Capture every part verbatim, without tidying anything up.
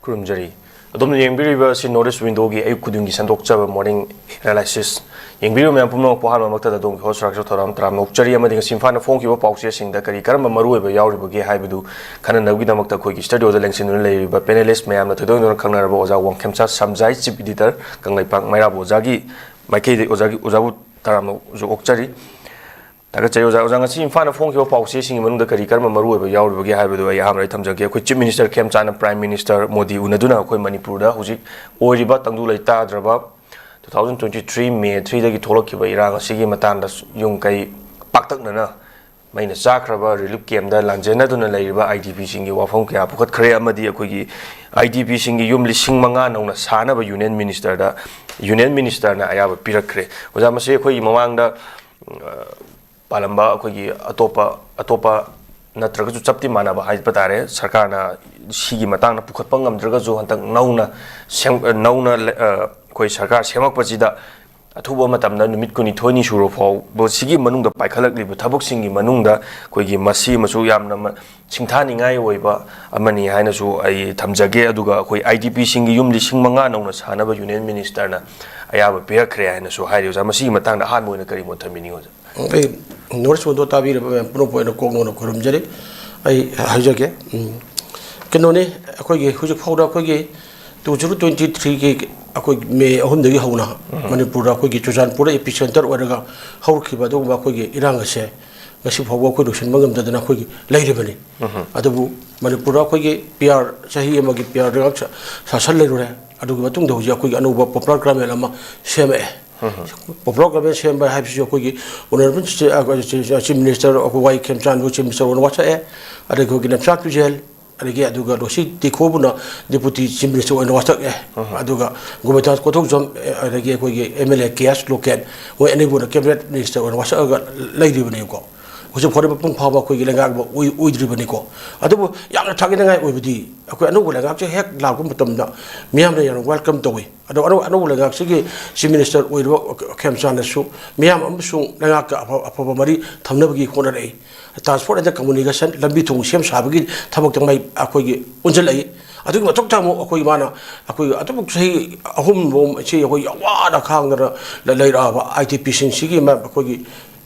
ꯈꯨꯔꯨꯝꯖꯔꯤ꯫ ꯑꯗꯣꯝꯅ ꯌꯦꯡꯕꯤꯔꯤꯕ ꯑꯁꯤ North East Window-ꯒꯤ ꯑꯌꯨꯛ ꯈꯨꯗꯤꯡꯒꯤ ꯁꯟꯗꯣꯛꯆꯕ morning analysis꯫ ꯌꯦꯡꯕꯤꯔꯤꯕ ꯃꯌꯥꯝ ꯄꯨꯝꯅꯃꯛꯄꯨ ꯑꯍꯥꯟꯕꯃꯛꯇꯗ ꯑꯗꯣꯝꯒꯤ host ꯔꯥꯀꯦꯁ ꯊꯧꯔꯥꯝ ꯇꯔꯥꯝꯅ ꯑꯣꯛꯆꯔꯤ, ꯑꯃꯗꯤ ꯉꯁꯤ ꯏꯝꯐꯥꯜꯅ ꯐꯣꯡꯈꯤꯕ ꯄꯥꯎꯆꯦꯁꯤꯡꯗ ꯀꯔꯤ ꯀꯔꯝꯕ ꯃꯔꯨꯑꯣꯏꯕ ꯌꯥꯎꯔꯤꯕꯒꯦ ꯍꯥꯏꯕꯗꯨ ꯈꯟꯅꯅꯕꯒꯤꯗꯃꯛꯇ ꯑꯩꯈꯣꯏꯒꯤ studio-ꯗ ꯂꯦꯡꯁꯤꯟꯗꯨꯅ ꯂꯩꯔꯤꯕ panelist ꯃꯌꯥꯝꯅ ꯊꯣꯏꯗꯣꯛ ꯍꯦꯟꯗꯣꯛꯅ ꯈꯪꯅꯔꯕ ꯑꯣꯖꯥ ꯋꯥꯡꯈꯦꯝꯆꯥ ꯁꯝꯖꯥꯏ, Chief Editor, ꯀꯪꯂꯩꯄꯥꯛ ꯃꯩꯔꯥꯕ ꯑꯣꯖꯥꯒꯤ ꯃꯥꯏꯀꯩꯗ ꯑꯣꯖꯥꯒꯤ, ꯑꯣꯖꯥꯕꯨ ꯇꯔꯥꯝꯅꯁꯨ ꯑꯣꯛꯆꯔꯤ꯫ ꯊꯥꯒꯠꯆꯔꯤ ꯑꯣꯖꯥ꯫ ꯑꯣꯖꯥ, ꯉꯁꯤ ꯏꯝꯐꯥꯜꯅ ꯐꯣꯡꯈꯤꯕ ꯄꯥꯎꯆꯦꯁꯤꯡꯒꯤ ꯃꯅꯨꯡꯗ ꯀꯔꯤ ꯀꯔꯝꯕ ꯃꯔꯨꯑꯣꯏꯕ ꯌꯥꯎꯔꯤꯕꯒꯦ ꯍꯥꯏꯕꯗꯨ ꯑꯩ ꯑꯍꯥꯟꯕꯗ ꯑꯩ ꯊꯝꯖꯒꯦ꯫ ꯑꯩꯈꯣꯏ Chief Minister ꯈꯦꯝꯆꯥꯟꯅ Prime Minister Modi ꯎꯅꯗꯨꯅ ꯑꯩꯈꯣꯏ ꯃꯅꯤꯄꯨꯔꯗ ꯍꯧꯖꯤꯛ ꯑꯣꯏꯔꯤꯕ ꯇꯪꯗꯨ ꯂꯩꯇꯥꯗ꯭ꯔꯕ two thousand twenty three May three-ꯗꯒꯤ ꯊꯣꯛꯂꯛꯈꯤꯕ ꯏꯔꯥꯡ ꯑꯁꯤꯒꯤ ꯃꯇꯥꯡꯗ ꯌꯨꯝ ꯀꯩ ꯄꯥꯛꯇꯛꯅꯅ ꯃꯩꯅ ꯆꯥꯈ꯭ꯔꯕ relief camp-ꯇ ꯂꯥꯟꯖꯦꯟꯅꯗꯨꯅ ꯂꯩꯔꯤꯕ IDP-ꯁꯤꯡꯒꯤ ꯋꯥꯐꯝ ꯀꯌꯥ ꯄꯨꯈꯠꯈ꯭ꯔꯦ, ꯑꯃꯗꯤ ꯑꯩꯈꯣꯏꯒꯤ IDP-ꯁꯤꯡꯒꯤ ꯌꯨꯝ ꯂꯤꯁꯤꯡ ꯃꯉꯥ ꯅꯧꯅ ꯁꯥꯅꯕ Union Minister-ꯗ, Union Minister-ꯅ ꯑꯌꯥꯕ ꯄꯤꯔꯛꯈ꯭ꯔꯦ꯫ ꯑꯣꯖꯥ, ꯃꯁꯤ ꯑꯩꯈꯣꯏꯒꯤ ꯃꯃꯥꯡꯗ, ꯑ, ꯄꯥꯜꯂꯝꯕ ꯑꯩꯈꯣꯏꯒꯤ ꯑꯇꯣꯞꯄ, ꯑꯇꯣꯞꯄ ꯅꯠꯇ꯭ꯔꯒꯁꯨ ꯆꯞꯇꯤ ꯃꯥꯟꯅꯕ ꯍꯥꯏꯕ ꯇꯥꯔꯦ, ꯁꯔꯀꯥꯔꯅ ꯁꯤꯒꯤ ꯃꯇꯥꯡꯗ ꯄꯨꯈꯠꯄ ꯉꯝꯗ꯭ꯔꯒꯁꯨ ꯍꯟꯗꯛ ꯅꯧꯅ ꯁꯦꯝ-, ꯅꯧꯅ ꯂꯦ-, ꯑ, ꯑꯩꯈꯣꯏ ꯁꯔꯀꯥꯔ ꯁꯦꯝꯃꯛꯄꯁꯤꯗ ꯑꯊꯨꯕ ꯃꯇꯝꯗ ꯅꯨꯃꯤꯠ ꯀꯨꯟꯅꯤꯊꯣꯏꯅꯤ ꯁꯨꯔ ꯐꯥꯎꯕ ꯁꯤꯒꯤ ꯃꯅꯨꯡꯗ ꯄꯥꯏꯈꯠꯂꯛꯂꯤꯕ ꯊꯕꯛꯁꯤꯡꯒꯤ ꯃꯅꯨꯡꯗ ꯑꯩꯈꯣꯏꯒꯤ ꯃꯁꯤ ꯑꯃꯁꯨ ꯌꯥꯝꯅ ꯃ-, ꯁꯤꯡꯊꯥꯅꯤꯡꯉꯥꯏ ꯑꯣꯏꯕ ꯑꯃꯅꯤ ꯍꯥꯏꯅꯁꯨ ꯑꯩ ꯊꯝꯖꯒꯦ꯫ ꯑꯗꯨꯒ ꯑꯩꯈꯣꯏ IDP-ꯁꯤꯡꯒꯤ ꯌꯨꯝ ꯂꯤꯁꯤꯡ ꯃꯉꯥ ꯅꯧꯅ ꯁꯥꯅꯕ Union Minister-ꯅ ꯑꯌꯥꯕ ꯄꯤꯔꯛꯈ꯭ꯔꯦ ꯍꯥꯏꯅꯁꯨ ꯍꯥꯏꯔꯤ꯫ ꯑꯣꯖꯥ, ꯃꯁꯤꯒꯤ ꯃꯇꯥꯡꯗ ꯑꯍꯥꯟꯕ ꯑꯣꯏꯅ ꯀꯔꯤ ꯃꯣꯠ ꯊꯝꯕꯤꯅꯤꯡꯉꯤ, ꯑꯣꯖꯥ? ꯑꯩ North East Window ꯇꯥꯕꯤꯔꯤꯕ ꯃꯌꯥꯝ ꯄꯨꯝꯅꯃꯛꯄꯨ ꯑꯩꯅ ꯀꯣꯛ ꯅꯧꯅ ꯈꯨꯔꯨꯝꯖꯔꯤ꯫ ꯑꯩ ꯍꯥꯏꯖꯒꯦ꯫ ꯎꯝ꯫ ꯀꯩꯅꯣꯅꯤ, ꯑꯩꯈꯣꯏꯒꯤ ꯍꯧꯖꯤꯛ ꯐꯥꯎꯗ ꯑꯩꯈꯣꯏꯒꯤ two zero twenty three-ꯒꯤ ꯑꯩꯈꯣꯏ May ꯑꯍꯨꯝꯗꯒꯤ ꯍꯧꯅ ꯎꯝ꯫ ꯃꯅꯤꯄꯨꯔꯗ ꯑꯩꯈꯣꯏꯒꯤ ꯆꯨꯔꯆꯥꯟꯄꯨꯔ epicenter ꯑꯣꯏꯔꯒ ꯍꯧꯔꯛꯈꯤꯕ ꯑꯗꯨꯒꯨꯝꯕ ꯑꯩꯈꯣꯏꯒꯤ ꯏꯔꯥꯡ ꯑꯁꯦ ꯉꯁꯤ ꯐꯥꯎꯕ ꯑꯩꯈꯣꯏ ꯂꯣꯏꯁꯤꯟꯕ ꯉꯝꯗꯗꯅ ꯑꯩꯈꯣꯏꯒꯤ ꯂꯩꯔꯤꯕꯅꯤ꯫ ꯎꯝ꯫ ꯑꯗꯨꯕꯨ ꯃꯅꯤꯄꯨꯔꯗ ꯑꯩꯈꯣꯏꯒꯤ PR, ꯆꯍꯤ ꯑꯃꯒꯤ PR ꯂꯩꯉꯥꯛ ꯁꯥ-, ꯁꯥꯁꯟ ꯂꯩꯔꯨꯔꯦ꯫ ꯑꯗꯨꯒꯤ ꯃꯇꯨꯡꯗ ꯍꯧꯖꯤꯛ ꯑꯩꯈꯣꯏꯒꯤ ꯑꯅꯧꯕ popular government ꯑꯃ ꯁꯦꯝꯃꯛꯑꯦ꯫ ꯎꯝ꯫ Popular government ꯁꯦꯝꯕ ꯍꯥꯏꯕꯁꯤꯁꯨ ꯑꯩꯈꯣꯏꯒꯤ Honourable Chief, ꯑ, Chief Minister ꯑꯩꯈꯣꯏ ꯋꯥꯏ ꯈꯦꯝꯆꯥꯟꯕꯨ Chief Minister ꯑꯣꯏꯅ ꯋꯥꯁꯛꯑꯦ, ꯑꯗꯒꯤ ꯑꯩꯈꯣꯏꯒꯤ ꯂꯝꯁꯥꯡ ꯇꯨꯖꯦꯜ, ꯑꯗꯒꯤ ꯑꯗꯨꯒ ꯔꯣꯁꯤ ꯇꯤꯈꯣꯕꯨꯅ Deputy Chief Minister ꯑꯣꯏꯅ ꯋꯥꯁꯛꯑꯦ, ꯎꯝ꯫ ꯑꯗꯨꯒ ꯒꯣꯕꯤꯟꯗ ꯀꯣꯊꯧꯖꯝ, ꯑꯦ, ꯑꯗꯒꯤ ꯑꯩꯈꯣꯏꯒꯤ MLA ꯀꯦ ꯑꯦꯁ ꯂꯣꯀꯦꯟ, ꯃꯣꯏ ꯑꯅꯤꯕꯨꯅ Cabinet Minister ꯑꯣꯏꯅ ꯋꯥꯁꯛꯑꯒ ꯂꯩꯔꯤꯕꯅꯤꯀꯣ꯫ ꯍꯧꯖꯤꯛ ꯐꯥꯎꯕ ꯃꯄꯨꯡ ꯐꯥꯕ ꯑꯩꯈꯣꯏꯒꯤ ꯂꯩꯉꯥꯛ ꯑꯃ ꯑꯣꯏ-, ꯑꯣꯏꯗ꯭ꯔꯤꯕꯅꯤꯀꯣ꯫ ꯑꯗꯨꯕꯨ ꯌꯥꯝꯅ ꯊꯥꯒꯠꯅꯤꯡꯉꯥꯏ ꯑꯣꯏꯕꯗꯤ ꯑꯩꯈꯣꯏ ꯑꯅꯧꯕ ꯂꯩꯉꯥꯛꯁꯦ ꯍꯦꯛ ꯂꯥꯛꯄ ꯃꯇꯝꯗ ꯃꯤꯌꯥꯝꯅ ꯌꯥꯝꯅ welcome ꯇꯧꯏ꯫ ꯑꯗꯣ ꯑꯅꯧ-, ꯑꯅꯧꯕ ꯂꯩꯉꯥꯛꯁꯤꯒꯤ Chief Minister ꯑꯣꯏꯔꯤꯕ ꯈꯦꯝꯆꯥꯟꯅꯁꯨ ꯃꯤꯌꯥꯝ ꯑꯃꯁꯨꯡ ꯂꯩꯉꯥꯛꯀ ꯑꯐ-, ꯑꯐꯕ ꯃꯔꯤ ꯊꯝꯅꯕꯒꯤ ꯍꯣꯠꯅꯔꯛꯏ꯫ Transport and communication, ꯂꯝꯕꯤ ꯊꯣꯡ ꯁꯦꯝ ꯁꯥꯕꯒꯤ ꯊꯕꯛꯇ ꯃꯥꯏ ꯑꯩꯈꯣꯏꯒꯤ ꯑꯣꯟꯁꯤꯜꯂꯛꯏ꯫ ꯑꯗꯨꯒꯤ ꯃꯊꯛꯇ ꯑꯃꯨꯛ ꯑꯩꯈꯣꯏ ꯃꯥꯅ ꯑꯩꯈꯣꯏ ꯑꯗꯨꯝ ꯆꯍꯤ ꯑꯍꯨꯝ ꯂꯣꯝ ꯁꯤ ꯑꯩꯈꯣꯏ ꯌꯥꯝ ꯋꯥꯅ ꯈꯥꯡꯗꯅ ꯂꯩꯔꯛꯑꯕ ꯑꯥꯏ ꯗꯤ ꯄꯤꯁꯤꯡꯁꯤꯒꯤ ꯑꯩꯈꯣꯏꯒꯤ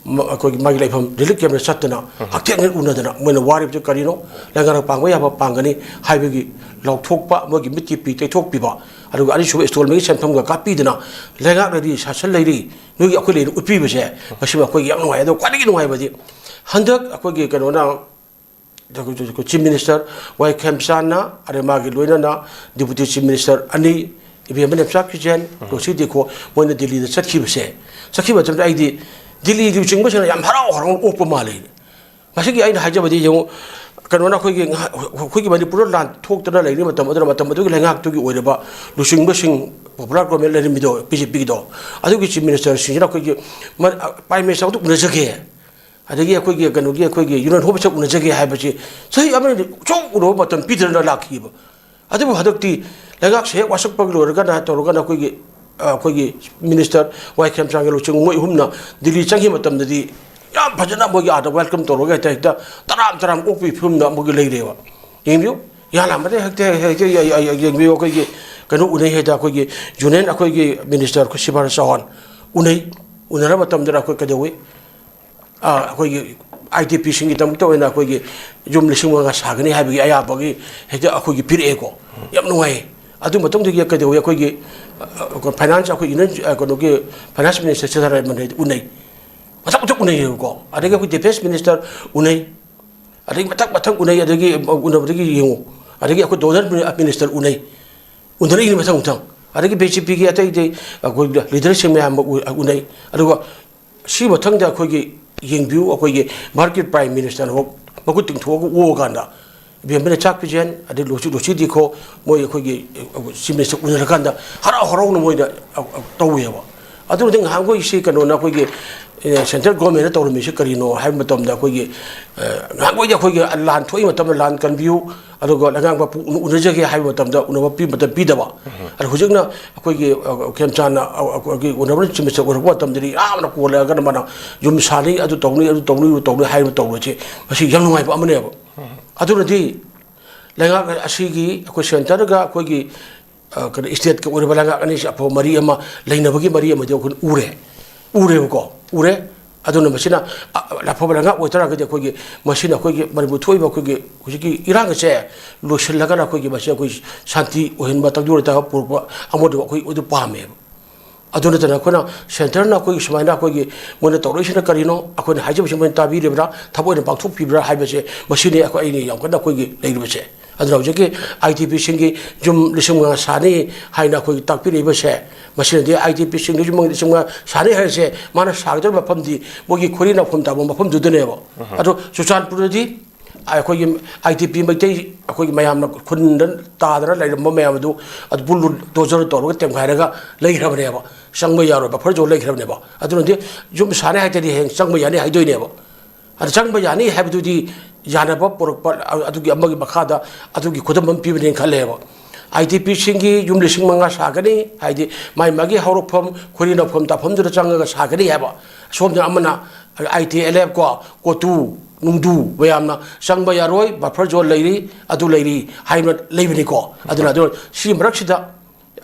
ꯑꯩꯈꯣꯏꯒꯤ ꯃꯥꯒꯤ ꯂꯩꯐꯝ ꯔꯤꯂꯤꯐ ꯀꯦꯝꯞꯇ ꯆꯠꯇꯅ ꯍꯛꯊꯦꯡꯅꯅ ꯎꯅꯗꯅ ꯃꯣꯏꯅ ꯋꯥꯔꯤꯕꯁꯦ ꯀꯔꯤꯅꯣ, ꯂꯩꯉꯥꯛꯅ ꯄꯥꯡꯕ ꯌꯥꯕ ꯄꯥꯡꯒꯅꯤ ꯍꯥꯏꯕꯒꯤ ꯂꯥꯎꯊꯣꯛꯄ, ꯃꯣꯏꯒꯤ ꯃꯤꯠꯀꯤ ꯄꯤ ꯇꯩꯊꯣꯛꯄꯤꯕ, ꯑꯗꯨꯒ ꯑꯅꯤꯁꯨꯕ ꯏꯟꯁꯇꯣꯜꯃꯦꯟꯒꯤ ꯁꯦꯟꯐꯝꯒ ꯀꯥꯞꯄꯤꯗꯅ ꯂꯩꯉꯥꯛꯅꯗꯤ ꯁꯥꯁꯟ ꯂꯩꯔꯤ, ꯅꯣꯏꯒꯤ ꯑꯩꯈꯣꯏ ꯂꯩꯔꯤ ꯎꯠꯄꯤꯕꯁꯦ ꯃꯁꯤꯃ ꯑꯩꯈꯣꯏꯒꯤ ꯌꯥꯝ ꯅꯨꯡꯉꯥꯏ꯫ ꯑꯗꯣ ꯈ꯭ꯋꯥꯏꯗꯒꯤ ꯅꯨꯡꯉꯥꯏꯕꯗꯤ ꯍꯟꯗꯛ ꯑꯩꯈꯣꯏꯒꯤ ꯀꯩꯅꯣꯅ ꯑꯩꯈꯣꯏ ꯆꯤꯐ ꯃꯤꯅꯤꯁꯇꯔ ꯋꯥꯏ ꯈꯦꯝꯆꯥꯟꯅ, ꯑꯗꯩ ꯃꯥꯒꯤ ꯂꯣꯏꯅꯅ ꯗꯤꯄꯨꯇꯤ ꯆꯤꯐ ꯃꯤꯅꯤꯁꯇꯔ ꯑꯅꯤ, ꯏꯕꯦꯝꯃ ꯅꯦꯝꯆꯥ ꯀꯤꯖꯦꯟ, ꯔꯣꯁꯤ ꯗꯤꯈꯣ, ꯃꯣꯏꯅ ꯗꯤꯜꯂꯤꯗ ꯆꯠꯈꯤꯕꯁꯦ, ꯆꯠꯈꯤꯕ ꯃꯇꯝꯗ ꯑꯩꯗꯤ ꯗꯤꯜꯂꯤ ꯂꯨꯆꯤꯡꯕꯁꯤꯡꯅ ꯌꯥꯝ ꯍꯔꯥꯎ ꯍꯔꯥꯎꯅ ꯑꯣꯛꯄ ꯃꯥꯜꯂꯤ꯫ ꯃꯁꯤꯒꯤ ꯑꯩꯅ ꯍꯥꯏꯖꯕꯗꯤ ꯌꯦꯡꯉꯨ, ꯀꯩꯅꯣꯅ ꯑꯩꯈꯣꯏꯒꯤ ꯉꯍ-, ꯑꯩꯈꯣꯏꯒꯤ ꯃꯅꯤꯄꯨꯔꯗ ꯂꯥꯟ ꯊꯣꯛꯇꯅ ꯂꯩꯔꯤꯉꯩ ꯃꯇꯝ ꯑꯗꯨꯗ, ꯃꯇꯝ ꯑꯗꯨꯒꯤ ꯂꯩꯉꯥꯛꯇꯨꯒꯤ ꯑꯣꯏꯔꯤꯕ ꯂꯨꯆꯤꯡꯕꯁꯤꯡ, ꯄꯣꯄꯨꯂꯔ ꯒꯣꯔꯃꯦꯟ ꯂꯩꯔꯝꯃꯤꯗꯣ, ꯕꯤ ꯖꯦ ꯄꯤꯒꯤꯗꯣ, ꯑꯗꯨꯒꯤ ꯆꯤꯐ ꯃꯤꯅꯤꯁꯇꯔꯁꯤꯡꯁꯤꯅ ꯑꯩꯈꯣꯏꯒꯤ ꯃ-, ꯄ꯭ꯔꯥꯏꯝ ꯃꯤꯅꯤꯁꯇꯔ ꯑꯃꯗ ꯎꯅꯖꯒꯦ, ꯑꯗꯒꯤ ꯑꯩꯈꯣꯏꯒꯤ ꯀꯩꯅꯣꯒꯤ ꯑꯩꯈꯣꯏꯒꯤ ꯌꯨꯅꯤꯌꯟ ꯍꯣꯝ ꯃꯁꯛ ꯎꯅꯖꯒꯦ ꯍꯥꯏꯕꯁꯤ ꯆꯍꯤ ꯑꯃꯅꯤ ꯁꯨꯝ ꯎꯅꯕ ꯃꯇꯝ ꯄꯤꯗꯅ ꯂꯥꯛꯈꯤꯕ꯫ ꯑꯗꯨꯕꯨ ꯍꯟꯗꯛꯇꯤ ꯂꯩꯉꯥꯛꯁꯦ ꯍꯦꯛ ꯋꯥꯁꯛꯄꯒꯤ ꯂꯣꯏꯔꯒꯅ ꯇꯧꯔꯒꯅ ꯑꯩꯈꯣꯏꯒꯤ, ꯑ, ꯑꯩꯈꯣꯏꯒꯤ ꯃꯤꯅꯤꯁꯇꯔ ꯋꯥꯏ ꯈꯦꯝꯆꯥꯟꯒ ꯂꯨꯆꯤꯡꯕ ꯃꯣꯏ ꯑꯍꯨꯝꯅ ꯗꯤꯜꯂꯤ ꯆꯪꯈꯤꯕ ꯃꯇꯝꯗꯗꯤ ꯌꯥꯝ ꯐꯖꯅ ꯃꯣꯏꯒꯤ ꯑꯥꯗ ꯋꯦꯜꯀꯝ ꯇꯧꯔꯒ ꯍꯦꯛꯇ, ꯍꯦꯛꯇ ꯇꯔꯥꯝ ꯇꯔꯥꯝ ꯑꯣꯛꯄꯒꯤ ꯐꯤꯕꯝꯗ ꯃꯣꯏꯒꯤ ꯂꯩꯔꯦꯕ꯫ ꯌꯦꯡꯕꯤꯌꯨ, ꯌꯥꯜꯂꯝꯕꯗ ꯍꯦꯛꯇ, ꯍꯦꯛꯇ ꯌ-, ꯌ-, ꯌ-, ꯌꯦꯡꯕꯤꯌꯨ, ꯑꯩꯈꯣꯏꯒꯤ ꯀꯩꯅꯣ ꯎꯅꯩ ꯍꯥꯏꯗ, ꯑꯩꯈꯣꯏꯒꯤ ꯌꯨꯅꯤꯌꯟ ꯑꯩꯈꯣꯏꯒꯤ ꯃꯤꯅꯤꯁꯇꯔ ꯑꯩꯈꯣꯏ ꯁꯤꯕꯥꯔꯥꯖ ꯆꯧꯍꯥꯟ ꯎꯅꯩ꯫ ꯎꯅꯔ ꯃꯇꯝꯗꯨꯗ ꯑꯩꯈꯣꯏ ꯀꯩꯗꯧꯏ? ꯑ, ꯑꯩꯈꯣꯏꯒꯤ ꯑꯥꯏ ꯗꯤ ꯄꯤꯁꯤꯡꯒꯤꯗꯃꯛꯇ ꯑꯣꯏꯅ ꯑꯩꯈꯣꯏꯒꯤ ꯌꯨꯝ ꯂꯤꯁꯤꯡ ꯃꯉꯥ ꯁꯥꯒꯅꯤ ꯍꯥꯏꯕꯒꯤ ꯑꯌꯥꯕꯒꯤ ꯍꯦꯛꯇ ꯑꯩꯈꯣꯏꯒꯤ ꯄꯤꯔꯛꯑꯦꯀꯣ꯫ ꯌꯥꯝ ꯅꯨꯡꯉꯥꯏ꯫ ꯑꯗꯨ ꯃꯇꯨꯡꯗꯒꯤ ꯀꯩꯗꯧꯏ? ꯑꯩꯈꯣꯏꯒꯤ, ꯑ, ꯑ, ꯐꯥꯏꯅꯥꯟꯁ, ꯑꯩꯈꯣꯏ ꯌꯨꯅꯤꯌꯟ, ꯑ, ꯀꯩꯅꯣꯒꯤ ꯐꯥꯏꯅꯥꯟꯁ ꯃꯤꯅꯤꯁꯇꯔ ꯁꯤꯗꯥꯔꯥꯃꯟ ꯍꯥꯏꯗꯤ ꯎꯅꯩ꯫ ꯃꯊꯪ ꯃꯊꯪ ꯎꯅꯩꯌꯦꯕꯀꯣ꯫ ꯑꯗꯒꯤ ꯑꯩꯈꯣꯏ ꯗꯤꯐꯦꯟꯁ ꯃꯤꯅꯤꯁꯇꯔ ꯎꯅꯩ꯫ ꯑꯗꯒꯤ ꯃꯊꯪ ꯃꯊꯪ ꯎꯅꯩ꯫ ꯑꯗꯒꯤ, ꯑ, ꯎꯅꯕꯗꯒꯤ ꯌꯦꯡꯉꯨ꯫ ꯑꯗꯒꯤ ꯑꯩꯈꯣꯏ ꯗꯣꯅꯔ ꯃꯤꯅꯤꯁꯇꯔ ꯎꯅꯩ꯫ ꯎꯅꯔꯛꯏꯅꯤ ꯃꯊꯪ ꯃꯊꯪ꯫ ꯑꯗꯒꯤ ꯕꯤ ꯖꯦ ꯄꯤꯒꯤ ꯑꯇꯩ ꯑꯇꯩ ꯑꯩꯈꯣꯏ ꯂꯤꯗꯔꯁꯤꯡ ꯃꯌꯥꯝ ꯑꯃ ꯎ-, ꯎꯅꯩ꯫ ꯑꯗꯨꯒ ꯁꯤ ꯃꯊꯪꯗ ꯑꯩꯈꯣꯏꯒꯤ ꯌꯦꯡꯕꯤꯌꯨ, ꯑꯩꯈꯣꯏꯒꯤ ꯚꯥꯔꯠꯀꯤ ꯄ꯭ꯔꯥꯏꯝ ꯃꯤꯅꯤꯁꯇꯔꯅ ꯍꯣꯛ ꯃꯈꯨꯠ ꯇꯤꯡꯊꯣꯛꯑꯒ ꯑꯣꯛꯑꯀꯥꯟꯗ ꯏꯕꯦꯝꯃꯅ ꯆꯥꯛ ꯄꯤꯖꯦꯟ, ꯑꯗꯩ ꯂꯨꯆꯤ, ꯂꯨꯆꯤ ꯗꯤꯈꯣ, ꯃꯣꯏ ꯑꯩꯈꯣꯏꯒꯤ ꯆꯤꯐ ꯃꯤꯅꯤꯁꯇꯔ ꯎꯅꯔꯀꯥꯟꯗ ꯍꯔꯥꯎ ꯍꯔꯥꯎꯅ ꯃꯣꯏꯅ ꯇꯧꯋꯦꯕ꯫ ꯑꯗꯨꯅꯗꯤ ꯉꯍꯥꯟꯈꯣꯏ ꯁꯤ ꯀꯩꯅꯣꯅ ꯑꯩꯈꯣꯏꯒꯤ, ꯑꯦ, ꯁꯦꯟꯇ꯭ꯔꯦꯜ ꯒꯣꯔꯃꯦꯟꯅ ꯇꯧꯔꯝꯃꯤꯁꯤ ꯀꯔꯤꯅꯣ ꯍꯥꯏꯕ ꯃꯇꯝꯗ ꯑꯩꯈꯣꯏꯒꯤ, ꯑꯦ, ꯉꯍꯥꯟꯈꯣꯏꯗꯤ ꯑꯩꯈꯣꯏꯒꯤ ꯂꯥꯟ ꯊꯣꯛꯏ ꯃꯇꯝꯗ ꯂꯥꯟ ꯀꯟꯕꯤꯌꯨ, ꯑꯗꯨꯒ ꯂꯩꯉꯥꯛ ꯃꯄꯨ ꯎꯅ-, ꯎꯅꯖꯒꯦ ꯍꯥꯏꯕ ꯃꯇꯝꯗ ꯎꯅꯕ ꯄꯤ-, ꯃꯇꯝ ꯄꯤꯗꯕ꯫ ꯑꯗꯣ ꯍꯧꯖꯤꯛꯅ ꯑꯩꯈꯣꯏꯒꯤ, ꯑ, ꯈꯦꯝꯆꯥꯟꯅ, ꯑ, ꯑꯩꯈꯣꯏꯒꯤ ꯎꯅꯔꯕ ꯆꯤꯐ ꯃꯤꯅꯤꯁꯇꯔ ꯎꯅꯔꯛꯄ ꯃꯇꯝꯗꯗꯤ ꯌꯥꯝꯅ ꯀꯣꯜꯂꯛꯑꯒꯅ ꯃꯥꯅ ꯌꯨꯝ ꯁꯥꯅꯤ, ꯑꯗꯨ ꯇꯧꯅꯤ, ꯑꯗꯨ ꯇꯧꯅꯤ, ꯑꯗꯨ ꯇꯧꯅꯤ ꯍꯥꯏꯕ ꯇꯧꯕꯁꯦ ꯃꯁꯤ ꯌꯥꯝ ꯅꯨꯡꯉꯥꯏꯕ ꯑꯃꯅꯦꯕ꯫ ꯑꯗꯨꯅꯗꯤ ꯂꯩꯉꯥꯛ ꯑꯁꯤꯒꯤ ꯑꯩꯈꯣꯏ centreꯒ ꯑꯩꯈꯣꯏꯒꯤ, ꯑ, ꯀꯩꯅꯣ, stateꯀ ꯑꯣꯏꯔꯤꯕ ꯂꯩꯉꯥꯛ ꯑꯅꯤꯁꯤ ꯑꯐꯕ ꯃꯔꯤ ꯑꯃ ꯂꯩꯅꯕꯒꯤ ꯃꯔꯤ ꯑꯃꯗꯤ ꯑꯩꯈꯣꯏꯅ ꯎꯔꯦ, ꯎꯔꯦꯕꯀꯣ, ꯎꯔꯦ꯫ ꯑꯗꯨꯅ ꯃꯁꯤꯅ, ꯑ, ꯑꯐꯕ ꯂꯩꯉꯥꯛ ꯑꯣꯏꯇꯥꯔꯒꯗꯤ ꯑꯩꯈꯣꯏꯒꯤ, ꯃꯁꯤꯅ ꯑꯩꯈꯣꯏꯒꯤ ꯃꯅꯤꯄꯨꯔ ꯊꯣꯛꯏꯕ ꯑꯩꯈꯣꯏꯒꯤ ꯍꯧꯖꯤꯛꯀꯤ ꯏꯔꯥꯡ ꯑꯁꯦ ꯂꯣꯏꯁꯤꯜꯂꯒꯅ ꯑꯩꯈꯣꯏꯒꯤ ꯃꯁꯤ ꯑꯩꯈꯣꯏ ꯁꯥꯟꯇꯤ ꯑꯣꯏꯍꯟꯕ, ꯇꯪꯗꯨ ꯂꯩꯇꯥꯕ ꯄꯨꯔꯛꯄ ꯑꯃꯗꯨ ꯑꯩꯈꯣꯏ ꯑꯗꯨ ꯄꯥꯝꯃꯦꯕ꯫ ꯑꯗꯨ ꯅꯠꯇꯅ ꯑꯩꯈꯣꯏꯅ centreꯅ ꯑꯩꯈꯣꯏꯒꯤ ꯁꯨꯃꯥꯏꯅ ꯑꯩꯈꯣꯏꯒꯤ ꯃꯣꯏꯅ ꯇꯧꯔꯛꯏꯁꯤꯅ ꯀꯔꯤꯅꯣ, ꯑꯩꯈꯣꯏꯅ ꯍꯥꯏꯖꯕꯁꯤ ꯃꯣꯏꯅ ꯇꯥꯕꯤꯔꯤꯕ꯭ꯔꯥ, ꯊꯕꯛ ꯑꯣꯏꯅ ꯄꯥꯡꯊꯣꯛꯄꯤꯕ꯭ꯔꯥ ꯍꯥꯏꯕꯁꯦ, ꯃꯁꯤꯅꯤ ꯑꯩꯈꯣꯏ, ꯑꯩꯅ ꯌꯥꯝ ꯀꯟꯅ ꯑꯩꯈꯣꯏꯒꯤ ꯂꯩꯔꯤꯕꯁꯦ꯫ ꯑꯗꯨꯅ ꯍꯧꯖꯤꯛꯀꯤ IDPꯁꯤꯡꯒꯤ ꯌꯨꯝ ꯂꯤꯁꯤꯡ ꯃꯉꯥ ꯁꯥꯅꯤ ꯍꯥꯏꯅ ꯑꯩꯈꯣꯏꯒꯤ ꯇꯥꯛꯄꯤꯔꯛꯏꯕꯁꯦ, ꯃꯁꯤꯅꯗꯤ IDPꯁꯤꯡꯒꯤ ꯌꯨꯝ ꯂꯤꯁꯤꯡ ꯃꯉꯥ ꯁꯥꯅꯤ ꯍꯥꯏꯔꯤꯁꯦ, ꯃꯥꯅ ꯁꯥꯒꯗꯧꯔꯤꯕ ꯃꯐꯝꯗꯤ ꯃꯣꯏꯒꯤ ꯈꯣꯏꯔꯤ ꯅꯥꯎꯐꯝ ꯇꯥꯕ ꯃꯐꯝꯗꯨꯗꯅꯦꯕ꯫ ꯑꯗꯣ ꯆꯨꯔꯆꯥꯟꯄꯨꯔꯗꯗꯤ ꯑꯩꯈꯣꯏꯒꯤ IDP ꯃꯩꯇꯩ ꯑꯩꯈꯣꯏꯒꯤ ꯃꯌꯥꯝꯅ ꯈꯨꯟꯗ ꯇꯥꯗꯅ ꯂꯩꯔꯝꯕ ꯃꯌꯥꯝ ꯑꯗꯨ, ꯑꯗꯨ bulldozer ꯇꯧꯔꯒ ꯇꯦꯝꯈꯥꯏꯔꯒ ꯂꯩꯈ꯭ꯔꯕꯅꯦꯕ꯫ ꯆꯪꯕ ꯌꯥꯔꯣꯏ, buffer zone ꯂꯩꯈ꯭ꯔꯕꯅꯦꯕ꯫ ꯑꯗꯨꯅꯗꯤ ꯌꯨꯝ ꯁꯥꯅꯤ ꯍꯥꯏꯇꯥꯔꯗꯤ ꯍꯌꯦꯡ ꯆꯪꯕ ꯌꯥꯅꯤ ꯍꯥꯏꯗꯣꯏꯅꯦꯕ꯫ ꯑꯗ ꯆꯪꯕ ꯌꯥꯅꯤ ꯍꯥꯏꯕꯗꯨꯗꯤ ꯌꯥꯅꯕ ꯄꯨꯔꯛꯄ, ꯑꯗꯨꯒꯤ ꯑꯃꯒꯤ ꯃꯈꯥꯗ ꯑꯗꯨꯒꯤ ꯈꯨꯗꯝ ꯑꯃ ꯄꯤꯕꯅꯦꯅ ꯈꯜꯂꯦꯕ꯫ IDPꯁꯤꯡꯒꯤ ꯌꯨꯝ ꯂꯤꯁꯤꯡ ꯃꯉꯥ ꯁꯥꯒꯅꯤ ꯍꯥꯏꯗꯤ ꯃꯥꯏ ꯃꯥꯒꯤ ꯍꯧꯔꯛꯐꯝ, ꯈꯣꯏꯔꯤ ꯅꯥꯎꯐꯝ ꯇꯥꯐꯝꯗꯨꯗ ꯆꯪꯉꯒ ꯁꯥꯒꯅꯤ ꯍꯥꯏꯕ꯫ ꯁꯣꯝꯗ ꯑꯃꯅ ITLF ꯀꯣ, ꯀꯣꯇꯨ, ꯅꯨꯡꯗꯨ ꯃꯌꯥꯝꯅ ꯆꯪꯕ ꯌꯥꯔꯣꯏ, buffer zone ꯂꯩꯔꯤ, ꯑꯗꯨ ꯂꯩꯔꯤ ꯍꯥꯏꯅ ꯂꯩꯕꯅꯤꯀꯣ꯫ ꯑꯗꯨꯅ, ꯑꯗꯨ ꯁꯤ ꯃꯔꯛꯁꯤꯗ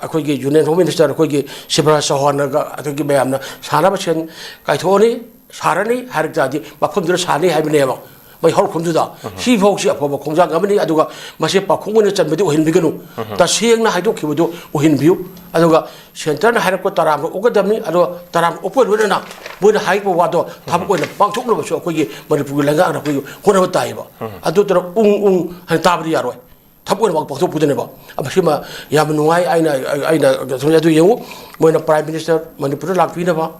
ꯑꯩꯈꯣꯏꯒꯤ Union Home Minister ꯑꯩꯈꯣꯏꯒꯤ ꯁꯤꯕꯔꯥꯖ ꯆꯧꯍꯥꯟꯅꯒ ꯑꯗꯒꯤ ꯃꯌꯥꯝꯅ ꯁꯥꯅꯕ ꯁꯦꯟ ꯀꯥꯏꯊꯣꯛꯑꯅꯤ, ꯁꯥꯔꯅꯤ ꯍꯥꯏꯔꯛ ꯇꯥꯔꯗꯤ ꯃꯐꯝꯗꯨꯗ ꯁꯥꯅꯤ ꯍꯥꯏꯕꯅꯦꯕ꯫ ꯃꯩ ꯍꯧꯔꯛꯐꯝꯗꯨꯗ꯫ ꯁꯤꯐꯥꯎꯁꯤ ꯑꯐꯕ ꯈꯣꯡꯖꯪ ꯑꯃꯅꯤ꯫ ꯑꯗꯨꯒ ꯃꯁꯤ ꯄꯥꯎꯈꯨꯝ ꯑꯣꯏꯅ ꯆꯟꯕꯗꯤ ꯑꯣꯏꯍꯟꯕꯤꯒꯅꯨ꯫ ꯇꯁꯦꯡꯅ ꯍꯥꯏꯗꯣꯛꯈꯤꯕꯗꯨ ꯑꯣꯏꯍꯟꯕꯤꯌꯨ꯫ ꯑꯗꯨꯒ centreꯅ ꯍꯥꯏꯔꯛꯄ ꯇꯔꯥꯝꯅ ꯑꯣꯛꯀꯗꯕꯅꯤ꯫ ꯑꯗꯣ ꯇꯔꯥꯝꯅ ꯑꯣꯛꯄꯒ ꯂꯣꯏꯅꯅ ꯃꯣꯏꯅ ꯍꯥꯏꯔꯛꯄ ꯋꯥꯗꯣ ꯊꯕꯛ ꯑꯣꯏꯅ ꯄꯥꯡꯊꯣꯛꯅꯕꯁꯨ ꯑꯩꯈꯣꯏꯒꯤ ꯃꯅꯤꯄꯨꯔꯒꯤ ꯂꯩꯉꯥꯛꯅ ꯑꯩꯈꯣꯏꯒꯤ ꯍꯣꯠꯅꯕ ꯇꯥꯏꯌꯦꯕ꯫ ꯑꯗꯨ ꯅꯠꯇꯅ ꯎꯪ ꯎꯪ ꯍꯥꯏꯅ ꯇꯥꯕꯗꯤ ꯌꯥꯔꯣꯏ꯫ ꯊꯕꯛ ꯑꯣꯏꯅ ꯄꯥꯡꯊꯣꯛꯄꯗꯨꯅꯦꯕ꯫ ꯃꯁꯤꯃ ꯌꯥꯝꯅ ꯅꯨꯡꯉꯥꯏ꯫ ꯑꯩꯅ, ꯑꯩꯅ ꯑꯗꯨ ꯌꯦꯡꯉꯨ, ꯃꯣꯏꯅ Prime Minister ꯃꯅꯤꯄꯨꯔꯗ ꯂꯥꯛꯄꯤꯅꯕ,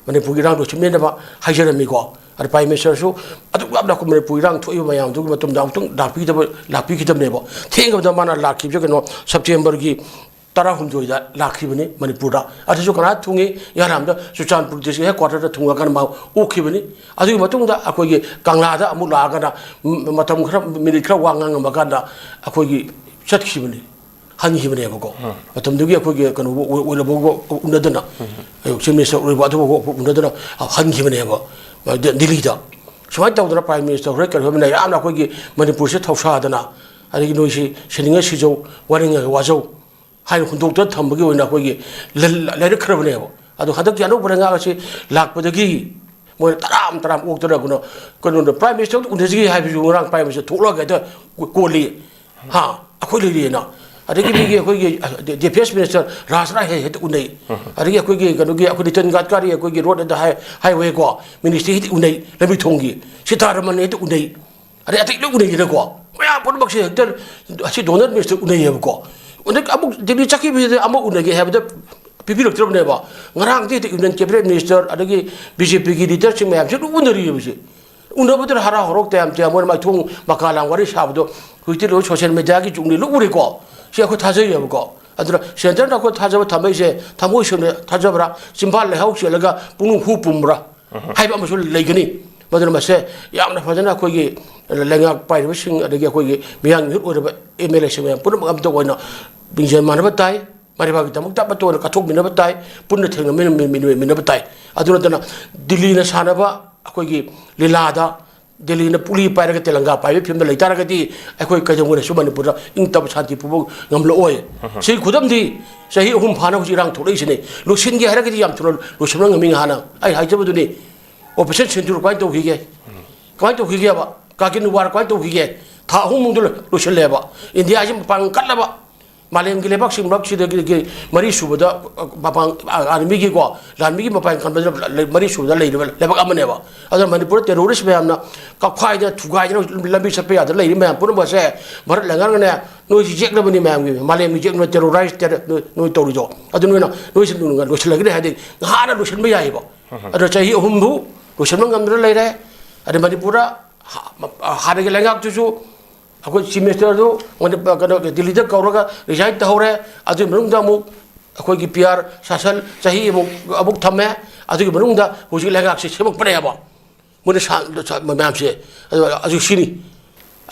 ꯃꯅꯤꯄꯨꯔꯒꯤ ꯏꯔꯥꯡꯗꯣ ꯆꯨꯞꯃꯤꯟꯅꯕ ꯍꯥꯏꯖꯔꯝꯃꯤꯀꯣ꯫ ꯑꯗ Prime Ministerꯁꯨ ꯑꯗꯨꯛ ꯌꯥꯝꯅ ꯑꯩꯈꯣꯏ ꯃꯅꯤꯄꯨꯔ ꯏꯔꯥꯡ ꯊꯣꯛꯏꯕ ꯃꯌꯥꯝꯗꯨꯒꯤ ꯃꯇꯝꯗ ꯑꯃꯨꯛꯇꯪ ꯂꯥꯛꯄꯤꯗꯕ, ꯂꯥꯛꯄꯤꯈꯤꯗꯕꯅꯦꯕ꯫ ꯊꯦꯡꯉꯕꯗ ꯃꯥꯅ ꯂꯥꯛꯈꯤꯕꯁꯦ ꯀꯩꯅꯣ, Septemberꯒꯤ ꯇꯔꯥꯍꯨꯝꯗꯣꯏꯗ ꯂꯥꯛꯈꯤꯕꯅꯤ ꯃꯅꯤꯄꯨꯔꯗ꯫ ꯑꯗꯨꯁꯨ ꯀꯅꯥ ꯊꯨꯡꯉꯤ? ꯏꯍꯥꯟ ꯍꯥꯟꯕꯗ ꯆꯨꯔꯆꯥꯟꯄꯨꯔ district headquarterꯗ ꯊꯨꯡꯉꯀꯥꯟꯗ ꯃꯥ ꯑꯣꯛꯈꯤꯕꯅꯤ꯫ ꯑꯗꯨꯒꯤ ꯃꯇꯨꯡꯗ ꯑꯩꯈꯣꯏꯒꯤ ꯀꯪꯂꯥꯗ ꯑꯃꯨꯛ ꯂꯥꯛꯑꯒꯅ, ꯃ-, ꯃꯇꯝ ꯈꯔ, minute ꯈꯔ ꯋꯥ ꯉꯥꯡꯉꯝꯃꯀꯥꯟꯗ ꯑꯩꯈꯣꯏꯒꯤ ꯆꯠꯈꯤꯕꯅꯤ, ꯍꯟꯈꯤꯕꯅꯦꯕꯀꯣ꯫ ꯃꯇꯝꯗꯨꯒꯤ ꯑꯩꯈꯣꯏꯒꯤ ꯀꯩꯅꯣ ꯑꯣꯏ-, ꯑꯣꯏꯔꯕ ꯎꯅꯗꯅ, Chief Minister ꯑꯣꯏꯔꯕ ꯑꯗꯨꯒ ꯎꯅꯗꯅ ꯍꯟꯈꯤꯕꯅꯦꯕ, ꯗ-, ꯗꯤꯜꯂꯤꯗ꯫ ꯁꯨꯃꯥꯏꯅ ꯇꯧꯗꯅ Prime Minister ꯍꯣꯏ ꯀꯔꯤ ꯍꯣꯏ ꯃꯌꯥꯝꯅ ꯑꯩꯈꯣꯏꯒꯤ ꯃꯅꯤꯄꯨꯔꯁꯦ ꯊꯧꯁꯥꯗꯅ ꯑꯗꯒꯤ ꯅꯣꯏꯁꯤ ꯁꯤꯅꯤꯡꯉ ꯁꯤꯖꯧ, ꯋꯥꯅꯤꯡꯉ ꯋꯥꯖꯧ ꯍꯥꯏꯅ ꯍꯨꯟꯗꯣꯛꯇꯅ ꯊꯝꯕꯒꯤ ꯑꯣꯏꯅ ꯑꯩꯈꯣꯏꯒꯤ ꯂꯩꯔꯛꯈ꯭ꯔꯕꯅꯦꯕ꯫ ꯑꯗꯣ ꯍꯟꯗꯛꯀꯤ ꯑꯅꯧꯕ ꯂꯩꯉꯥꯛ ꯑꯁꯤ ꯂꯥꯛꯄꯗꯒꯤ ꯃꯣꯏꯅ ꯇꯔꯥꯝ ꯇꯔꯥꯝ ꯑꯣꯛꯇꯅ ꯀꯩꯅꯣ, ꯀꯩꯅꯣꯗ Prime Minister ꯎꯅꯁꯤꯒꯦ ꯍꯥꯏꯕꯁꯨ ꯉꯔꯥꯡ Prime Minister ꯊꯣꯛꯂꯛꯑꯒ ꯍꯦꯛꯇ ꯀꯣꯜꯂꯤ꯫ ꯍꯥ, ꯑꯩꯈꯣꯏ ꯂꯩꯔꯤꯑꯅ꯫ ꯑꯗꯒꯤ ꯃꯤꯒꯤ ꯑꯩꯈꯣꯏꯒꯤ Defence Minister ꯔꯥꯖꯅꯥꯊ ꯍꯦꯛ ꯍꯦꯛꯇ ꯎꯅꯩ꯫ ꯑꯗꯒꯤ ꯑꯩꯈꯣꯏꯒꯤ ꯀꯩꯅꯣꯒꯤ ꯑꯩꯈꯣꯏ ꯅꯤꯇꯤꯟ ꯒꯗꯀꯥꯔꯤ, ꯑꯩꯈꯣꯏꯒꯤ Road and Highway ꯀꯣ, Ministry ꯍꯦꯛꯇ ꯎꯅꯩ, ꯂꯝꯕꯤ ꯊꯣꯡꯒꯤ꯫ ꯁꯤꯇꯥꯔꯥꯃꯟ ꯍꯦꯛꯇ ꯎꯅꯩ꯫ ꯑꯗꯩ ꯑꯇꯩ ꯂꯣꯏ ꯎꯅꯩꯗꯅꯀꯣ꯫ ꯃꯌꯥꯝ ꯄꯨꯝꯅꯃꯛꯁꯦ ꯍꯦꯛꯇ ꯑꯁꯤ Donor Minister ꯎꯅꯩꯌꯦꯕꯀꯣ꯫ ꯑꯃꯨꯛ ꯗꯤꯜꯂꯤ ꯆꯠꯈꯤꯕꯁꯤꯗ ꯑꯃ ꯎꯅꯒꯦ ꯍꯥꯏꯕꯗ ꯄꯤꯕꯤꯔꯛꯇ꯭ꯔꯕꯅꯦꯕ꯫ ꯉꯔꯥꯡꯗꯤ ꯍꯦꯛꯇ Union Cabinet Minister ꯑꯗꯒꯤ BJPꯒꯤ leaderꯁꯤꯡ ꯃꯌꯥꯝꯁꯦ ꯂꯣꯏ ꯎꯅꯔꯤꯑꯕꯁꯦ꯫ ꯎꯅꯕꯗꯨꯗ ꯍꯔꯥꯎ ꯍꯔꯥꯎ ꯇꯌꯥꯝ ꯇꯌꯥꯝ ꯃꯣꯏꯅ ꯃꯥꯏꯊꯣꯡ ꯃꯀꯥ ꯂꯥꯡ ꯋꯥꯔꯤ ꯁꯥꯕꯗꯣ ꯍꯧꯖꯤꯛꯇꯤ ꯂꯣꯏ social mediaꯒꯤ ꯖꯨꯒꯅꯤ, ꯂꯣꯏ ꯎꯔꯦꯀꯣ꯫ ꯁꯤ ꯑꯩꯈꯣꯏ ꯊꯥꯖꯩꯌꯦꯕꯀꯣ꯫ ꯑꯗꯨꯅ Centreꯅ ꯑꯩꯈꯣꯏ ꯊꯥꯖꯕ ꯊꯝꯃꯛꯏꯁꯦ ꯊꯃꯣꯏ ꯁꯦꯡꯅ ꯊꯥꯖꯕ꯭ꯔꯥ, ꯆꯤꯝꯕꯥꯜ ꯂꯩꯍꯥꯎ ꯆꯦꯜꯂꯒ ꯄꯨꯛꯅꯤꯡ ꯍꯨ ꯄꯨꯝꯕ꯭ꯔꯥ ꯍꯥꯏꯕ ꯑꯃꯁꯨ ꯂꯩꯒꯅꯤ꯫ ꯃꯗꯨꯅ ꯃꯁꯦ ꯌꯥꯝꯅ ꯐꯖꯅ ꯑꯩꯈꯣꯏꯒꯤ ꯂꯩꯉꯥꯛ ꯄꯥꯏꯔꯤꯕꯁꯤꯡ ꯑꯗꯒꯤ ꯑꯩꯈꯣꯏꯒꯤ ꯃꯤꯌꯥꯝꯒꯤ ꯃꯤꯍꯨꯠ ꯑꯣꯏꯔꯕ MLAꯁꯤꯡ ꯃꯌꯥꯝ ꯄꯨꯝꯅꯃꯛ ꯑꯃꯠꯇ ꯑꯣꯏꯅ ꯂꯤꯡꯖꯦꯜ ꯃꯥꯟꯅꯕ ꯇꯥꯏ꯫ ꯃꯔꯩꯕꯥꯛꯀꯤꯗꯃꯛꯇ ꯑꯃꯠꯇ ꯑꯣꯏꯅ ꯀꯠꯊꯣꯛꯃꯤꯟꯅꯕ ꯇꯥꯏ꯫ ꯄꯨꯟꯅ ꯊꯦꯡꯅꯃꯤꯟꯅ-, ꯃꯤꯟ-, ꯃꯤꯟ-, ꯃꯤꯟꯅꯕ ꯇꯥꯏ꯫ ꯑꯗꯨ ꯅꯠꯇꯅ ꯗꯤꯜꯂꯤꯅ ꯁꯥꯟꯅꯕ ꯑꯩꯈꯣꯏꯒꯤ ꯂꯤꯂꯥꯗ ꯗꯤꯜꯂꯤꯅ ꯄꯨꯛꯂꯤ ꯄꯥꯏꯔꯒ ꯇꯦꯂꯪꯒꯥ ꯄꯥꯏꯕꯒꯤ ꯐꯤꯕꯝꯗ ꯂꯩꯇꯥꯔꯒꯗꯤ ꯑꯩꯈꯣꯏ ꯀꯩꯗꯧꯉꯩꯗꯁꯨ ꯃꯅꯤꯄꯨꯔꯗ ꯏꯪ ꯇꯞꯄ ꯁꯥꯟꯇꯤ ꯄꯨꯕ ꯉꯝꯂꯛꯑꯣꯏ꯫ ꯁꯤꯒꯤ ꯈꯨꯗꯝꯗꯤ ꯆꯍꯤ ꯑꯍꯨꯝ ꯐꯥꯅ ꯍꯧꯖꯤꯛ ꯏꯔꯥꯡ ꯊꯣꯛꯂꯛꯏꯁꯤꯅꯤ꯫ ꯂꯣꯏꯁꯤꯟꯒꯦ ꯍꯥꯏꯔꯒꯗꯤ ꯌꯥꯝ ꯊꯨꯅ ꯂꯣꯏꯁꯤꯟꯕ ꯉꯝꯃꯤ꯫ ꯉꯍꯥꯟꯅ ꯑꯩ ꯍꯥꯏꯖꯕꯗꯨꯅꯤ, Operation Sindoor ꯀꯃꯥꯏꯅ ꯇꯧꯈꯤꯒꯦ? ꯀꯃꯥꯏꯅ ꯇꯧꯈꯤꯒꯦꯕ? Kargil War ꯀꯃꯥꯏꯅ ꯇꯧꯈꯤꯒꯦ? ꯊꯥ ꯑꯍꯨꯝ ꯃꯅꯨꯡꯗ ꯂꯣꯏ-, ꯂꯣꯏꯁꯤꯜꯂꯦꯕ꯫ ꯏꯟꯗꯤꯌꯥꯁꯤ ꯃꯄꯥꯡꯒꯜ ꯀꯜꯂꯕ, ꯃꯥꯂꯦꯝꯒꯤ ꯂꯩꯕꯥꯛꯁꯤꯡ ꯃꯔꯛꯁꯤꯗꯒꯤ ꯃꯔꯤ ꯁꯨꯕꯗ ꯃꯄꯥꯡ, ꯑꯥꯔꯃꯤꯒꯤꯀꯣ, ꯂꯥꯟꯃꯤꯒꯤ ꯃꯄꯥꯡꯒꯜ ꯀꯟꯕꯗ ꯂꯩ-, ꯃꯔꯤ ꯁꯨꯕꯗ ꯂꯩꯔꯤꯕ ꯂꯩꯕꯥꯛ ꯑꯃꯅꯦꯕ꯫ ꯑꯗꯨꯅ ꯃꯅꯤꯄꯨꯔꯗ terrorist ꯃꯌꯥꯝꯅ ꯀꯞꯈꯥꯏꯗꯅ ꯊꯨꯒꯥꯏꯗꯅ ꯂꯝꯕꯤ ꯆꯠꯄ ꯌꯥꯗꯅ ꯂꯩꯔꯤ ꯃꯌꯥꯝ ꯄꯨꯝꯅꯃꯛꯁꯦ ꯚꯥꯔꯠ ꯂꯩꯉꯥꯛꯅꯅꯦ, ꯅꯣꯏꯁꯤ ꯌꯦꯛꯅꯕꯅꯤ ꯃꯌꯥꯝꯒꯤ, ꯃꯥꯂꯦꯝꯒꯤ ꯌꯦꯛꯅꯕ terrorize ꯇꯦꯔ-, ꯅꯣꯏ, ꯅꯣꯏ ꯇꯧꯔꯤꯗꯣ꯫ ꯑꯗꯨ ꯅꯣꯏꯅ, ꯅꯣꯏꯁꯤ ꯂꯣꯏꯁꯤꯜꯂꯒꯅꯤ ꯍꯥꯏꯗꯤ ꯉꯍꯥꯟꯅ ꯂꯣꯏꯁꯤꯟꯕ ꯌꯥꯏꯑꯕ꯫ ꯑꯗꯣ ꯆꯍꯤ ꯑꯍꯨꯝꯕꯨ ꯂꯣꯏꯁꯤꯟꯕ ꯉꯝꯗꯅ ꯂꯩꯔꯦ꯫ ꯑꯗꯩ ꯃꯅꯤꯄꯨꯔꯗ ꯍꯥ-, ꯃ-, ꯍꯥꯟꯅꯒꯤ ꯂꯩꯉꯥꯛꯇꯨꯁꯨ ꯑꯩꯈꯣꯏ Chief Ministerꯗꯨ ꯃꯅꯤ-, ꯀꯩꯅꯣ, ꯗꯤꯜꯂꯤꯗ ꯀꯧꯔꯒ resign ꯇꯧꯍꯧꯔꯦ꯫ ꯑꯗꯨꯒꯤ ꯃꯅꯨꯡꯗ ꯑꯃꯨꯛ ꯑꯩꯈꯣꯏꯒꯤ PR ꯁꯥꯁꯟ ꯆꯍꯤ ꯑꯃꯨꯛ, ꯑꯃꯨꯛ ꯊꯝꯃꯦ꯫ ꯑꯗꯨꯒꯤ ꯃꯅꯨꯡꯗ ꯍꯧꯖꯤꯛ ꯂꯩꯉꯥꯛꯁꯤ ꯁꯦꯝꯃꯛꯄꯅꯦꯕ꯫ ꯃꯣꯏꯅ ꯁꯥ-, ꯁꯥ-, ꯃꯌꯥꯝꯁꯦ꯫ ꯑꯗꯨ, ꯑꯗꯨ ꯁꯤꯅꯤ꯫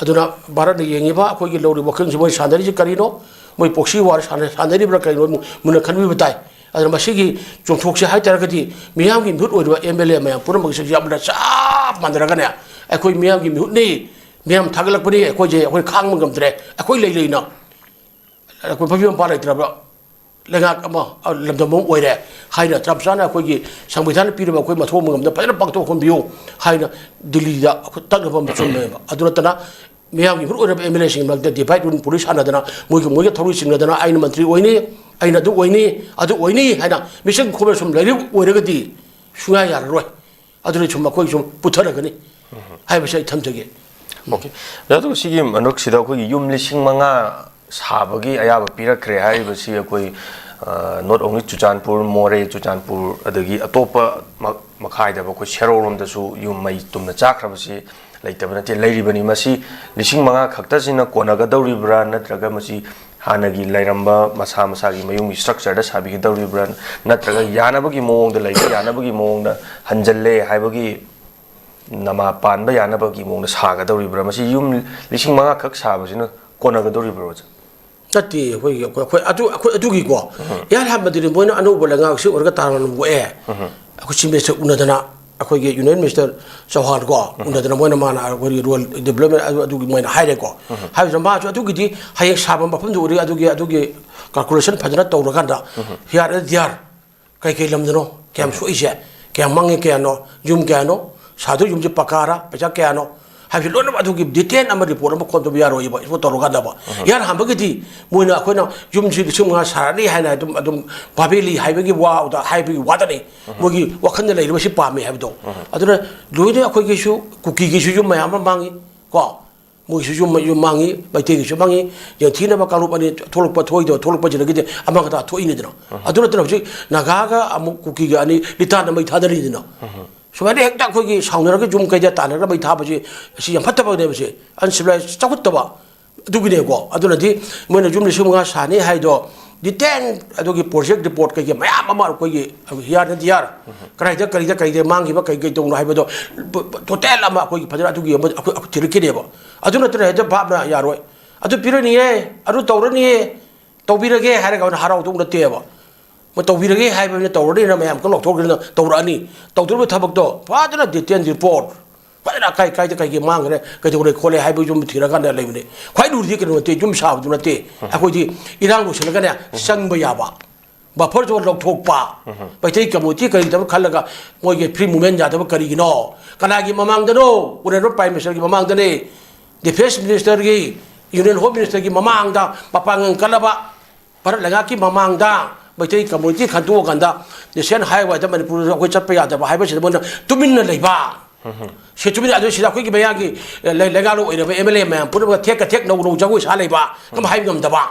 ꯑꯗꯨꯅ ꯚꯥꯔꯠꯅ ꯌꯦꯡꯉꯤꯕ ꯑꯩꯈꯣꯏꯒꯤ ꯂꯧꯔꯤꯕ ꯋꯥꯈꯜꯁꯦ ꯃꯣꯏ ꯁꯥꯟꯅꯔꯤꯁꯤ ꯀꯔꯤꯅꯣ? ꯃꯣꯏ proxy war ꯁꯥꯟꯅ-, ꯁꯥꯟꯅꯔꯤꯕ꯭ꯔꯥ ꯀꯔꯤꯅꯣ? ꯃꯨꯟꯅ ꯈꯟꯕꯤꯕ ꯇꯥꯏ꯫ ꯑꯗꯨꯅ ꯃꯁꯤꯒꯤ ꯆꯣꯡꯊꯣꯛꯁꯦ ꯍꯥꯏ ꯇꯥꯔꯒꯗꯤ ꯃꯤꯌꯥꯝꯒꯤ ꯃꯤꯍꯨꯠ ꯑꯣꯏꯔꯤꯕ MLA ꯃꯌꯥꯝ ꯄꯨꯝꯅꯃꯛꯁꯦ ꯌꯥꯝꯅ ꯆꯞ ꯃꯥꯟꯅꯔꯒꯅꯦ, ꯑꯩꯈꯣꯏ ꯃꯤꯌꯥꯝꯒꯤ ꯃꯤꯍꯨꯠꯅꯤ, ꯃꯤꯌꯥꯝ ꯊꯥꯒꯠꯂꯛꯄꯅꯤ, ꯑꯩꯈꯣꯏꯁꯦ ꯑꯩꯈꯣꯏ ꯈꯥꯡꯕ ꯉꯝꯗ꯭ꯔꯦ, ꯑꯩꯈꯣꯏ ꯂꯩ ꯂꯩꯅ ꯑꯩꯈꯣꯏ ꯃꯄꯤ ꯃꯄꯥ ꯂꯩꯇ꯭ꯔꯕ ꯂꯩꯉꯥꯛ ꯑꯃ, ꯑ, ꯂꯝꯗꯝ ꯑꯃ ꯑꯣꯏꯔꯦ ꯍꯥꯏꯅ ꯆꯞ ꯆꯥꯅ ꯑꯩꯈꯣꯏꯒꯤ ꯁꯪꯕꯤꯙꯥꯟꯅ ꯄꯤꯔꯤꯕ ꯑꯩꯈꯣꯏ ꯃꯊꯧ ꯃꯉꯝꯗ ꯐꯖꯅ ꯄꯥꯡꯊꯣꯛꯍꯟꯕꯤꯌꯨ ꯍꯥꯏꯅ ꯗꯤꯜꯂꯤꯗ ꯑꯩꯈꯣꯏ ꯇꯛꯅꯕ ꯑꯃ ꯆꯨꯝꯃꯦꯕ꯫ ꯑꯗꯨ ꯅꯠꯇꯅ ꯃꯤꯌꯥꯝꯒꯤ ꯃꯔꯨ ꯑꯣꯏꯔꯕ ꯑꯦꯝ ꯑꯦꯜ ꯑꯦꯁꯤꯡꯒꯤ ꯃꯔꯛꯇ divide and rule policy ꯁꯥꯟꯅꯗꯅ, ꯃꯣꯏꯒꯤ, ꯃꯣꯏꯒ ꯊꯧꯔꯤ ꯆꯤꯡꯅꯗꯅ, "ꯑꯩꯅ ꯃꯟꯇ꯭ꯔꯤ ꯑꯣꯏꯅꯤ, ꯑꯩꯅ ꯑꯗꯨ ꯑꯣꯏꯅꯤ, ꯑꯗꯨ ꯑꯣꯏꯅꯤ" ꯍꯥꯏꯅ ꯃꯤꯆꯪ ꯈꯣꯝꯅ ꯁꯨꯝ ꯂꯩꯔꯤꯕ ꯑꯣꯏꯔꯒꯗꯤ ꯁꯨꯡꯌꯥ ꯌꯥꯔꯔꯣꯏ꯫ ꯑꯗꯨꯅ ꯁꯨꯝ ꯑꯩꯈꯣꯏ ꯁꯨꯝ ꯄꯨꯊꯔꯒꯅꯤ ꯍꯥꯏꯕꯁꯦ ꯑꯩ ꯊꯝꯖꯒꯦ꯫ ꯑꯣꯀꯦ꯫ ꯑꯗꯨꯒ ꯁꯤꯒꯤ ꯃꯅꯨꯡꯁꯤꯗ ꯑꯩꯈꯣꯏꯒꯤ ꯌꯨꯝ ꯂꯤꯁꯤꯡ ꯃꯉꯥ ꯁꯥꯕꯒꯤ ꯑꯌꯥꯕ ꯄꯤꯔꯛꯈ꯭ꯔꯦ ꯍꯥꯏꯔꯤꯕꯁꯤ ꯑꯩꯈꯣꯏ, ꯑ, not only ꯆꯨꯔꯆꯥꯟꯄꯨꯔ, ꯃꯣꯔꯦ, ꯆꯨꯔꯆꯥꯟꯄꯨꯔ, ꯑꯗꯒꯤ ꯑꯇꯣꯞꯄ ꯃ-, ꯃꯈꯥꯏꯗꯕ ꯑꯩꯈꯣꯏ ꯁꯦꯔꯧꯔꯣꯝꯗꯁꯨ ꯌꯨꯝ ꯃꯩ ꯇꯨꯝꯅ ꯆꯥꯛꯈ꯭ꯔꯕꯁꯤ ꯂꯩꯇꯕ ꯅꯠꯇꯦ, ꯂꯩꯔꯤꯕꯅꯤ꯫ ꯃꯁꯤ ꯂꯤꯁꯤꯡ ꯃꯉꯥ ꯈꯛꯇꯁꯤꯅ ꯀꯣꯟꯅꯒꯗꯧꯔꯤꯕ꯭ꯔꯥ, ꯅꯠꯇ꯭ꯔꯒ ꯃꯁꯤ ꯍꯥꯟꯅꯒꯤ ꯂꯩꯔꯝꯕ ꯃꯁꯥ ꯃꯁꯥꯒꯤ ꯃꯌꯨꯝꯒꯤ structure ꯗ ꯁꯥꯕꯤꯒꯗꯧꯔꯤꯕ꯭ꯔꯥ, ꯅꯠꯇ꯭ꯔꯒ ꯌꯥꯅꯕꯒꯤ ꯃꯑꯣꯡꯗ, ꯂꯩꯕ ꯌꯥꯅꯕꯒꯤ ꯃꯑꯣꯡꯗ ꯍꯟꯖꯜꯂꯦ ꯍꯥꯏꯕꯒꯤ ꯅꯃꯥ ꯄꯥꯟꯕ ꯌꯥꯅꯕꯒꯤ ꯃꯑꯣꯡꯗ ꯁꯥꯒꯗꯧꯔꯤꯕ꯭ꯔꯥ? ꯃꯁꯤ ꯌꯨꯝ ꯂꯤꯁꯤꯡ ꯃꯉꯥ ꯈꯛ ꯁꯥꯕꯁꯤꯅ ꯀꯣꯟꯅꯒꯗꯧꯔꯤꯕ꯭ꯔꯣ, ꯑꯣꯖꯥ? ꯅꯠꯇꯦ, ꯑꯩꯈꯣꯏꯒꯤ, ꯑꯩꯈꯣꯏ, ꯑꯩꯈꯣꯏ ꯑꯗꯨ, ꯑꯩꯈꯣꯏ ꯑꯗꯨꯒꯤꯀꯣ, ꯏꯍꯥꯟ ꯍꯥꯟꯕꯗꯗꯤ ꯃꯣꯏꯅ ꯑꯅꯧꯕ ꯂꯩꯉꯥꯛꯁꯤ ꯑꯣꯏꯔꯒ ꯇꯥꯔꯝꯕ ꯑꯦ, ꯑꯩꯈꯣꯏ ꯆꯤꯐ ꯃꯤꯅꯤꯁꯇꯔ ꯎꯅꯗꯅ, ꯑꯩꯈꯣꯏꯒꯤ ꯌꯨꯅꯤꯌꯟ ꯃꯤꯅꯤꯁꯇꯔ ꯆꯧꯍꯥꯟꯒꯣ ꯎꯅꯗꯅ, ꯃꯣꯏꯅ, ꯃꯥꯅ ꯑꯩꯈꯣꯏꯒꯤ ꯔꯨꯔꯦꯜ ꯗꯤꯕꯂꯞꯃꯦꯟ ꯑꯗꯨ, ꯑꯗꯨꯒꯤ ꯃꯣꯏꯅ ꯍꯥꯏꯔꯦꯀꯣ꯫ ꯍꯥꯏꯕꯁꯤꯅ ꯃꯥꯁꯨ ꯑꯗꯨꯒꯤꯗꯤ ꯍꯌꯦꯡ ꯁꯥꯕ ꯃꯐꯝꯗꯨ ꯑꯣꯏꯔꯒ ꯑꯗꯨꯒꯤ, ꯑꯗꯨꯒꯤ ꯀꯥꯜꯀꯨꯂꯦꯁꯟ ꯐꯖꯅ ꯇꯧꯔꯀꯥꯟꯗ, ꯍꯤꯌꯥꯔ ꯑꯦꯟ ꯗꯤꯌꯥꯔ ꯀꯩꯀꯩ ꯂꯝꯗꯅꯣ ꯀꯌꯥꯝ ꯁꯣꯛꯏꯁꯦ, ꯀꯌꯥꯝ ꯃꯥꯡꯉꯦ, ꯀꯌꯥꯅꯣ, ꯌꯨꯝ ꯀꯌꯥꯅꯣ, ꯁꯥꯗꯣꯏ ꯌꯨꯝꯁꯦ ꯄꯀꯥꯔꯥ, ꯄꯩꯁꯥ ꯀꯌꯥꯅꯣ ꯍꯥꯏꯕꯁꯤ ꯂꯣꯏꯅꯃꯛ ꯑꯗꯨꯒꯤ ꯗꯤꯇꯦꯜ ꯑꯃ ꯔꯤꯄꯣꯔꯠ ꯑꯃ ꯈꯣꯝꯗꯕ ꯌꯥꯔꯣꯏꯕ꯫ ꯏꯁꯄꯣꯔꯠ ꯇꯧꯔꯀꯥꯟꯗꯕ, ꯏꯍꯥꯟ ꯍꯥꯟꯕꯒꯤꯗꯤ ꯃꯣꯏꯅ ꯑꯩꯈꯣꯏꯅ ꯌꯨꯝꯁꯤ ꯂꯤꯁꯤꯡ ꯃꯉꯥ ꯁꯥꯔꯅꯤ ꯍꯥꯏꯅ ꯑꯗꯨꯝ, ꯑꯗꯨꯝ ꯚꯥꯕꯦꯂꯤ ꯍꯥꯏꯕꯒꯤ ꯋꯥꯗ, ꯍꯥꯏꯕꯒꯤ ꯋꯥꯗꯅꯤ, ꯃꯣꯏꯒꯤ ꯋꯥꯈꯜꯗ ꯂꯩꯔꯤꯕꯁꯤ ꯄꯥꯝꯃꯤ ꯍꯥꯏꯕꯗꯣ꯫ ꯑꯗꯨꯅ ꯂꯣꯏꯅ ꯑꯩꯈꯣꯏꯒꯤꯁꯨ, ꯀꯨꯀꯤꯒꯤꯁꯨ ꯌꯨꯝ ꯃꯌꯥꯝ ꯑꯃ ꯃꯥꯡꯉꯤ ꯀꯣ, ꯃꯣꯏꯁꯨ ꯌꯨꯝ, ꯌꯨꯝ ꯃꯥꯡꯉꯤ, ꯃꯩꯇꯩꯒꯤꯁꯨ ꯃꯥꯡꯉꯤ꯫ ꯌꯦꯡꯊꯤꯅꯕ ꯀꯥꯡꯂꯨꯞ ꯑꯅꯤ ꯊꯣꯛꯂꯛꯄ, ꯊꯣꯛꯏꯗꯣ, ꯊꯣꯛꯂꯛꯄꯁꯤꯗꯒꯤꯗꯤ ꯑꯃꯈꯛꯇ ꯊꯣꯛꯏꯅꯤꯗꯅ꯫ ꯑꯗꯨ ꯅꯠꯇꯅ ꯍꯧꯖꯤꯛ ꯅꯥꯒꯥꯒ ꯑꯃꯨꯛ ꯀꯨꯀꯤꯒ ꯑꯅꯤ ꯂꯤꯇꯥꯟꯗ ꯃꯩ ꯊꯥꯗꯔꯤꯗꯅ꯫ ꯁꯨꯃꯥꯏꯅ ꯍꯦꯛꯇ ꯑꯩꯈꯣꯏꯒꯤ ꯁꯥꯎꯅꯔꯒ ꯌꯨꯝ ꯀꯩꯗ ꯇꯥꯟꯅꯔꯒ ꯃꯩ ꯊꯥꯕꯁꯤ, ꯑꯁꯤ ꯌꯥꯝ ꯐꯠꯇꯕꯅꯦꯕ꯫ ꯁꯤ ꯑꯟꯁꯤꯚꯤꯂꯥꯏꯁ, ꯆꯥꯎꯈꯠꯇꯕ ꯑꯗꯨꯒꯤꯅꯦꯀꯣ꯫ ꯑꯗꯨꯅꯗꯤ ꯃꯣꯏꯅ ꯌꯨꯝ ꯂꯤꯁꯤꯡ ꯃꯉꯥ ꯁꯥꯅꯤ ꯍꯥꯏꯗꯣ, ꯗꯤꯇꯦꯜ ꯑꯗꯨꯒꯤ ꯄ꯭ꯔꯣꯖꯦꯛ ꯔꯤꯄꯣꯔꯠ ꯀꯩꯀꯩ ꯃꯌꯥꯝ ꯑꯃ ꯑꯩꯈꯣꯏꯒꯤ ꯍꯤꯌꯥꯔ ꯑꯦꯟ ꯗꯤꯌꯥꯔ, ꯀꯗꯥꯏꯗ, ꯀꯔꯤꯗ, ꯀꯔꯤꯗ ꯃꯥꯡꯈꯤꯕ, ꯀꯔꯤ ꯀꯔꯤ ꯇꯧꯅꯣ ꯍꯥꯏꯕꯗꯣ ꯇꯣꯇꯦꯜ ꯑꯃ ꯑꯩꯈꯣꯏꯒꯤ ꯐꯖꯅ ꯑꯗꯨꯒꯤ ꯑꯃ ꯑꯩꯈꯣꯏ, ꯑꯩꯈꯣꯏ ꯊꯤꯔꯛꯈꯤꯅꯦꯕ꯫ ꯑꯗꯨ ꯅꯠꯇꯅ ꯍꯦꯛꯇ ꯚꯥꯞꯅ ꯌꯥꯔꯣꯏ꯫ "ꯑꯗꯨ ꯄꯤꯔꯅꯤꯌꯦ, ꯑꯗꯨ ꯇꯧꯔꯅꯤꯌꯦ, ꯇꯧꯕꯤꯔꯒꯦ" ꯍꯥꯏꯔꯒ ꯑꯣꯏꯅ ꯍꯔꯥꯎꯗꯧ ꯅꯠꯇꯦꯕ꯫ ꯃꯣꯏ ꯇꯧꯕꯤꯔꯒꯦ ꯍꯥꯏꯕꯅꯤꯅ ꯇꯧꯔꯅꯤꯅ ꯃꯌꯥꯝ ꯀꯟꯅ ꯂꯥꯎꯊꯣꯛꯈ꯭ꯔꯦꯅ ꯇꯧꯔꯛꯑꯅꯤ꯫ ꯇꯧꯗꯧꯔꯤꯕ ꯊꯕꯛꯇꯣ ꯐꯖꯅ ꯗꯤꯇꯦꯜ ꯔꯤꯄꯣꯔꯠ, ꯐꯖꯅ ꯑꯀꯥꯏ ꯑꯀꯥꯏꯗ ꯀꯩꯀꯩ ꯃꯥꯡꯈ꯭ꯔꯦ, ꯀꯩꯗꯧꯔꯦ ꯈꯣꯠꯂꯦ ꯍꯥꯏꯕ ꯌꯨꯝ ꯊꯤꯔꯀꯥꯟꯗ ꯂꯩꯕꯅꯦ꯫ ꯈ꯭ꯋꯥꯏ ꯂꯨꯔꯤꯗꯤ ꯀꯩꯅꯣ ꯅꯠꯇꯦ, ꯌꯨꯝ ꯁꯥꯕꯗꯨ ꯅꯠꯇꯦ꯫ ꯑꯩꯈꯣꯏꯗꯤ ꯏꯔꯥꯡ ꯂꯣꯏꯁꯤꯜꯂꯒꯅꯦ, ꯆꯪꯕ ꯌꯥꯕ, ꯕꯐꯔ ꯖꯣꯟ ꯂꯧꯊꯣꯛꯄ, ꯃꯩꯇꯩ ꯀꯝꯃꯨꯅꯤꯇꯤ ꯀꯔꯤ ꯇꯧꯕ ꯈꯜꯂꯒ ꯃꯣꯏꯒꯤ ꯐ꯭ꯔꯤ ꯃꯨꯚꯃꯦꯟ ꯌꯥꯗꯕ ꯀꯔꯤꯒꯤꯅꯣ? ꯀꯅꯥꯒꯤ ꯃꯃꯥꯡꯗꯅꯣ? ꯑꯣꯅꯔꯦꯕꯜ ꯄ꯭ꯔꯥꯏꯝ ꯃꯤꯅꯤꯁꯇꯔꯒꯤ ꯃꯃꯥꯡꯗꯅꯦ, ꯗꯤꯐꯦꯟꯁ ꯃꯤꯅꯤꯁꯇꯔꯒꯤ, ꯌꯨꯅꯤꯌꯟ ꯍꯣꯝ ꯃꯤꯅꯤꯁꯇꯔꯒꯤ ꯃꯃꯥꯡꯗ ꯃꯄꯥꯡꯒꯜ ꯀꯜꯂꯕ ꯚꯥꯔꯠ ꯂꯩꯉꯥꯛꯀꯤ ꯃꯃꯥꯡꯗ ꯃꯩꯇꯩ ꯀꯝꯃꯨꯅꯤꯇꯤ ꯈꯟꯗꯣꯛꯑꯀꯥꯟꯗ ꯅꯦꯁꯅꯦꯜ ꯍꯥꯏꯋꯦꯗ ꯃꯅꯤꯄꯨꯔꯗ ꯑꯩꯈꯣꯏ ꯆꯠꯄ ꯌꯥꯗꯕ ꯍꯥꯏꯕꯁꯤꯗ ꯃꯣꯏꯅ ꯇꯨꯃꯤꯟꯅ ꯂꯩꯕ꯫ ꯁꯤ ꯇꯨꯃꯤꯟꯅ, ꯑꯗꯨ ꯁꯤꯗ ꯑꯩꯈꯣꯏꯒꯤ ꯃꯌꯥꯒꯤ ꯂꯩ-, ꯂꯩꯉꯥꯛꯂꯣꯟ ꯑꯣꯏꯔꯕ ꯑꯦꯝ ꯑꯦꯜ ꯑꯦ ꯃꯌꯥꯝ ꯄꯨꯝꯅꯃꯛ ꯊꯦꯛꯀ ꯊꯦꯛ ꯅꯧ ꯅꯧ ꯖꯒꯣꯏ ꯁꯥ ꯂꯩꯕ, ꯀꯝ ꯍꯥꯏꯕ ꯉꯝꯗꯕ꯫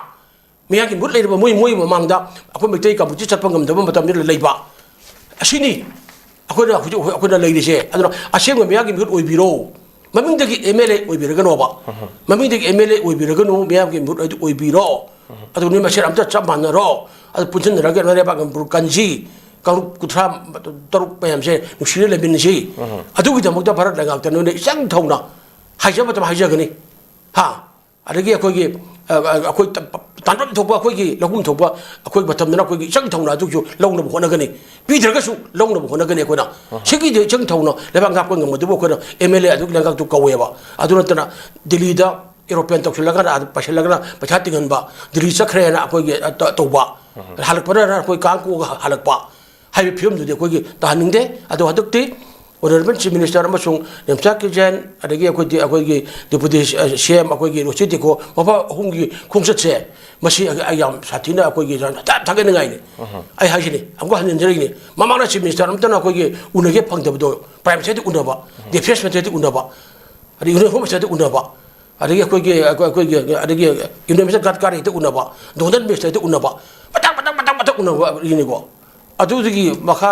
ꯃꯤꯌꯥꯝꯒꯤ ꯃꯨꯠ ꯂꯩꯔꯕ ꯃꯣꯏ, ꯃꯣꯏ ꯃꯃꯥꯡꯗ ꯑꯩꯈꯣꯏ ꯃꯩꯇꯩ ꯀꯝꯃꯨꯅꯤꯇꯤ ꯆꯠꯄ ꯉꯝꯗꯕ ꯃꯇꯝꯗ ꯂꯩꯕ꯫ ꯑꯁꯤꯅꯤ ꯑꯩꯈꯣꯏꯅ ꯍꯧꯖꯤꯛ ꯑꯩꯈꯣꯏꯅ ꯂꯩꯔꯤꯁꯦ꯫ ꯑꯗꯨꯅ ꯑꯁꯦꯡꯕ ꯃꯤꯌꯥꯝꯒꯤ ꯃꯤꯍꯨꯠ ꯑꯣꯏꯕꯤꯔꯣ꯫ ꯃꯃꯤꯡꯗꯒꯤ ꯑꯦꯝ ꯑꯦꯜ ꯑꯦ ꯑꯣꯏꯕꯤꯔꯒꯅꯣꯕ꯫ ꯃꯃꯤꯡꯗꯒꯤ ꯑꯦꯝ ꯑꯦꯜ ꯑꯦ ꯑꯣꯏꯕꯤꯔꯒꯅꯨ, ꯃꯤꯌꯥꯝꯒꯤ ꯃꯤꯍꯨꯠ ꯑꯗꯨ ꯑꯣꯏꯕꯤꯔꯣ꯫ ꯑꯗꯨ ꯅꯣꯏ ꯃꯁꯦꯟ ꯑꯝꯇ ꯆꯞ ꯃꯥꯟꯅꯔꯣ꯫ ꯑꯗꯨ ꯄꯨꯟꯁꯤꯟꯅꯔꯒ ꯂꯩꯕꯥꯛ ꯃꯅꯤꯄꯨꯔ ꯀꯟꯁꯤ꯫ ꯀꯥꯡꯂꯨꯞ ꯀꯨꯟꯊ꯭ꯔꯥ ꯇꯔꯨꯛ ꯃꯌꯥꯝꯁꯦ ꯅꯨꯡꯁꯤꯅ ꯂꯩꯃꯤꯟꯅꯁꯤ꯫ ꯑꯗꯨꯒꯤꯗꯃꯛꯇ ꯚꯥꯔꯠ ꯂꯩꯉꯥꯛꯇ ꯅꯣꯏꯅ ꯏꯆꯪ ꯊꯧꯅ ꯍꯥꯏꯖꯕ ꯃꯇꯝ ꯍꯥꯏꯖꯒꯅꯤ꯫ ꯍꯥ? ꯑꯗꯒꯤ ꯑꯩꯈꯣꯏꯒꯤ, ꯑ, ꯑ, ꯑꯩꯈꯣꯏ ꯇ-, ꯇꯥꯟꯐꯝ ꯊꯣꯛꯄ, ꯑꯩꯈꯣꯏꯒꯤ ꯂꯧꯐꯝ ꯊꯣꯛꯄ, ꯑꯩꯈꯣꯏ ꯃꯇꯝꯗꯅ ꯑꯩꯈꯣꯏꯒꯤ ꯏꯆꯪ ꯊꯧꯅ ꯑꯗꯨꯒꯤꯁꯨ ꯂꯧꯅꯕ ꯍꯣꯠꯅꯒꯅꯤ꯫ ꯄꯤꯗ꯭ꯔꯒꯁꯨ ꯂꯧꯅꯕ ꯍꯣꯠꯅꯒꯅꯤ ꯑꯩꯈꯣꯏꯅ꯫ ꯁꯤꯒꯤꯗꯤ ꯏꯆꯪ ꯊꯧꯅ ꯂꯩꯕꯥꯛ ꯉꯥꯛꯄ ꯉꯝꯕꯗꯨꯕꯨ ꯑꯩꯈꯣꯏꯅ ꯑꯦꯝ ꯑꯦꯜ ꯑꯦ ꯑꯗꯨꯒꯤ ꯂꯩꯉꯥꯛꯇꯨ ꯀꯧꯋꯦꯕ꯫ ꯑꯗꯨ ꯅꯠꯇꯅ ꯗꯤꯜꯂꯤꯗ ꯑꯦꯔꯣꯄ꯭ꯂꯦꯟ ꯇꯧꯁꯤꯜꯂꯒꯅ, ꯑꯗꯨ ꯄꯥꯏꯁꯤꯜꯂꯒꯅ ꯄꯩꯁꯥ ꯇꯤꯡꯍꯟꯕ, ꯗꯤꯜꯂꯤ ꯆꯠꯈ꯭ꯔꯦꯅ ꯑꯩꯈꯣꯏꯒꯤ, ꯑ, ꯇ-, ꯇꯧꯕ, ꯍꯜꯂꯛꯄꯗꯅ ꯑꯩꯈꯣꯏ ꯀꯥꯡ ꯀꯣꯛꯑꯒ ꯍꯜꯂꯛꯄ꯫ ꯍꯥꯏꯕ ꯐꯤꯕꯝꯗꯨꯗꯤ ꯑꯩꯈꯣꯏꯒꯤ ꯇꯥꯍꯟꯅꯤꯡꯗꯦ꯫ ꯑꯗꯣ ꯍꯟꯗꯛꯇꯤ ꯑꯣꯅꯔꯦꯕꯜ ꯆꯤꯐ ꯃꯤꯅꯤꯁꯇꯔ ꯑꯃꯁꯨꯡ ꯔꯦꯝꯆꯥꯛ ꯀꯤꯖꯦꯟ, ꯑꯗꯒꯤ ꯑꯩꯈꯣꯏꯗꯤ, ꯑꯩꯈꯣꯏꯒꯤ ꯗꯦꯄꯨꯇꯤ ꯁꯤ ꯑꯦꯝ, ꯑꯩꯈꯣꯏꯒꯤ ꯔꯣꯁꯤ ꯇꯦꯈꯣ, ꯃꯐꯝ ꯑꯍꯨꯝꯒꯤ ꯈꯣꯡꯆꯠꯁꯦ, ꯃꯁꯤ ꯑꯩ, ꯑꯩ ꯌꯥꯝ ꯁꯥꯊꯤꯅ ꯑꯩꯈꯣꯏꯒꯤ ꯌꯥꯝ ꯊꯥ-, ꯊꯥꯒꯠꯅꯤꯡꯉꯥꯏꯅꯤ꯫ ꯑꯩ ꯍꯥꯏꯁꯤꯅꯤ, ꯑꯃꯨꯛꯀ ꯍꯟꯖꯤꯟꯖꯔꯛꯏꯅꯤ, ꯃꯃꯥꯡꯗ ꯆꯤꯐ ꯃꯤꯅꯤꯁꯇꯔ ꯑꯝꯇꯅ ꯑꯩꯈꯣꯏꯒꯤ ꯎꯅꯒꯦ ꯐꯪꯗꯕꯗꯣ, ꯄ꯭ꯔꯥꯏꯝ ꯃꯤꯅꯤꯁꯇꯔꯗꯤ ꯎꯅꯕ, ꯗꯤꯐꯦꯟꯁ ꯃꯤꯅꯤꯁꯇꯔꯗꯤ ꯎꯅꯕ, ꯑꯗꯒꯤ ꯌꯨꯅꯤꯌꯟ ꯍꯣꯝ ꯃꯤꯅꯤꯁꯇꯔꯗꯤ ꯎꯅꯕ, ꯑꯗꯒꯤ ꯑꯩꯈꯣꯏꯒꯤ, ꯑꯩꯈꯣꯏ-, ꯑꯩꯈꯣꯏꯒꯤ, ꯑꯗꯒꯤ ꯌꯨꯅꯤꯌꯟ ꯃꯤꯅꯤꯁꯇꯔ ꯒꯗꯀꯥꯔꯤꯗ ꯎꯅꯕ, ꯗꯣꯅꯦꯜ ꯃꯤꯅꯤꯁꯇꯔꯗ ꯎꯅꯕ, ꯃꯊꯪ, ꯃꯊꯪ, ꯃꯊꯪ, ꯃꯊꯪ ꯎꯅꯕ ꯏꯅꯤꯀꯣ꯫ ꯑꯗꯨꯗꯒꯤ ꯃꯈꯥ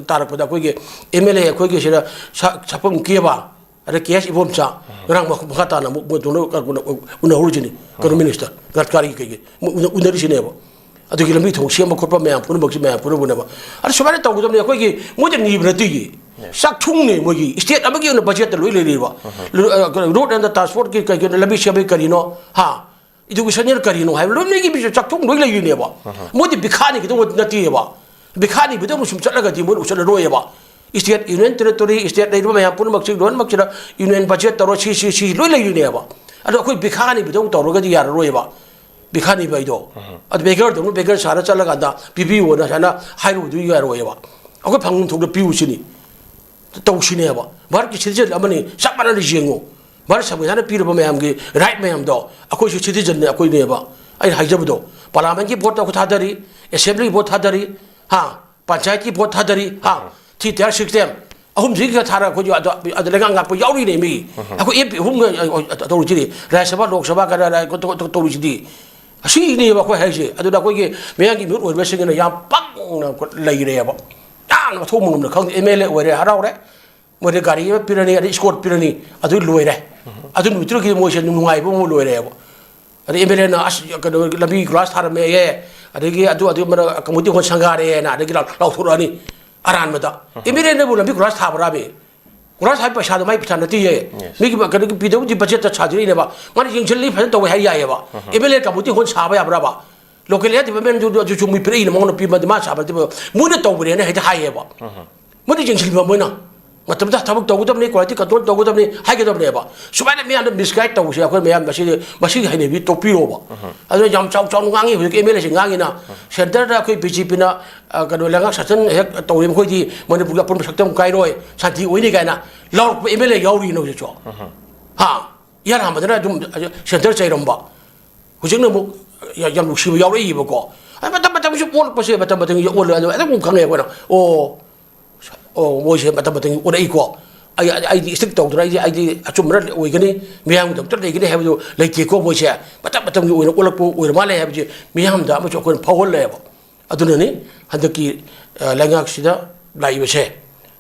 ꯇꯥꯔꯛꯄꯗ ꯑꯩꯈꯣꯏꯒꯤ ꯑꯦꯝ ꯑꯦꯜ ꯑꯦ ꯑꯩꯈꯣꯏꯒꯤ ꯁꯤꯗ ꯁꯥ-, ꯁꯥꯐꯝ ꯀꯦꯕ, ꯑꯗ ꯀꯦ ꯑꯦꯁ ꯏꯕꯣꯝꯆꯥ, ꯉꯔꯥꯡ ꯃꯈ-, ꯃꯈꯥ ꯇꯥꯅ ꯑꯃꯨꯛ ꯃꯣꯏ ꯗꯣꯅꯦꯜ ꯀ-, ꯀꯩꯅꯣ ꯎꯅꯍꯧꯔꯤꯁꯤꯅꯤ, ꯀꯩꯅꯣ ꯃꯤꯅꯤꯁꯇꯔ ꯒꯗꯀꯥꯔꯤ ꯀꯩꯒꯤ ꯃꯣꯏ ꯎꯅ-, ꯎꯅꯔꯤꯁꯤꯅꯦꯕ꯫ ꯑꯗꯨꯒꯤ ꯂꯝꯕꯤ ꯊꯣꯡ ꯁꯦꯝꯕ ꯈꯣꯠꯄ ꯃꯌꯥꯝ ꯄꯨꯝꯅꯃꯛꯁꯤ ꯃꯌꯥꯝ ꯄꯨꯝꯅꯃꯛꯅꯦꯕ꯫ ꯑꯗ ꯁꯨꯃꯥꯏꯅ ꯇꯧꯒꯗꯕꯅꯤ꯫ ꯑꯩꯈꯣꯏꯒꯤ ꯃꯣꯏꯗ ꯅꯤꯕ ꯅꯠꯇꯦꯒꯤ꯫ ꯆꯥꯛꯊꯨꯡꯅꯦ ꯃꯣꯏꯒꯤ ꯁ꯭ꯇꯦꯠ ꯑꯃꯒꯤ ꯑꯣꯏꯅ ꯕꯖꯦꯠꯇ ꯂꯣꯏ ꯂꯩꯔꯤꯕ꯫ ꯔꯣꯗ ꯑꯦꯟ ꯇ꯭ꯔꯥꯟꯁꯄꯣꯔꯠꯀꯤ ꯀꯩꯒꯤꯅꯣ, ꯂꯝꯕꯤ ꯁꯦꯝꯕꯩ ꯀꯔꯤꯅꯣ? ꯍꯥ? ꯏꯗꯨꯀꯦꯁꯟꯅꯦꯜ ꯀꯔꯤꯅꯣ ꯍꯥꯏꯕ ꯂꯣꯏꯅꯒꯤ ꯃꯤꯁꯨ ꯆꯥꯛꯊꯨꯡ ꯂꯣꯏ ꯂꯩꯔꯤꯅꯦꯕ꯫ ꯃꯣꯏꯗꯤ ꯕꯤꯈꯥꯅꯤ ꯈꯤꯇꯪ ꯅꯠꯇꯦꯕ꯫ ꯕꯤꯈꯥꯅꯤ ꯈꯤꯇꯪ ꯁꯨꯝ ꯆꯠꯂꯒꯗꯤ ꯃꯣꯏꯅ ꯎꯁꯜꯂꯔꯣꯏꯑꯕ꯫ State, union territory, state ꯂꯩꯔꯤꯕ ꯃꯌꯥꯝ ꯄꯨꯝꯅꯃꯛꯁꯤ ꯂꯣꯏꯅꯃꯛꯁꯤꯗ union budget ꯇꯧꯔ ꯁꯤ, ꯁꯤ, ꯁꯤ ꯂꯣꯏ ꯂꯩꯔꯤꯅꯦꯕ꯫ ꯑꯗꯣ ꯑꯩꯈꯣꯏ ꯕꯤꯈꯥ ꯅꯤꯕꯗꯧ ꯇꯧꯔꯒꯗꯤ ꯌꯥꯔꯔꯣꯏꯕ꯫ ꯕꯤꯈꯥ ꯅꯤꯕ ꯍꯥꯏꯗꯣ꯫ ꯑꯗꯨ beggar ꯗꯧꯅ beggar ꯁꯥꯔ ꯆꯠꯂꯀꯥꯟꯗ ꯄꯤꯕꯤꯌꯣꯅ ꯁꯨꯃꯥꯏꯅ ꯍꯥꯏꯔꯨꯕꯗꯨ ꯌꯥꯔꯣꯏꯕ꯫ ꯑꯩꯈꯣꯏ ꯐꯪꯐꯝ ꯊꯣꯛꯄ ꯄꯤꯌꯨ ꯁꯤꯅꯤ꯫ ꯇꯧꯁꯤꯅꯦꯕ꯫ ꯚꯥꯔꯠꯀꯤ citizen ꯑꯃꯅꯤ, ꯆꯞ ꯃꯥꯟꯅꯅ ꯌꯦꯡꯉꯨ꯫ ꯚꯥꯔꯠ ꯁꯪꯕꯤꯙꯥꯟꯅ ꯄꯤꯔꯕ ꯃꯌꯥꯝꯒꯤ right ꯃꯌꯥꯝꯗꯣ ꯑꯩꯈꯣꯏꯁꯨ citizen ꯅꯦ, ꯑꯩꯈꯣꯏꯅꯦꯕ꯫ ꯑꯩꯅ ꯍꯥꯏꯖꯕꯗꯣ, parliament ꯀꯤ vote ꯇ ꯑꯩꯈꯣꯏ ꯊꯥꯗꯔꯤ, assembly ꯒꯤ vote ꯊꯥꯗꯔꯤ, ꯍꯥ, ꯄꯟꯆꯥꯌꯠꯀꯤ vote ꯊꯥꯗꯔꯤ, ꯍꯥ, three tier system ꯑꯍꯨꯝꯁꯤꯒ ꯊꯥꯔꯒ ꯑꯩꯈꯣꯏꯁꯨ ꯑꯗ, ꯑꯗ ꯂꯩꯉꯥꯛ ꯉꯥꯛꯄ ꯌꯥꯎꯔꯤꯅꯦ ꯃꯤ꯫ ꯑꯩꯈꯣꯏ M P ꯑꯍꯨꯝꯒ, ꯑ, ꯑ, ꯇꯧꯔꯤꯁꯤꯗꯤ, ꯔꯥꯖ꯭ꯌ ꯁꯚꯥ, ꯂꯣꯛ ꯁꯚꯥ, ꯀ-, ꯀ-, ꯀ-, ꯇꯧꯔꯤꯁꯤꯗꯤ꯫ ꯑꯁꯤꯅꯦꯕ ꯑꯩꯈꯣꯏ ꯍꯥꯏꯁꯦ꯫ ꯑꯗꯨꯅ ꯑꯩꯈꯣꯏꯒꯤ ꯃꯌꯥꯝꯒꯤ ꯃꯤꯍꯨꯠ ꯑꯣꯏꯔꯤꯕꯁꯤꯡꯁꯤꯅ ꯌꯥꯝ ꯄꯪꯅ ꯂꯩꯔꯦꯕ꯫ ꯌꯥꯝꯅ ꯃꯊꯣꯡ ꯃꯉꯝꯅ ꯈꯪꯗꯦ꯫ M L A ꯑꯣꯏꯔꯦ, ꯍꯔꯥꯎꯔꯦ꯫ ꯃꯣꯏꯗ ꯒꯥꯔꯤ ꯑꯃ ꯄꯤꯔꯅꯤ, ꯑꯗꯩ escort ꯄꯤꯔꯅꯤ, ꯑꯗꯨ ꯂꯣꯏꯔꯦ꯫ ꯑꯗꯨ ꯅꯨꯃꯤꯠꯇꯨꯗꯒꯤ ꯃꯣꯏꯁꯦ ꯅꯨꯡꯉꯥꯏꯕ ꯑꯃ ꯂꯣꯏꯔꯦꯕ꯫ ꯑꯗꯩ M L A ꯅ, "ꯑꯁ, ꯀꯩꯅꯣ, ꯂꯝꯕꯤ ꯀꯣꯏꯂꯥꯁ ꯊꯥꯔꯝꯃꯦꯌꯦ, ꯑꯗꯒꯤ ꯑꯗꯨ, ꯑꯗꯨ ꯃꯔꯛ community hall ꯁꯪꯒꯥꯔꯦꯅ", ꯑꯗꯒꯤ ꯂꯥꯎ-, ꯂꯥꯎꯊꯣꯔꯛꯑꯅꯤ ꯑꯔꯥꯟꯕꯗ꯫ M L A ꯅꯕꯨ ꯂꯝꯕꯤ ꯀꯣꯏꯂꯥꯁ ꯊꯥꯕ꯭ꯔꯥꯕꯤ? ꯀꯣꯏꯂꯥꯁ ꯊꯥꯕ ꯄꯩꯁꯥꯗꯣ ꯃꯥꯏ ꯄꯩꯁꯥ ꯅꯠꯇꯦꯌꯦ꯫ Yes. ꯃꯤꯒꯤ ꯀꯩꯅꯣꯒꯤ P W D budget ꯇ ꯁꯥꯖꯔꯤꯅꯦꯕ꯫ ꯃꯥꯅ ꯌꯦꯡꯁꯤꯜꯂꯤ, ꯐꯖꯅ ꯇꯧꯋꯦ ꯍꯥꯏ ꯌꯥꯏꯌꯦꯕ꯫ M L A community hall ꯁꯥꯕ ꯌꯥꯕ꯭ꯔꯥꯕ? Local area development ꯗꯨ, ꯑꯗꯨꯁꯨ ꯃꯣꯏ ꯄꯤꯔꯛꯏꯅ ꯃꯉꯣꯟꯗ ꯄꯤꯕꯗꯤ ꯃꯥ ꯁꯥꯕ ꯅꯠꯇꯦꯕ꯫ ꯃꯣꯏꯅ ꯇꯧꯕꯅꯦꯅ ꯍꯦꯛꯇ ꯍꯥꯏꯌꯦꯕ꯫ ꯃꯣꯏꯅ ꯌꯦꯡꯁꯤꯟꯕ ꯃꯣꯏꯅ꯫ ꯃꯇꯝꯗ ꯊꯕꯛ ꯇꯧꯒꯗꯕꯅꯤ, quality control ꯇꯧꯒꯗꯕꯅꯤ ꯍꯥꯏꯒꯗꯕꯅꯦꯕ꯫ ꯁꯨꯃꯥꯏꯅ ꯃꯤꯌꯥꯝꯗ misguide ꯇꯧꯕꯁꯦ ꯑꯩꯈꯣꯏ ꯃꯌꯥꯝ ꯃꯁꯤ, ꯃꯁꯤꯒꯤ ꯍꯩꯅꯕꯤ ꯇꯣꯛꯄꯤꯔꯣꯕ꯫ ꯑꯗꯣ ꯌꯥꯝ ꯆꯥꯎ ꯆꯥꯎꯅ ꯉꯥꯡꯉꯤ ꯍꯧꯖꯤꯛ M L A ꯁꯤꯡ ꯉꯥꯡꯉꯤꯅ꯫ Center ꯗ ꯑꯩꯈꯣꯏ B J P ꯅ, ꯑ, ꯀꯩꯅꯣ, ꯂꯩꯉꯥꯛ ꯁꯥꯁꯟ ꯍꯦꯛ ꯇꯧꯔꯦ, ꯃꯈꯣꯏꯗꯤ ꯃꯅꯤꯄꯨꯔꯒꯤ ꯑꯄꯨꯟꯕ ꯁꯛꯇꯝ ꯀꯥꯏꯔꯣꯏ, ꯁꯥꯟꯇꯤ ꯑꯣꯏꯅꯤ ꯀꯥꯏꯅ ꯂꯥꯎꯔꯛꯄ M L A ꯌꯥꯎꯔꯤꯅ ꯍꯧꯖꯤꯛꯁꯨ꯫ ꯍꯥ? ꯏꯍꯥꯟ ꯍꯥꯟꯕꯗꯅ ꯑꯗꯨꯝ center ꯆꯩꯔꯝꯕ꯫ ꯍꯧꯖꯤꯛꯅ ꯑꯃꯨꯛ ꯌꯥ-, ꯌꯥꯝ ꯅꯨꯡꯁꯤꯕ ꯌꯥꯎꯔꯛꯏꯕꯀꯣ꯫ ꯑꯩ ꯃꯇꯝ ꯃꯇꯝꯒꯤ ꯁꯨꯝ ꯑꯣꯜꯂꯛꯄꯁꯦ, ꯃꯇꯝ ꯃꯇꯝꯒꯤ ꯑꯣꯜꯂꯦ꯫ ꯑꯗꯨ ꯑꯗꯨꯝ ꯈꯪꯉꯦ ꯑꯩꯈꯣꯏꯅ꯫ ꯑꯣ, ꯑꯣ, ꯃꯣꯏꯁꯦ ꯃꯇꯝ ꯃꯇꯝꯒꯤ ꯑꯣꯜꯂꯛꯏꯀꯣ꯫ ꯑꯩ, ꯑꯩ, ꯑꯩꯗꯤ strict ꯇꯧꯗꯅ, ꯑꯩꯗꯤ, ꯑꯩꯗꯤ ꯑꯆꯨꯝꯕꯅ ꯑꯣꯏꯒꯅꯤ, ꯃꯤꯌꯥꯝꯒꯤꯗꯃꯛꯇ ꯂꯩꯒꯅꯤ ꯍꯥꯏꯕꯗꯨ ꯂꯩꯇꯦꯀꯣ꯫ ꯃꯣꯏꯁꯦ ꯃꯇꯝ ꯃꯇꯝꯒꯤ ꯑꯣꯏꯅ ꯑꯣꯜꯂꯛꯄ ꯑꯣꯏꯔ ꯃꯥꯜꯂꯦ ꯍꯥꯏꯕꯁꯦ ꯃꯤꯌꯥꯝꯗ ꯑꯃꯁꯨ ꯑꯩꯈꯣꯏꯅ ꯐꯥꯎꯍꯜꯂꯦꯕ꯫ ꯑꯗꯨꯅꯅꯤ ꯍꯟꯗꯛꯀꯤ, ꯑ, ꯂꯩꯉꯥꯛꯁꯤꯗ ꯂꯥꯛꯏꯕꯁꯦ꯫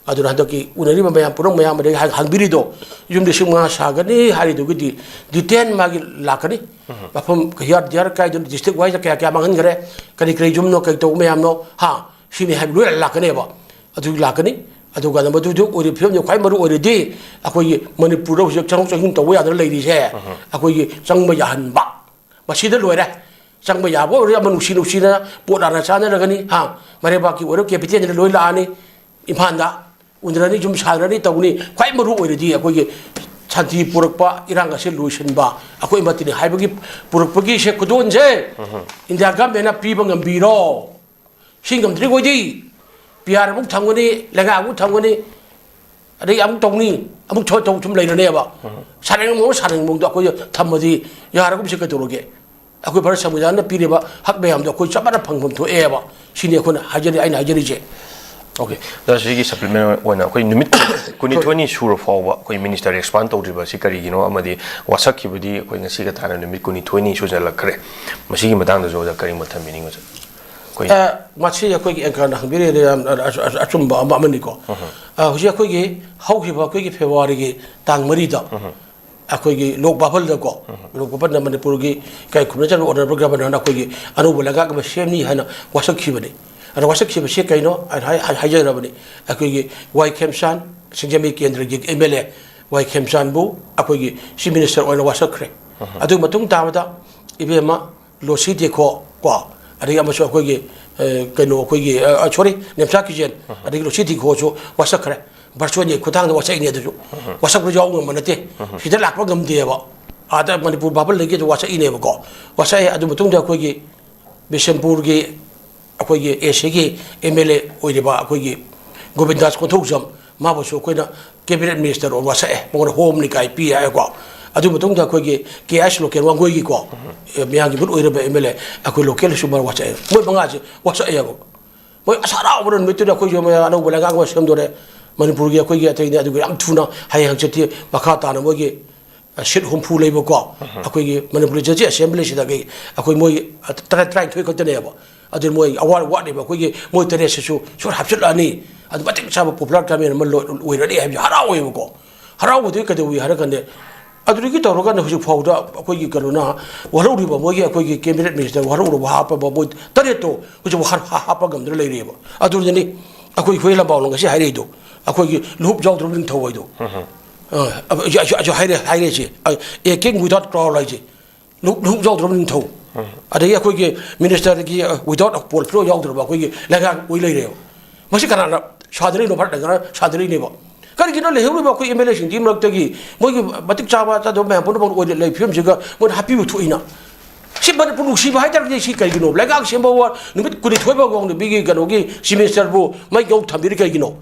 ꯑꯗꯨꯅ ꯍꯟꯗꯛꯀꯤ ꯎꯅꯔꯤꯕ ꯃꯌꯥꯝ ꯄꯨꯝꯅꯃꯛ ꯃꯌꯥꯝ ꯑꯗꯒꯤ ꯍꯥꯏ-, ꯍꯪꯕꯤꯔꯤꯗꯣ, ꯌꯨꯝ ꯂꯤꯁꯤꯡ ꯃꯉꯥ ꯁꯥꯒꯅꯤ ꯍꯥꯏꯔꯤꯗꯨꯒꯤꯗꯤ detail ꯃꯥꯒꯤ ꯂꯥꯛꯀꯅꯤ꯫ ꯃꯐꯝ ꯌꯥꯔ, ꯌꯥꯔ ꯀꯥꯏꯗꯅ district wise ꯀꯌꯥ ꯀꯌꯥ ꯃꯥꯡꯍꯟꯈ꯭ꯔꯦ, ꯀꯔꯤ ꯀꯔꯤ ꯌꯨꯝꯅꯣ, ꯀꯔꯤ ꯇꯧꯕ ꯃꯌꯥꯝꯅꯣ, ꯍꯥ, ꯁꯤꯅꯤ ꯍꯥꯏꯕ ꯂꯣꯏꯅ ꯂꯥꯛꯀꯅꯦꯕ꯫ ꯑꯗꯨ ꯂꯥꯛꯀꯅꯤ꯫ ꯑꯗꯨꯒ ꯃꯗꯨꯗꯨ ꯑꯣꯏꯔꯤꯕ ꯐꯤꯕꯝꯁꯦ ꯈ꯭ꯋꯥꯏ ꯃꯔꯨ ꯑꯣꯏꯔꯤꯗꯤ ꯑꯩꯈꯣꯏꯒꯤ ꯃꯅꯤꯄꯨꯔꯗ ꯍꯧꯖꯤꯛ ꯆꯪꯊꯣꯛ ꯆꯪꯁꯤꯟ ꯇꯧꯕ ꯌꯥꯗꯅ ꯂꯩꯔꯤꯁꯦ, ꯑꯩꯈꯣꯏꯒꯤ ꯆꯪꯕ ꯌꯥꯍꯟꯕ꯫ ꯃꯁꯤꯗ ꯂꯣꯏꯔꯦ꯫ ꯆꯪꯕ ꯌꯥꯕ ꯑꯣꯏꯔꯗꯤ ꯑꯃ ꯅꯨꯡꯁꯤ ꯅꯨꯡꯁꯤꯅ ꯄꯣꯠ ꯍꯥꯟꯅ ꯆꯥꯅꯔꯒꯅꯤ, ꯍꯥ? ꯃꯔꯩꯕꯥꯛꯀꯤ ꯑꯣꯏꯔꯣ capital ꯁꯤꯗ ꯂꯣꯏ ꯂꯥꯛꯑꯅꯤ ꯏꯝꯐꯥꯜꯗ꯫ ꯎꯅꯔꯅꯤ, ꯌꯨꯝ ꯁꯥꯟꯅꯔꯅꯤ, ꯇꯧꯅꯤ꯫ ꯈ꯭ꯋꯥꯏ ꯃꯔꯨ ꯑꯣꯏꯔꯤꯗꯤ ꯑꯩꯈꯣꯏꯒꯤ ꯁꯥꯟꯇꯤ ꯄꯨꯔꯛꯄ, ꯏꯔꯥꯡ ꯑꯁꯤ ꯂꯣꯏꯁꯤꯟꯕ ꯑꯩꯈꯣꯏ ꯑꯃꯠꯇꯅꯤ ꯍꯥꯏꯕꯒꯤ ꯄꯨꯔꯛꯄꯒꯤ ꯁꯦ ꯈꯨꯗꯣꯟꯁꯦ ꯏꯟꯗꯤꯌꯥ ꯒꯚꯔꯟꯃꯦꯟꯅ ꯄꯤꯕ ꯉꯝꯕꯤꯔꯣ꯫ ꯁꯤ ꯉꯝꯗ꯭ꯔꯤꯈꯣꯏꯗꯤ ꯄꯤ ꯑꯥꯔ ꯑꯃꯨꯛ ꯊꯝꯒꯅꯤ, ꯂꯩꯉꯥꯛ ꯑꯃꯨꯛ ꯊꯝꯒꯅꯤ, ꯑꯗꯩ ꯑꯃꯨꯛ ꯇꯧꯅꯤ, ꯑꯃꯨꯛ ꯊꯣꯛ ꯇꯧ ꯁꯨꯝ ꯂꯩꯔꯅꯦꯕ꯫ ꯁꯥꯟꯅꯅꯤꯡꯕ ꯁꯥꯟꯅꯅꯤꯡꯕꯗꯣ ꯑꯩꯈꯣꯏ ꯊꯝꯃꯗꯤ ꯌꯥꯔꯒꯨꯝꯁꯦ, ꯀꯩꯗꯧꯔꯒꯦ? ꯑꯩꯈꯣꯏ ꯚꯥꯔꯠ ꯁꯪꯕꯤꯙꯥꯟꯅ ꯄꯤꯔꯤꯕ ꯍꯛ ꯃꯌꯥꯝꯗꯣ ꯑꯩꯈꯣꯏ ꯆꯞ ꯃꯥꯟꯅ ꯐꯪꯐꯝ ꯊꯣꯛꯑꯦꯕ꯫ ꯁꯤꯅꯤ ꯑꯩꯈꯣꯏꯅ ꯍꯥꯏꯖꯔꯤ, ꯑꯩꯅ ꯍꯥꯏꯖꯔꯤꯁꯦ꯫ ꯑꯣꯀꯦ꯫ ꯁꯤꯒꯤ ꯁꯄ꯭ꯂꯤꯃꯦꯟ ꯑꯣꯏꯅ ꯑꯩꯈꯣꯏ ꯅꯨꯃꯤꯠ ꯀꯨꯟꯅꯤꯊꯣꯏꯅꯤ ꯁꯨꯔ ꯐꯥꯎꯕ ꯑꯩꯈꯣꯏ ꯃꯤꯅꯤꯁꯇꯔ ꯑꯦꯛꯁꯄꯥꯟ ꯇꯧꯗ꯭ꯔꯤꯕ ꯑꯁꯤ ꯀꯔꯤꯒꯤꯅꯣ? ꯑꯃꯗꯤ ꯋꯥꯁꯛꯈꯤꯕꯗꯤ ꯑꯩꯈꯣꯏ ꯉꯁꯤꯒ ꯊꯥꯅ ꯅꯨꯃꯤꯠ ꯀꯨꯟꯅꯤꯊꯣꯏꯅꯤ ꯁꯨꯖꯜꯂꯛꯈ꯭ꯔꯦ꯫ ꯃꯁꯤꯒꯤ ꯃꯇꯥꯡꯗꯁꯨ ꯑꯣꯖꯥ ꯀꯔꯤ ꯃꯣꯠ ꯊꯝꯕꯤꯅꯤꯡꯕ, ꯑꯣꯖꯥ? ꯑꯩꯈꯣꯏ ꯑ, ꯃꯁꯤ ꯑꯩꯈꯣꯏꯒꯤ ꯑꯦꯡꯀꯔꯅ ꯍꯪꯕꯤꯔꯛꯏꯗ ꯌꯥꯝ ꯑ-, ꯑ-, ꯑ-, ꯑꯆꯨꯝꯕ ꯑꯃ, ꯑꯃꯅꯤꯀꯣ꯫ ꯑ, ꯍꯧꯖꯤꯛ ꯑꯩꯈꯣꯏꯒꯤ ꯍꯧꯈꯤꯕ ꯑꯩꯈꯣꯏꯒꯤ ꯐꯦꯕ꯭ꯔꯨꯋꯥꯔꯤꯒꯤ ꯇꯥꯡ ꯃꯔꯤꯗ ꯑꯩꯈꯣꯏꯒꯤ ꯂꯣꯛ ꯚꯕꯟꯗꯀꯣ, ꯂꯣꯛ ꯚꯕꯟꯗ ꯃꯅꯤꯄꯨꯔꯒꯤ ꯏꯀꯥꯏ ꯈꯨꯝꯅꯖꯔꯕ ꯑꯣꯅꯔꯦꯕꯜ ꯒꯚꯔꯅꯔꯅ ꯑꯩꯈꯣꯏꯒꯤ ꯑꯅꯧꯕ ꯂꯩꯉꯥꯛ ꯑꯃ ꯁꯦꯝꯅꯤ ꯍꯥꯏꯅ ꯋꯥꯁꯛꯈꯤꯕꯅꯤ꯫ ꯑꯗꯣ ꯋꯥꯁꯛꯈꯤꯕꯁꯤ ꯀꯩꯅꯣ? ꯑꯩ ꯍꯥꯏ-, ꯍꯥꯏ-, ꯍꯥꯏꯖꯔꯕꯅꯤ꯫ ꯑꯩꯈꯣꯏꯒꯤ ꯋꯥꯏ ꯈꯦꯝꯆꯥꯟ, ꯁꯤꯡꯖꯃꯩ ꯀꯦꯟꯗ꯭ꯔꯒꯤ ꯑꯦꯝ ꯑꯦꯜ ꯑꯦ ꯋꯥꯏ ꯈꯦꯝꯆꯥꯟꯕꯨ ꯑꯩꯈꯣꯏꯒꯤ ꯆꯤꯐ ꯃꯤꯅꯤꯁꯇꯔ ꯑꯣꯏꯅ ꯋꯥꯁꯛꯈ꯭ꯔꯦ꯫ ꯑꯗꯨꯒꯤ ꯃꯇꯨꯡ ꯇꯥꯕꯗ ꯏꯕꯦꯝꯃ ꯂꯣꯁꯤ ꯗꯦꯈꯣ ꯀꯣ, ꯑꯗꯒꯤ ꯑꯃꯁꯨ ꯑꯩꯈꯣꯏꯒꯤ, ꯑ, ꯀꯩꯅꯣ, ꯑꯩꯈꯣꯏꯒꯤ, ꯑ, ꯑ, ꯁꯣꯔꯤ, ꯅꯦꯝꯆꯥ ꯀꯤꯖꯦꯟ, ꯑꯗꯒꯤ ꯂꯣꯁꯤ ꯗꯦꯈꯣꯁꯨ ꯋꯥꯁꯛꯈ꯭ꯔꯦ꯫ ꯚꯔꯆꯨꯋꯦꯜꯒꯤ ꯈꯨꯠꯊꯥꯡꯗ ꯋꯥꯁꯛꯏꯅꯦ꯫ ꯑꯗꯨꯁꯨ ꯋꯥꯁꯛꯄ ꯌꯥꯎꯕ ꯉꯝꯕ ꯅꯠꯇꯦ꯫ ꯁꯤꯗ ꯂꯥꯛꯄ ꯉꯝꯗꯦꯕ꯫ ꯑꯥꯗ ꯃꯅꯤꯄꯨꯔ ꯚꯥꯕꯟꯗꯒꯤ ꯑꯗꯨ ꯋꯥꯁꯛꯏꯅꯦꯕꯀꯣ꯫ ꯋꯥꯁꯛꯑꯦ꯫ ꯑꯗꯨ ꯃꯇꯨꯡꯗ ꯑꯩꯈꯣꯏꯒꯤ ꯕꯤꯁꯦꯝꯄꯨꯔꯒꯤ ꯑꯩꯈꯣꯏꯒꯤ ꯑꯦ ꯁꯤꯒꯤ ꯑꯦꯝ ꯑꯦꯜ ꯑꯦ ꯑꯣꯏꯔꯤꯕ ꯑꯩꯈꯣꯏꯒꯤ ꯒꯣꯕꯤꯟꯗꯥꯁ ꯀꯣꯟꯊꯧꯖꯝ, ꯃꯥꯕꯨꯁꯨ ꯑꯩꯈꯣꯏꯅ ꯀꯦꯕꯤꯅꯦꯠ ꯃꯤꯅꯤꯁꯇꯔ ꯑꯣꯏꯅ ꯋꯥꯁꯛꯑꯦ, ꯃꯉꯣꯟꯗ ꯍꯣꯝꯅꯤ ꯀꯥꯏ ꯄꯤ ꯍꯥꯏꯀꯣ꯫ ꯑꯗꯨ ꯃꯇꯨꯡꯗ ꯑꯩꯈꯣꯏꯒꯤ ꯀꯦ ꯑꯥꯏ ꯑꯦꯁ ꯂꯣꯀꯦꯜ ꯋꯥꯡꯒꯣꯏꯒꯤꯀꯣ, ꯑꯦ, ꯃꯌꯥꯝꯒꯤ ꯃꯤꯍꯨꯠ ꯑꯣꯏꯔꯕ ꯑꯦꯝ ꯑꯦꯜ ꯑꯦ ꯑꯩꯈꯣꯏ ꯂꯣꯀꯦꯜꯗꯁꯨ ꯃꯥꯅ ꯋꯥꯁꯛꯑꯦ꯫ ꯃꯣꯏ ꯃꯉꯥꯁꯦ ꯋꯥꯁꯛꯑꯦꯕ꯫ ꯃꯣꯏ ꯑꯁ ꯍꯔꯥꯎꯕꯅ ꯅꯨꯃꯤꯠꯇꯨꯗ ꯑꯩꯈꯣꯏꯁꯨ ꯃꯌꯥꯝ ꯑꯅꯧꯕ ꯂꯩꯉꯥꯛ ꯑꯃ ꯁꯦꯝꯗꯣꯔꯦ꯫ ꯃꯅꯤꯄꯨꯔꯒꯤ ꯑꯩꯈꯣꯏꯒꯤ ꯑꯇꯩꯗꯤ ꯑꯗꯨꯒ ꯌꯥꯝ ꯊꯨꯅ ꯍꯌꯦꯡ ꯍꯪꯆꯤꯠꯇꯤ ꯃꯈꯥ ꯇꯥꯅ ꯃꯣꯏꯒꯤ, ꯑ, ꯁꯤꯠ ꯍꯨꯝꯐꯨ ꯂꯩꯕꯀꯣ, ꯑꯩꯈꯣꯏꯒꯤ ꯃꯅꯤꯄꯨꯔ ꯂꯤꯖꯁꯂꯦꯇꯤꯚ ꯑꯦꯁꯦꯝꯕ꯭ꯂꯤꯁꯤꯗꯒꯤ ꯑꯩꯈꯣꯏ ꯃꯣꯏ ꯇꯔꯥ-, ꯇꯔꯥꯅꯤꯊꯣꯏ ꯈꯛꯇꯅꯦꯕ꯫ ꯑꯗꯨ ꯃꯣꯏ ꯑꯋꯥꯠ-, ꯋꯥꯠꯂꯤꯕ ꯑꯩꯈꯣꯏꯒꯤ ꯃꯣꯏ ꯇꯔꯦꯠꯁꯤꯁꯨ ꯁꯨꯝ ꯍꯥꯞꯆꯤꯜꯂꯛꯑꯅꯤ꯫ ꯑꯗꯨ ꯃꯇꯤꯛ ꯆꯥꯕ ꯄꯣꯄꯨꯂꯔ ꯒꯚꯔꯟꯃꯦꯟ ꯑꯃ ꯂꯣꯏ-, ꯑꯣꯏꯔꯅꯤ ꯍꯥꯏꯕꯁꯤ ꯍꯔꯥꯎꯋꯦꯕꯀꯣ꯫ ꯍꯔꯥꯎꯕꯗꯨꯒꯤ ꯀꯩꯗꯧꯏ ꯍꯥꯏꯔꯀꯥꯟꯗ ꯑꯗꯨꯗꯒꯤ ꯇꯧꯔꯒ ꯍꯧꯖꯤꯛ ꯐꯥꯎꯗ ꯑꯩꯈꯣꯏꯒꯤ ꯀꯩꯅꯣꯅ ꯋꯥꯔꯧꯔꯤꯕ ꯃꯣꯏꯒꯤ ꯑꯩꯈꯣꯏꯒꯤ ꯀꯦꯕꯤꯅꯦꯠ ꯃꯤꯅꯤꯁꯇꯔ ꯋꯥꯔꯧꯔꯕ ꯍꯥꯞꯄꯕ ꯃꯣꯏ ꯇꯔꯦꯠꯇꯣ ꯍꯧꯖꯤꯛ ꯐꯥꯎ ꯍꯥ-, ꯍꯥꯞꯄ ꯉꯝꯗꯅ ꯂꯩꯔꯤꯑꯕ꯫ ꯑꯗꯨꯗꯨꯅꯅꯤ ꯑꯩꯈꯣꯏ ꯍꯨꯏ ꯂꯝꯕꯥꯎꯅ ꯉꯁꯤ ꯍꯥꯏꯔꯛꯏꯗꯣ, ꯑꯩꯈꯣꯏꯒꯤ ꯂꯨꯍꯨꯞ ꯌꯥꯎꯗ꯭ꯔꯕ ꯅꯤꯡꯊꯧ ꯍꯥꯏꯗꯣ꯫ ꯑ, ꯑ, ꯑ, ꯑ, ꯍꯥꯏꯔꯦ, ꯍꯥꯏꯔꯦꯁꯦ꯫ ꯑ, "A king without crown" ꯍꯥꯏꯁꯦ꯫ ꯂꯨ-, ꯂꯨꯍꯨꯞ ꯌꯥꯎꯗ꯭ꯔꯕ ꯅꯤꯡꯊꯧ꯫ ꯑꯗꯒꯤ ꯑꯩꯈꯣꯏꯒꯤ ꯃꯤꯅꯤꯁꯇꯔꯒꯤ, ꯑ, without a portfolio ꯌꯥꯎꯗ꯭ꯔꯕ ꯑꯩꯈꯣꯏꯒꯤ ꯂꯩꯉꯥꯛ ꯑꯣꯏ ꯂꯩꯔꯦꯕ꯫ ꯃꯁꯤ ꯀꯅꯥꯅ ꯁꯥꯗ ꯂꯩꯅꯣ ꯐꯔꯛ ꯂꯩꯅꯔ ꯁꯥꯗ ꯂꯩꯅꯦꯕ꯫ ꯀꯔꯤꯒꯤꯅꯣ ꯂꯩꯍꯧꯔꯤꯕ ꯑꯩꯈꯣꯏ ꯑꯦꯝ ꯑꯦꯜ ꯑꯦꯁꯤꯡꯗꯨꯒꯤ ꯃꯔꯛꯇꯒꯤ ꯃꯣꯏꯒꯤ ꯃꯇꯤꯛ ꯆꯥꯕ ꯆꯥꯗꯕ ꯃꯌꯥꯝ ꯄꯨꯝꯅꯃꯛ ꯑꯣꯏꯅ ꯂꯩ ꯐꯤꯕꯝꯁꯤꯒ ꯃꯣꯏꯅ ꯍꯥꯞꯄꯤꯕ ꯊꯣꯛꯏꯅ? ꯁꯤ ꯃꯅꯤꯄꯨꯔ ꯅꯨꯡꯁꯤꯕ ꯍꯥꯏꯇꯥꯔꯒꯗꯤ ꯁꯤ ꯀꯩꯒꯤꯅꯣ? ꯂꯩꯉꯥꯛ ꯁꯦꯝꯕ ꯋꯥ ꯅꯨꯃꯤꯠ ꯀꯨꯟꯅꯤꯊꯣꯏ ꯐꯥꯎꯕ ꯅꯨꯄꯤꯒꯤ ꯀꯩꯅꯣꯒꯤ ꯆꯤꯐ ꯃꯤꯅꯤꯁꯇꯔꯕꯨ ꯃꯩ ꯌꯧ ꯊꯝꯕꯤꯔꯤ ꯀꯩꯒꯤꯅꯣ?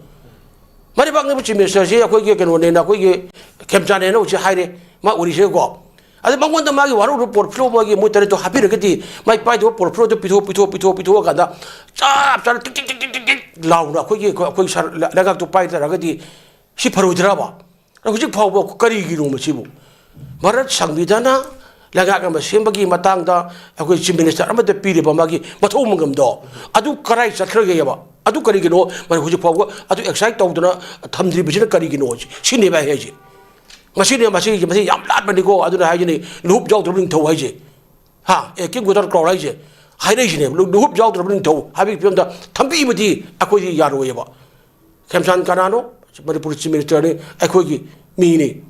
ꯃꯔꯩꯕꯥꯛꯅꯕ ꯆꯤꯐ ꯃꯤꯅꯤꯁꯇꯔꯁꯤ ꯑꯩꯈꯣꯏꯒꯤ ꯀꯩꯅꯣꯅꯦꯅ, ꯑꯩꯈꯣꯏꯒꯤ ꯈꯦꯝꯆꯥꯟꯅꯦꯅ ꯍꯧꯖꯤꯛ ꯍꯥꯏꯔꯦ, ꯃꯥ ꯑꯣꯏꯔꯤꯁꯦꯀꯣ꯫ ꯑꯗ ꯃꯉꯣꯟꯗ ꯃꯥꯒꯤ ꯋꯥꯔꯧꯔꯕ ꯄꯣꯔꯠꯐ꯭ꯂꯣ, ꯃꯥꯒꯤ ꯃꯣꯏ ꯇꯔꯦꯠꯇꯣ ꯍꯥꯞꯄꯤꯔꯒꯗꯤ, ꯃꯥꯏ ꯄꯥꯏꯗꯧꯕ ꯄꯣꯔꯠꯐ꯭ꯂꯣꯗꯣ ꯄꯤꯊꯣꯛ, ꯄꯤꯊꯣꯛ, ꯄꯤꯊꯣꯛ, ꯄꯤꯊꯣꯛꯑꯀꯥꯟꯗ ꯆꯞ ꯆꯥꯅ ꯇꯤꯛ ꯇꯤꯛ ꯇꯤꯛ ꯇꯤꯛ ꯇꯤꯛ ꯇꯤꯛ ꯂꯥꯎꯅ ꯑꯩꯈꯣꯏꯒꯤ, ꯑꯩꯈꯣꯏ ꯁꯔ-, ꯂꯩꯉꯥꯛꯇꯣ ꯄꯥꯏ ꯇꯥꯔꯒꯗꯤ ꯁꯤ ꯐꯔꯣꯏꯗ꯭ꯔꯕ? ꯍꯧꯖꯤꯛ ꯐꯥꯎꯕ ꯀꯔꯤꯒꯤꯅꯣ ꯃꯁꯤꯕꯨ? ꯚꯥꯔꯠ ꯁꯪꯕꯤꯙꯥꯟꯅ ꯂꯩꯉꯥꯛ ꯑꯃ ꯁꯦꯝꯕꯒꯤ ꯃꯇꯥꯡꯗ ꯑꯩꯈꯣꯏ ꯆꯤꯐ ꯃꯤꯅꯤꯁꯇꯔ ꯑꯃꯗ ꯄꯤꯔꯤꯕ ꯃꯥꯒꯤ ꯃꯊꯧ ꯃꯉꯝꯗꯣ, ꯑꯗꯨ ꯀꯔꯥꯏ ꯆꯠꯈ꯭ꯔꯒꯦꯕ? ꯑꯗꯨ ꯀꯔꯤꯒꯤꯅꯣ ꯃꯥꯅ ꯍꯧꯖꯤꯛ ꯐꯥꯎꯕ ꯑꯗꯨ ꯑꯦꯛꯁꯔꯁꯥꯏꯁ ꯇꯧꯗꯅ ꯊꯝꯗ꯭ꯔꯤꯕꯁꯤꯅ ꯀꯔꯤꯒꯤꯅꯣ? ꯁꯤꯅꯦꯕ ꯑꯩ ꯍꯥꯏꯁꯦ꯫ ꯃꯁꯤꯅꯦ, ꯃꯁꯤ, ꯃꯁꯤ ꯌꯥꯝ ꯂꯥꯟꯕꯅꯤꯀꯣ꯫ ꯑꯗꯨꯅ ꯍꯥꯏꯁꯤꯅꯤ, ꯂꯨꯍꯨꯞ ꯌꯥꯎꯗ꯭ꯔꯕ ꯅꯤꯡꯊꯧ ꯍꯥꯏꯁꯦ꯫ ꯍꯥ? ꯑꯦ, ꯀꯤꯡ ꯒꯣꯗꯔ ꯀ꯭ꯔꯥꯎꯟ ꯍꯥꯏꯁꯦ ꯍꯥꯏꯔꯛꯏꯁꯤꯅꯦꯕ꯫ ꯂꯨ-, ꯂꯨꯍꯨꯞ ꯌꯥꯎꯗ꯭ꯔꯕ ꯅꯤꯡꯊꯧ ꯍꯥꯏꯕꯒꯤ ꯐꯤꯕꯝꯗ ꯊꯝꯕꯤꯕꯗꯤ ꯑꯩꯈꯣꯏꯗꯤ ꯌꯥꯔꯣꯏꯌꯦꯕ꯫ ꯈꯦꯝꯆꯥꯟ ꯀꯅꯥꯅꯣ? ꯃꯅꯤꯄꯨꯔ ꯆꯤꯐ ꯃꯤꯅꯤꯁꯇꯔꯅꯤ, ꯑꯩꯈꯣꯏꯒꯤ ꯃꯤꯅꯤ꯫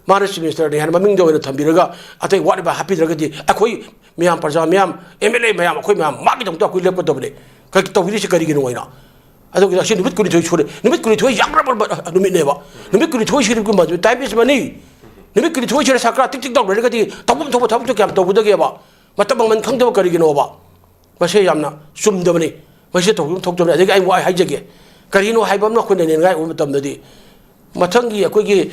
ꯃꯥꯅ ꯆꯤꯐ ꯃꯤꯅꯤꯁꯇꯔꯅꯤ ꯍꯥꯏꯅ ꯃꯃꯤꯡꯗ ꯑꯣꯏꯅ ꯊꯝꯕꯤꯔꯒ ꯑꯇꯩ ꯋꯥꯠꯂꯤꯕ ꯍꯥꯞꯄꯤꯗ꯭ꯔꯒꯗꯤ ꯑꯩꯈꯣꯏ ꯃꯤꯌꯥꯝ, ꯄ꯭ꯔꯖꯥ ꯃꯤꯌꯥꯝ, ꯑꯦꯝ ꯑꯦꯜ ꯑꯦ ꯃꯌꯥꯝ, ꯑꯩꯈꯣꯏ ꯃꯌꯥꯝ ꯃꯥꯒꯤꯗꯃꯛꯇ ꯑꯩꯈꯣꯏ ꯂꯦꯞꯀꯗꯕꯅꯤ꯫ ꯀꯔꯤ ꯇꯧꯕꯤꯔꯤꯁꯤ ꯀꯔꯤꯒꯤꯅꯣ ꯍꯥꯏꯅ? ꯑꯗꯨꯒ ꯑꯁꯤ ꯅꯨꯃꯤꯠ ꯀꯨꯟꯅꯤꯊꯣꯏ ꯁꯨꯔꯦ꯫ ꯅꯨꯃꯤꯠ ꯀꯨꯟꯅꯤꯊꯣꯏ ꯌꯥꯝꯂꯕ ꯅꯨꯃꯤꯠꯅꯦꯕ꯫ ꯅꯨꯃꯤꯠ ꯀꯨꯟꯅꯤꯊꯣꯏ ꯁꯤꯗꯤ ꯀꯨꯝꯕ time is money꯫ ꯅꯨꯃꯤꯠ ꯀꯨꯟꯅꯤꯊꯣꯏꯁꯤꯗ ꯁꯔꯀꯥꯔ ꯇꯤꯛ ꯇꯤꯛ ꯇꯧꯅꯔꯒꯗꯤ ꯇꯧꯐꯝ ꯊꯣꯛꯄ ꯊꯕꯛꯇꯣ ꯀꯌꯥꯝ ꯇꯧꯒꯗꯒꯦꯕ? ꯃꯇꯝ ꯃꯃꯜ ꯈꯪꯗꯕ ꯀꯔꯤꯒꯤꯅꯣꯕ? ꯃꯁꯤ ꯌꯥꯝꯅ ꯆꯨꯝꯗꯕꯅꯤ꯫ ꯃꯁꯤ ꯇꯧꯐꯝ ꯊꯣꯛꯇꯕꯅꯤ꯫ ꯑꯗꯒꯤ ꯑꯩ ꯋꯥ ꯍꯥꯏꯖꯒꯦ, ꯀꯔꯤꯅꯣ ꯍꯥꯏꯕ ꯑꯃꯅ ꯑꯩꯈꯣꯏꯅ ꯅꯦꯅꯉꯥꯏ ꯑꯣꯏꯕ ꯃꯇꯝꯗꯗꯤ, ꯃꯊꯪꯒꯤ ꯑꯩꯈꯣꯏꯒꯤ,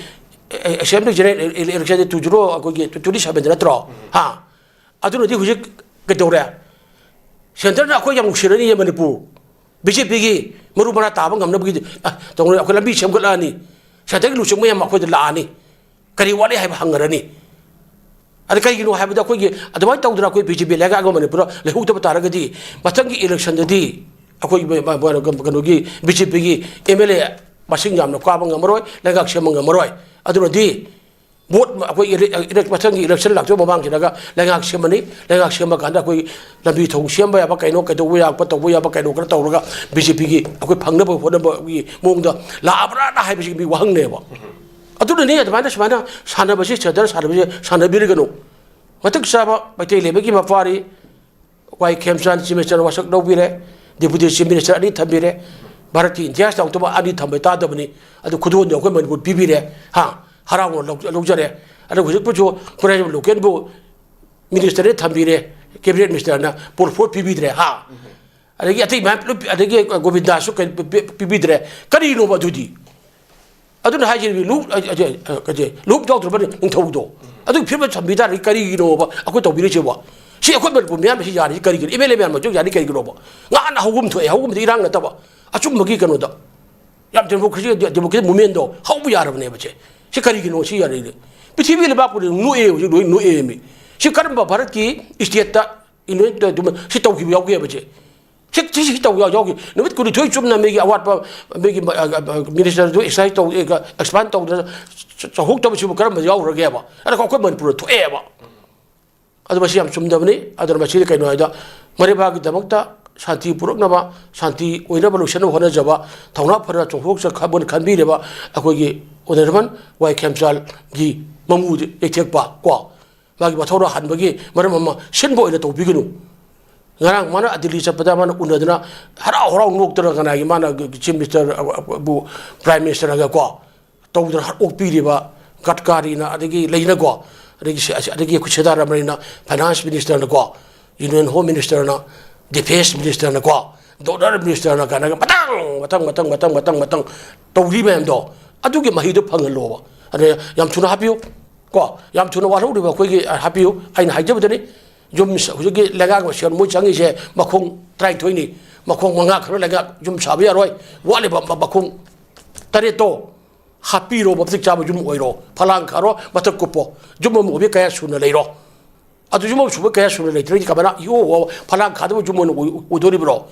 ꯑꯦ, ꯑꯦ, Assembly General Election two zero, ꯑꯩꯈꯣꯏꯒꯤ ꯇ꯭ꯋꯦꯟꯇꯤ ꯁꯚꯦꯟꯗ ꯅꯠꯇ꯭ꯔꯣ? ꯍꯥ? ꯑꯗꯨꯅꯗꯤ ꯍꯧꯖꯤꯛ ꯀꯩꯗꯧꯔꯦ? ꯁꯦꯟꯇꯔꯅ ꯑꯩꯈꯣꯏ ꯌꯥꯝ ꯅꯨꯡꯁꯤꯔꯅꯤꯌꯦ ꯃꯅꯤꯄꯨꯔ꯫ ꯕꯤ ꯖꯦ ꯄꯤꯒꯤ ꯃꯔꯨ ꯃꯔꯥꯡ ꯇꯥꯕ ꯉꯝꯅꯕꯒꯤ, ꯑ, ꯇꯧꯔꯦ꯫ ꯑꯩꯈꯣꯏ ꯂꯝꯕꯤ ꯁꯦꯝꯒꯠꯂꯛꯑꯅꯤ꯫ ꯁꯦꯟꯇꯔꯒꯤ ꯂꯨꯆꯤꯡꯕ ꯌꯥꯝ ꯑꯩꯈꯣꯏꯗ ꯂꯥꯛꯑꯅꯤ꯫ ꯀꯔꯤ ꯋꯥꯠꯂꯤ ꯍꯥꯏꯕ ꯍꯪꯅꯔꯅꯤ꯫ ꯑꯗ ꯀꯩꯒꯤꯅꯣ ꯍꯥꯏꯕꯗ ꯑꯩꯈꯣꯏꯒꯤ ꯑꯗꯨꯃꯥꯏꯅ ꯇꯧꯗꯅ ꯑꯩꯈꯣꯏ ꯕꯤ ꯖꯦ ꯄꯤ ꯂꯩꯉꯥꯛ ꯑꯃ ꯃꯅꯤꯄꯨꯔꯗ ꯂꯩꯍꯧꯗꯕ ꯇꯥꯔꯒꯗꯤ ꯃꯊꯪꯒꯤ election ꯗꯗꯤ ꯑꯩꯈꯣꯏ ꯃ-, ꯃ-, ꯃ-, ꯀꯩꯅꯣꯒꯤ ꯕꯤ ꯖꯦ ꯄꯤꯒꯤ ꯑꯦꯝ ꯑꯦꯜ ꯑꯦ ꯃꯁꯤꯡ ꯌꯥꯝꯅ ꯀꯥꯕ ꯉꯝꯃꯔꯣꯏ, ꯂꯩꯉꯥꯛ ꯁꯦꯝꯕ ꯉꯝꯃꯔꯣꯏ꯫ ꯑꯗꯨꯅꯗꯤ ꯚꯣꯠ ꯑꯩꯈꯣꯏ ꯏꯂꯦꯛ-, ꯏꯂꯦꯛ-, ꯃꯊꯪꯒꯤ election ꯂꯥꯛꯇꯧꯕ ꯃꯃꯥꯡꯁꯤꯗꯒ ꯂꯩꯉꯥꯛ ꯁꯦꯝꯃꯅꯤ꯫ ꯂꯩꯉꯥꯛ ꯁꯦꯝꯕ ꯀꯥꯟꯗ ꯑꯩꯈꯣꯏ ꯂꯝꯕꯤ ꯊꯣꯡ ꯁꯦꯝꯕ ꯌꯥꯕ ꯀꯩꯅꯣ, ꯀꯩꯗꯧꯕ ꯌꯥꯕ, ꯇꯧꯕ ꯌꯥꯕ ꯀꯩꯅꯣ ꯈꯔ ꯇꯧꯔꯒ ꯕꯤ ꯖꯦ ꯄꯤꯒꯤ ꯑꯩꯈꯣꯏ ꯐꯪꯅꯕ ꯍꯣꯠꯅꯕꯒꯤ ꯃꯑꯣꯡꯗ ꯂꯥꯛꯑꯕ꯭ꯔꯥꯅ ꯍꯥꯏꯕꯁꯤꯒꯤ ꯃꯤ ꯋꯥꯍꯪꯅꯦꯕ꯫ ꯑꯗꯨꯅꯅꯤ ꯑꯗꯨꯃꯥꯏꯅ ꯁꯨꯃꯥꯏꯅ ꯁꯥꯟꯅꯕꯁꯤ, ꯁꯦꯟꯇꯔ ꯁꯥꯟꯅꯕꯁꯤ ꯁꯥꯟꯅꯕꯤꯔꯒꯅꯨ꯫ ꯃꯇꯤꯛ ꯆꯥꯕ ꯃꯩꯇꯩ ꯂꯩꯕꯒꯤ ꯃꯄꯥꯔꯤ ꯋꯥꯏ ꯈꯦꯝꯆꯥꯟ ꯆꯤꯐ ꯃꯤꯅꯤꯁꯇꯔ ꯋꯥꯁꯛ ꯂꯧꯕꯤꯔꯦ, ꯗꯦꯄꯨꯇꯤ ꯆꯤꯐ ꯃꯤꯅꯤꯁꯇꯔ ꯑꯅꯤ ꯊꯝꯕꯤꯔꯦ꯫ ꯚꯥꯔꯠꯀꯤ ꯏꯟꯗꯤꯌꯥ ꯆꯥꯎꯊꯣꯛꯄ ꯑꯅꯤ ꯊꯝꯕ ꯇꯥꯗꯕꯅꯤ꯫ ꯑꯗꯨ ꯈꯨꯗꯣꯜꯗꯣ ꯑꯩꯈꯣꯏ ꯃꯅꯤꯄꯨꯔ ꯄꯤꯕꯤꯔꯦ꯫ ꯍꯥ? ꯍꯔꯥꯎꯅ ꯂꯧ-, ꯂꯧꯖꯔꯦ꯫ ꯑꯗꯨꯒ ꯍꯧꯖꯤꯛꯄꯨꯁꯨ ꯄꯨꯔꯥ ꯂꯣꯀꯦꯜꯕꯨ ꯃꯤꯅꯤꯁꯇꯔꯅ ꯊꯝꯕꯤꯔꯦ, ꯀꯦꯕꯤꯅꯦꯠ ꯃꯤꯅꯤꯁꯇꯔꯅ ꯄꯣꯔꯠꯐꯣꯂꯤꯑꯣ ꯄꯤꯕꯤꯗ꯭ꯔꯦ꯫ ꯍꯥ? ꯑꯗꯒꯤ ꯑꯇꯩ ꯃꯌꯥꯝ ꯂꯣꯏ ꯄꯤ-, ꯑꯗꯒꯤ ꯒꯣꯕꯤꯟꯗꯥꯁꯨ ꯀꯩ ꯄꯤ-, ꯄꯤ-, ꯄꯤꯕꯤꯗ꯭ꯔꯦ꯫ ꯀꯔꯤꯅꯣꯕ ꯑꯗꯨꯗꯤ? ꯑꯗꯨꯅ ꯍꯥꯏꯁꯤꯅꯤ, ꯂꯨ-, ꯑ, ꯑ, ꯑ, ꯂꯨꯞ ꯌꯥꯎꯗ꯭ꯔꯕꯅꯤ ꯅꯤꯡꯊꯧꯗꯣ꯫ ꯑꯗꯨꯒꯤ ꯐꯤꯕꯝꯗ ꯊꯝꯕꯤ ꯇꯥꯔꯗꯤ ꯀꯔꯤꯒꯤꯅꯣꯕ ꯑꯩꯈꯣꯏ ꯇꯧꯕꯤꯔꯤꯁꯤꯕꯣ? ꯁꯤ ꯑꯩꯈꯣꯏ ꯃꯅꯤꯄꯨꯔ ꯃꯤꯌꯥꯝꯅ ꯁꯤ ꯌꯥꯔꯤꯁꯤ ꯀꯔꯤꯒꯤꯅꯣ? ꯑꯦꯝ ꯑꯦꯜ ꯑꯦ ꯃꯌꯥꯝ ꯃꯔꯛꯇ ꯌꯥꯔꯤ ꯀꯔꯤꯒꯤꯅꯣꯕ? ꯉꯥꯟꯅ ꯍꯧꯕꯝ ꯊꯣꯛꯑꯦ, ꯍꯧꯕꯝꯗꯤ ꯏꯔꯥꯡ ꯅꯠꯇꯕ, ꯑꯆꯨꯝꯕꯒꯤ ꯀꯩꯅꯣꯗ꯫ ꯌꯥꯝ ꯗꯦꯃꯣꯀ꯭ꯔꯦꯁꯤ, ꯗꯦꯃꯣꯀ꯭ꯔꯦꯁꯤ ꯃꯨꯞꯃꯦꯟꯗꯣ ꯍꯧꯕ ꯌꯥꯔꯕꯅꯦꯕ ꯁꯦ꯫ ꯁꯤ ꯀꯔꯤꯒꯤꯅꯣ ꯁꯤ ꯌꯥꯔꯛꯏꯁꯦ? ꯄ꯭ꯔꯤꯊꯤꯕꯤ ꯂꯩꯕꯥꯛ ꯄꯨꯝꯅꯃꯛ ꯅꯣꯛꯑꯦ, ꯍꯧꯖꯤꯛ ꯂꯣꯏ ꯅꯣꯛꯑꯦ ꯃꯤ꯫ ꯁꯤ ꯀꯔꯝꯕ ꯚꯥꯔꯠꯀꯤ ꯏꯁꯇꯦꯠꯇ ꯏꯟꯚꯦꯟ ꯇꯧ-, ꯁꯤ ꯇꯧꯈꯤꯕ ꯌꯥꯎꯒꯦꯕ ꯁꯦ? ꯁꯤ, ꯁꯤ, ꯁꯤ ꯇꯧ ꯌꯥꯎ-, ꯌꯥꯎꯈꯤ꯫ ꯅꯨꯃꯤꯠ ꯀꯨꯟꯅꯤꯊꯣꯏ ꯆꯨꯞꯅ ꯃꯤꯒꯤ ꯑꯋꯥꯠꯄ, ꯃꯤꯒꯤ, ꯑ, ꯑ, ꯑ, ꯃꯤꯅꯤꯁꯇꯔꯗꯨ ꯑꯦꯛꯁꯔꯁꯥꯏꯁ ꯇꯧ-, ꯑꯦ, ꯑꯦꯛꯁꯄꯥꯟ ꯇꯧꯗꯅ ꯆ-, ꯆꯥꯎꯊꯣꯛꯇꯕꯁꯤꯕꯨ ꯀꯔꯝꯕ ꯌꯥꯎꯈ꯭ꯔꯒꯦꯕ? ꯑꯗꯣ ꯑꯩꯈꯣꯏ ꯃꯅꯤꯄꯨꯔꯗ ꯊꯣꯛꯑꯦꯕ꯫ ꯑꯗꯣ ꯃꯁꯤ ꯌꯥꯝ ꯆꯨꯝꯗꯕꯅꯤ꯫ ꯑꯗꯨꯅ ꯃꯁꯤꯗꯤ ꯀꯩꯅꯣ ꯍꯥꯏꯗ, ꯃꯔꯩꯕꯥꯛꯀꯤꯗꯃꯛꯇ ꯁꯥꯟꯇꯤ ꯄꯨꯔꯛꯅꯕ, ꯁꯥꯟꯇꯤ ꯑꯣꯏꯅꯕ ꯂꯣꯏꯁꯤꯟꯅꯕ ꯍꯣꯠꯅꯖꯕ, ꯊꯧꯅꯥ ꯐꯅ ꯆꯣꯡꯊꯣꯛꯆ-, ꯈꯟꯕ-, ꯈꯟꯕꯤꯔꯤꯕ ꯑꯩꯈꯣꯏꯒꯤ ꯑꯣꯅꯔꯦꯕꯜ ꯋꯥꯏ ꯈꯦꯝꯆꯥꯜꯒꯤ ꯃꯃꯨ ꯂꯩꯊꯦꯛꯄ ꯀꯣ, ꯃꯥꯒꯤ ꯃꯊꯧꯔꯥꯡ ꯍꯟꯕꯒꯤ ꯃꯔꯝ ꯑꯃ ꯁꯤꯟꯕ ꯑꯣꯏꯅ ꯇꯧꯕꯤꯒꯅꯨ꯫ ꯉꯔꯥꯡ ꯃꯥꯅ ꯗꯤꯜꯂꯤ ꯆꯠꯄꯗ ꯃꯥꯅ ꯎꯅꯗꯅ ꯍꯔꯥꯎ ꯍꯔꯥꯎ ꯅꯣꯛꯇꯅ ꯀꯅꯥꯒꯤ ꯃꯥꯅ ꯆꯤꯐ ꯃꯤꯅꯤꯁꯇꯔ ꯕꯨ, ꯄ꯭ꯔꯥꯏꯝ ꯃꯤꯅꯤꯁꯇꯔꯒ ꯀꯣ ꯇꯧꯗꯅ ꯑꯣꯛꯄꯤꯔꯤꯕ ꯒꯗꯀꯥꯔꯤꯅ, ꯑꯗꯒꯤ ꯂꯩꯅꯀꯣ, ꯑꯗꯒꯤ ꯁꯤ-, ꯑꯗꯒꯤ ꯑꯩꯈꯣꯏ ꯁꯤꯗꯥꯔꯥꯃꯟꯅ ꯐꯥꯏꯅꯥꯟꯁ ꯃꯤꯅꯤꯁꯇꯔꯅꯀꯣ, ꯌꯨꯅꯤꯌꯟ ꯍꯣꯝ ꯃꯤꯅꯤꯁꯇꯔꯅ, ꯗꯤꯐꯦꯟꯁ ꯃꯤꯅꯤꯁꯇꯔꯅꯀꯣ, ꯗꯣꯅꯔ ꯃꯤꯅꯤꯁꯇꯔꯅ ꯀꯥꯏꯅꯒ ꯃꯊꯪ, ꯃꯊꯪ, ꯃꯊꯪ, ꯃꯊꯪ, ꯃꯊꯪ, ꯃꯊꯪ ꯇꯧꯔꯤ ꯃꯌꯥꯝꯗꯣ, ꯑꯗꯨꯒꯤ ꯃꯍꯩꯗꯣ ꯐꯪꯍꯜꯂꯣꯕ꯫ ꯑꯗ ꯌꯥꯝ ꯊꯨꯅ ꯍꯥꯞꯄꯤꯌꯨ ꯀꯣ, ꯌꯥꯝ ꯊꯨꯅ ꯋꯥꯠꯍꯧꯔꯤꯕ ꯑꯩꯈꯣꯏꯒꯤ, ꯑ, ꯍꯥꯞꯄꯤꯌꯨ꯫ ꯑꯩꯅ ꯍꯥꯏꯖꯕꯗꯅꯤ, ꯌꯨꯝ ꯁ-, ꯍꯧꯖꯤꯛꯀꯤ ꯂꯩꯉꯥꯛ ꯃꯁꯦꯜ ꯃꯣꯏ ꯆꯪꯉꯤꯁꯦ ꯃꯈꯣꯡ ꯇꯔꯥꯅꯤꯊꯣꯏꯅꯤ, ꯃꯈꯣꯡ ꯃꯉꯥ ꯈꯔ ꯂꯩꯉꯥꯛ ꯌꯨꯝ ꯁꯥꯕ ꯌꯥꯔꯣꯏ, ꯋꯥꯠꯂꯤꯕ ꯃ-, ꯃꯈꯣꯡ ꯇꯔꯦꯠꯇꯣ ꯍꯥꯞꯄꯤꯔꯣ, ꯃꯇꯤꯛ ꯆꯥꯕ ꯌꯨꯝ ꯑꯣꯏꯔꯣ, ꯐꯂꯥꯡ ꯈꯥꯔꯣ, ꯃꯊꯛ ꯀꯨꯞꯄꯣ, ꯌꯨꯝ ꯑꯃ ꯑꯣꯏꯕ ꯀꯌꯥ ꯁꯨꯅ ꯂꯩꯔꯣ꯫ ꯑꯗꯨ ꯌꯨꯝ ꯑꯃ ꯁꯨꯕ ꯀꯌꯥ ꯁꯨꯅ ꯂꯩꯇ꯭ꯔꯒꯗꯤ ꯀꯃꯥꯏꯅ ꯏꯍꯣ ꯍꯣ ꯐꯂꯥꯡ ꯈꯥꯗꯕ ꯌꯨꯝ ꯑꯣꯏꯅ ꯑꯣꯏ-, ꯑꯣꯏꯗꯣꯔꯤꯕ꯭ꯔꯣ?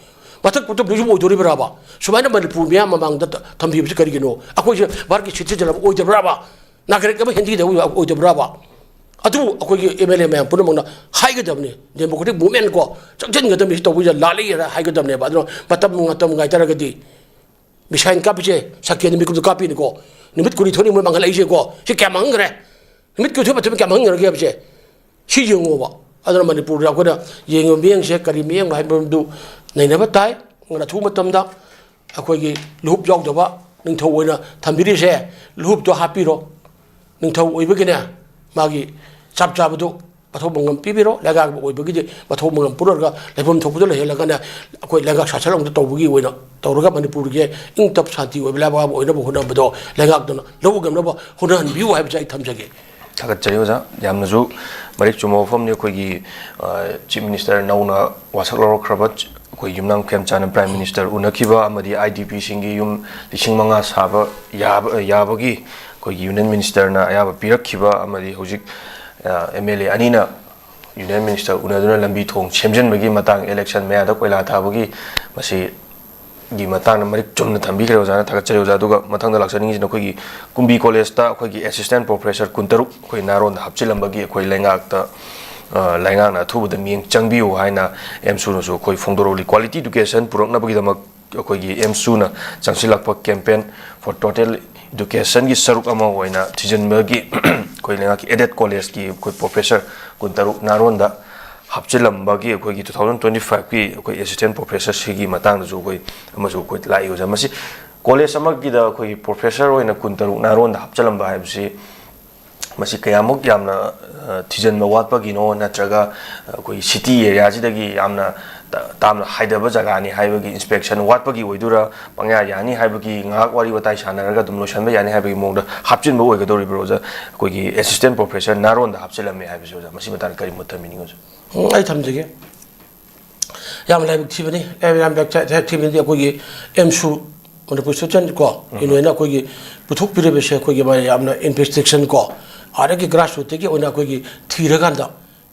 ꯃꯊꯛ ꯀꯨꯞꯇꯕ ꯌꯨꯝ ꯑꯣꯏꯗꯣꯔꯤꯕ꯭ꯔꯕ? ꯁꯨꯃꯥꯏꯅ ꯃꯅꯤꯄꯨꯔ ꯃꯤꯌꯥꯝ ꯃꯃꯥꯡꯗ ꯊꯝꯕꯤꯕꯁꯤ ꯀꯔꯤꯒꯤꯅꯣ? ꯑꯩꯈꯣꯏꯁꯦ ꯚꯥꯔꯠꯀꯤ ꯁꯤꯇꯤꯖꯟ ꯑꯃ ꯑꯣꯏꯗꯕ꯭ꯔꯕ? ꯅꯥꯒꯔꯤꯛ ꯑꯃ ꯍꯤꯟꯗꯤꯗ ꯑꯣꯏꯗꯕ꯭ꯔꯕ? ꯑꯗꯨꯕꯨ ꯑꯩꯈꯣꯏꯒꯤ ꯑꯦꯝ ꯑꯦꯜ ꯑꯦ ꯃꯌꯥꯝ ꯄꯨꯝꯅꯃꯛꯅ ꯍꯥꯏꯒꯗꯕꯅꯤ, ꯗꯦꯃꯣꯀ꯭ꯔꯦꯇꯤꯛ ꯃꯨꯞꯃꯦꯟ ꯀꯣ, ꯆꯪꯁꯤꯟꯒꯗꯕꯅꯤ, ꯁꯤ ꯇꯧꯕꯁꯦ ꯂꯥꯜꯂꯛꯏꯅ ꯍꯥꯏꯒꯗꯕꯅꯦꯕ꯫ ꯑꯗꯨꯅ ꯃꯇꯝ, ꯃꯇꯝ ꯉꯥꯏꯊꯔꯒꯗꯤ ꯃꯤꯁꯥꯏꯟ ꯀꯥꯞꯄꯤꯁꯦ ꯁꯦꯀꯦꯟ ꯃꯤꯀꯨꯞꯇ ꯀꯥꯞꯄꯤꯅꯤꯀꯣ, ꯅꯨꯃꯤꯠ ꯀꯨꯟꯅꯤꯊꯣꯏꯅꯤ ꯃꯣꯏ ꯃꯥꯡꯍꯜꯂꯛꯏꯁꯦꯀꯣ, ꯁꯤ ꯀꯌꯥ ꯃꯥꯡꯍꯟꯈ꯭ꯔꯦ? ꯅꯨꯃꯤꯠ ꯀꯨꯟꯅꯤꯊꯣꯏ ꯃꯇꯝꯗ ꯀꯌꯥ ꯃꯥꯡꯍꯟꯈ꯭ꯔꯒꯦ ꯍꯥꯏꯕꯁꯦ ꯁꯤ ꯌꯦꯡꯉꯣꯕ꯫ ꯑꯗꯨꯅ ꯃꯅꯤꯄꯨꯔꯗ ꯑꯩꯈꯣꯏꯅ ꯌꯦꯡꯉꯤꯕ ꯃꯤꯠꯌꯦꯡꯁꯦ ꯀꯔꯤ ꯃꯤꯠꯌꯦꯡꯅꯣ ꯍꯥꯏꯕꯗꯨ ꯅꯩꯅꯕ ꯇꯥꯏ꯫ ꯑꯗꯨꯅ ꯑꯊꯨꯕ ꯃꯇꯝꯗ ꯑꯩꯈꯣꯏꯒꯤ ꯂꯨꯍꯨꯞ ꯌꯥꯎꯗꯕ ꯅꯤꯡꯊꯧ ꯑꯣꯏꯅ ꯊꯝꯕꯤꯔꯤꯁꯦ, ꯂꯨꯍꯨꯞꯇꯣ ꯍꯥꯞꯄꯤꯔꯣ꯫ ꯅꯤꯡꯊꯧ ꯑꯣꯏꯕꯒꯤꯅꯦ, ꯃꯥꯒꯤ ꯆꯞ ꯆꯥꯕꯗꯨ ꯃꯊꯧ ꯃꯉꯝ ꯄꯤꯕꯤꯔꯣ꯫ ꯂꯩꯉꯥꯛ ꯑꯣꯏꯕꯒꯤꯗꯤ ꯃꯊꯧ ꯃꯉꯝ ꯄꯨꯔꯛꯑꯒ ꯂꯩꯐꯝ ꯊꯣꯛꯄꯗ ꯂꯩꯍꯜꯂꯒꯅꯦ, ꯑꯩꯈꯣꯏ ꯂꯩꯉꯥꯛ ꯁꯥꯁꯟ ꯑꯃꯗ ꯇꯧꯕꯒꯤ ꯑꯣꯏꯅ ꯇꯧꯔꯒ ꯃꯅꯤꯄꯨꯔꯒꯤ ꯏꯪ ꯇꯞ ꯁꯥꯟꯇꯤ ꯑꯣꯏꯕ ꯂꯩꯕꯥꯛ ꯑꯃ ꯑꯣꯏꯅꯕ ꯍꯣꯠꯅꯕꯗꯣ ꯂꯩꯉꯥꯛꯇꯨꯅ ꯂꯧꯕ ꯉꯝꯅꯕ ꯍꯣꯠꯅꯍꯟꯕꯤꯌꯨ ꯍꯥꯏꯕꯁꯦ ꯑꯩ ꯊꯝꯖꯒꯦ꯫ ꯊꯥꯒꯠꯆꯔꯤ ꯑꯣꯖꯥ꯫ ꯌꯥꯝꯅꯁꯨ ꯃꯔꯤꯛ ꯆꯨꯝꯕ ꯋꯥꯐꯝꯅꯤ꯫ ꯑꯩꯈꯣꯏꯒꯤ, ꯑ, Chief Minister ꯅꯧꯅ ꯋꯥꯁꯛ ꯂꯧꯔꯛꯈ꯭ꯔꯕ ꯑꯩꯈꯣꯏ ꯌꯨꯝꯅꯥꯝ ꯈꯦꯝꯆꯥꯟꯅ Prime Minister ꯎꯅꯈꯤꯕ ꯑꯃꯗꯤ I D P ꯁꯤꯡꯒꯤ ꯌꯨꯝ ꯂꯤꯁꯤꯡ ꯃꯉꯥ ꯁꯥꯕ ꯌꯥꯕ, ꯌꯥꯕꯒꯤ ꯑꯩꯈꯣꯏꯒꯤ Union Minister ꯅ ꯑꯌꯥꯕ ꯄꯤꯔꯛꯈꯤꯕ ꯑꯃꯗꯤ ꯍꯧꯖꯤꯛ, ꯑ, M L A ꯑꯅꯤꯅ Union Minister ꯎꯅꯗꯨꯅ ꯂꯝꯕꯤ ꯊꯣꯡ ꯁꯦꯝꯖꯤꯟꯕꯒꯤ ꯃꯇꯥꯡ, election ꯃꯌꯥꯗ ꯀꯣꯏꯂꯥ ꯊꯥꯕꯒꯤ, ꯃꯁꯤ ꯒꯤ ꯃꯇꯥꯡꯗ ꯃꯔꯤꯛ ꯆꯨꯝꯅ ꯊꯝꯕꯤꯈ꯭ꯔꯦ ꯑꯣꯖꯥꯅ, ꯊꯥꯒꯠꯆꯔꯤ ꯑꯣꯖꯥ꯫ ꯑꯗꯨꯒ ꯃꯊꯪꯗ ꯂꯥꯛꯆꯅꯤꯡꯉꯤꯁꯤꯅ ꯑꯩꯈꯣꯏꯒꯤ ꯀꯨꯝꯕꯤ ꯀꯣꯂꯦꯖꯇ ꯑꯩꯈꯣꯏꯒꯤ assistant professor ꯀꯨꯟꯇꯔꯨꯛ ꯑꯩꯈꯣꯏ ꯅꯥꯔꯣꯟꯗ ꯍꯥꯞꯆꯤꯜꯂꯝꯕꯒꯤ ꯑꯩꯈꯣꯏ ꯂꯩꯉꯥꯛꯇ, ꯑ, ꯂꯩꯉꯥꯛꯅ ꯑꯊꯨꯕꯗ ꯃꯤꯠꯌꯦꯡ ꯆꯪꯕꯤꯌꯨ ꯍꯥꯏꯅ ꯑꯦꯝꯁꯨꯅꯁꯨ ꯑꯩꯈꯣꯏ ꯐꯣꯡꯗꯣꯔꯛꯂꯤ꯫ Quality education ꯄꯨꯔꯛꯅꯕꯒꯤꯗꯃꯛ ꯑꯩꯈꯣꯏꯒꯤ ꯑꯦꯝꯁꯨꯅ ꯆꯪꯁꯤꯜꯂꯛꯄ campaign for total education ꯒꯤ ꯁꯔꯨꯛ ꯑꯃ ꯑꯣꯏꯅ ꯊꯤꯖꯤꯟꯕꯒꯤ ꯑꯩꯈꯣꯏ ꯂꯩꯉꯥꯛꯀꯤ aided college ꯀꯤ ꯑꯩꯈꯣꯏ professor ꯀꯨꯟꯇꯔꯨꯛ ꯅꯥꯔꯣꯟꯗ ꯍꯥꯞꯆꯤꯜꯂꯝꯕꯒꯤ ꯑꯩꯈꯣꯏꯒꯤ two thousand twenty five ꯀꯤ ꯑꯩꯈꯣꯏ assistant professor ꯁꯤꯒꯤ ꯃꯇꯥꯡꯗꯁꯨ ꯑꯩꯈꯣꯏ ꯑꯃꯁꯨ ꯑꯩꯈꯣꯏ ꯂꯥꯛꯏ ꯑꯣꯖꯥ꯫ ꯃꯁꯤ ꯀꯣꯂꯦꯖ ꯑꯃꯒꯤꯗ ꯑꯩꯈꯣꯏꯒꯤ professor ꯑꯣꯏꯅ ꯀꯨꯟꯇꯔꯨꯛ ꯅꯥꯔꯣꯟꯗ ꯍꯥꯞꯆꯤꯜꯂꯝꯕ ꯍꯥꯏꯕꯁꯤ, ꯃꯁꯤ ꯀꯌꯥꯃꯨꯛ ꯌꯥꯝꯅ, ꯑ, ꯊꯤꯖꯤꯟꯕ ꯋꯥꯠꯄꯒꯤꯅꯣ, ꯅꯠꯇ꯭ꯔꯒ ꯑꯩꯈꯣꯏꯒꯤ city area ꯁꯤꯗꯒꯤ ꯌꯥꯝꯅ ꯇ-, ꯇꯥꯝꯅ ꯍꯥꯏꯗꯕ ꯖꯒꯥꯅꯤ ꯍꯥꯏꯕꯒꯤ inspection ꯋꯥꯠꯄꯒꯤ ꯑꯣꯏꯗꯣꯏꯔꯥ, ꯄꯪꯌꯥ ꯌꯥꯅꯤ ꯍꯥꯏꯕꯒꯤ ꯉꯥꯏꯍꯥꯛ ꯋꯥꯔꯤ ꯋꯥꯇꯥꯏ ꯁꯥꯟꯅꯔꯒ ꯑꯗꯨꯝ ꯂꯣꯏꯁꯤꯟꯕ ꯌꯥꯅꯤ ꯍꯥꯏꯕꯒꯤ ꯃꯑꯣꯡꯗ ꯍꯥꯞꯆꯤꯟꯕ ꯑꯣꯏꯒꯗꯧꯔꯤꯕ꯭ꯔꯣ ꯑꯣꯖꯥ? ꯑꯩꯈꯣꯏꯒꯤ assistant professor ꯅꯥꯔꯣꯟꯗ ꯍꯥꯞꯆꯤꯜꯂꯝꯃꯦ ꯍꯥꯏꯕꯁꯤ ꯑꯣꯖꯥ, ꯃꯁꯤ ꯃꯇꯥꯡꯗ ꯀꯔꯤ ꯃꯣꯠ ꯊꯝꯕꯤꯅꯤꯡꯉꯤ ꯑꯣꯖꯥ? ꯎꯝ, ꯑꯩ ꯊꯝꯖꯒꯦ꯫ ꯌꯥꯝ ꯂꯥꯏꯕꯛ ꯊꯤꯕꯅꯤ꯫ ꯌꯥꯝ, ꯌꯥꯝ ꯂꯥꯏꯕꯛ ꯊꯤ-, ꯊꯤꯕꯅꯤꯗꯤ ꯑꯩꯈꯣꯏꯒꯤ ꯑꯦꯝꯁꯨ, ꯃꯅꯤꯄꯨꯔ ꯁꯨꯆꯟ ꯀꯣ, ꯎꯝ꯫ Union ꯅ ꯑꯩꯈꯣꯏꯒꯤ ꯄꯨꯊꯣꯛꯄꯤꯔꯤꯕꯁꯦ ꯑꯩꯈꯣꯏꯒꯤ ꯃꯥ ꯌꯥꯝꯅ investigation ꯀꯣ, ꯑꯥꯗꯒꯤ grassroot ꯇꯒꯤ ꯑꯣꯏꯅ ꯑꯩꯈꯣꯏꯒꯤ ꯊꯤꯔꯀꯥꯟꯗ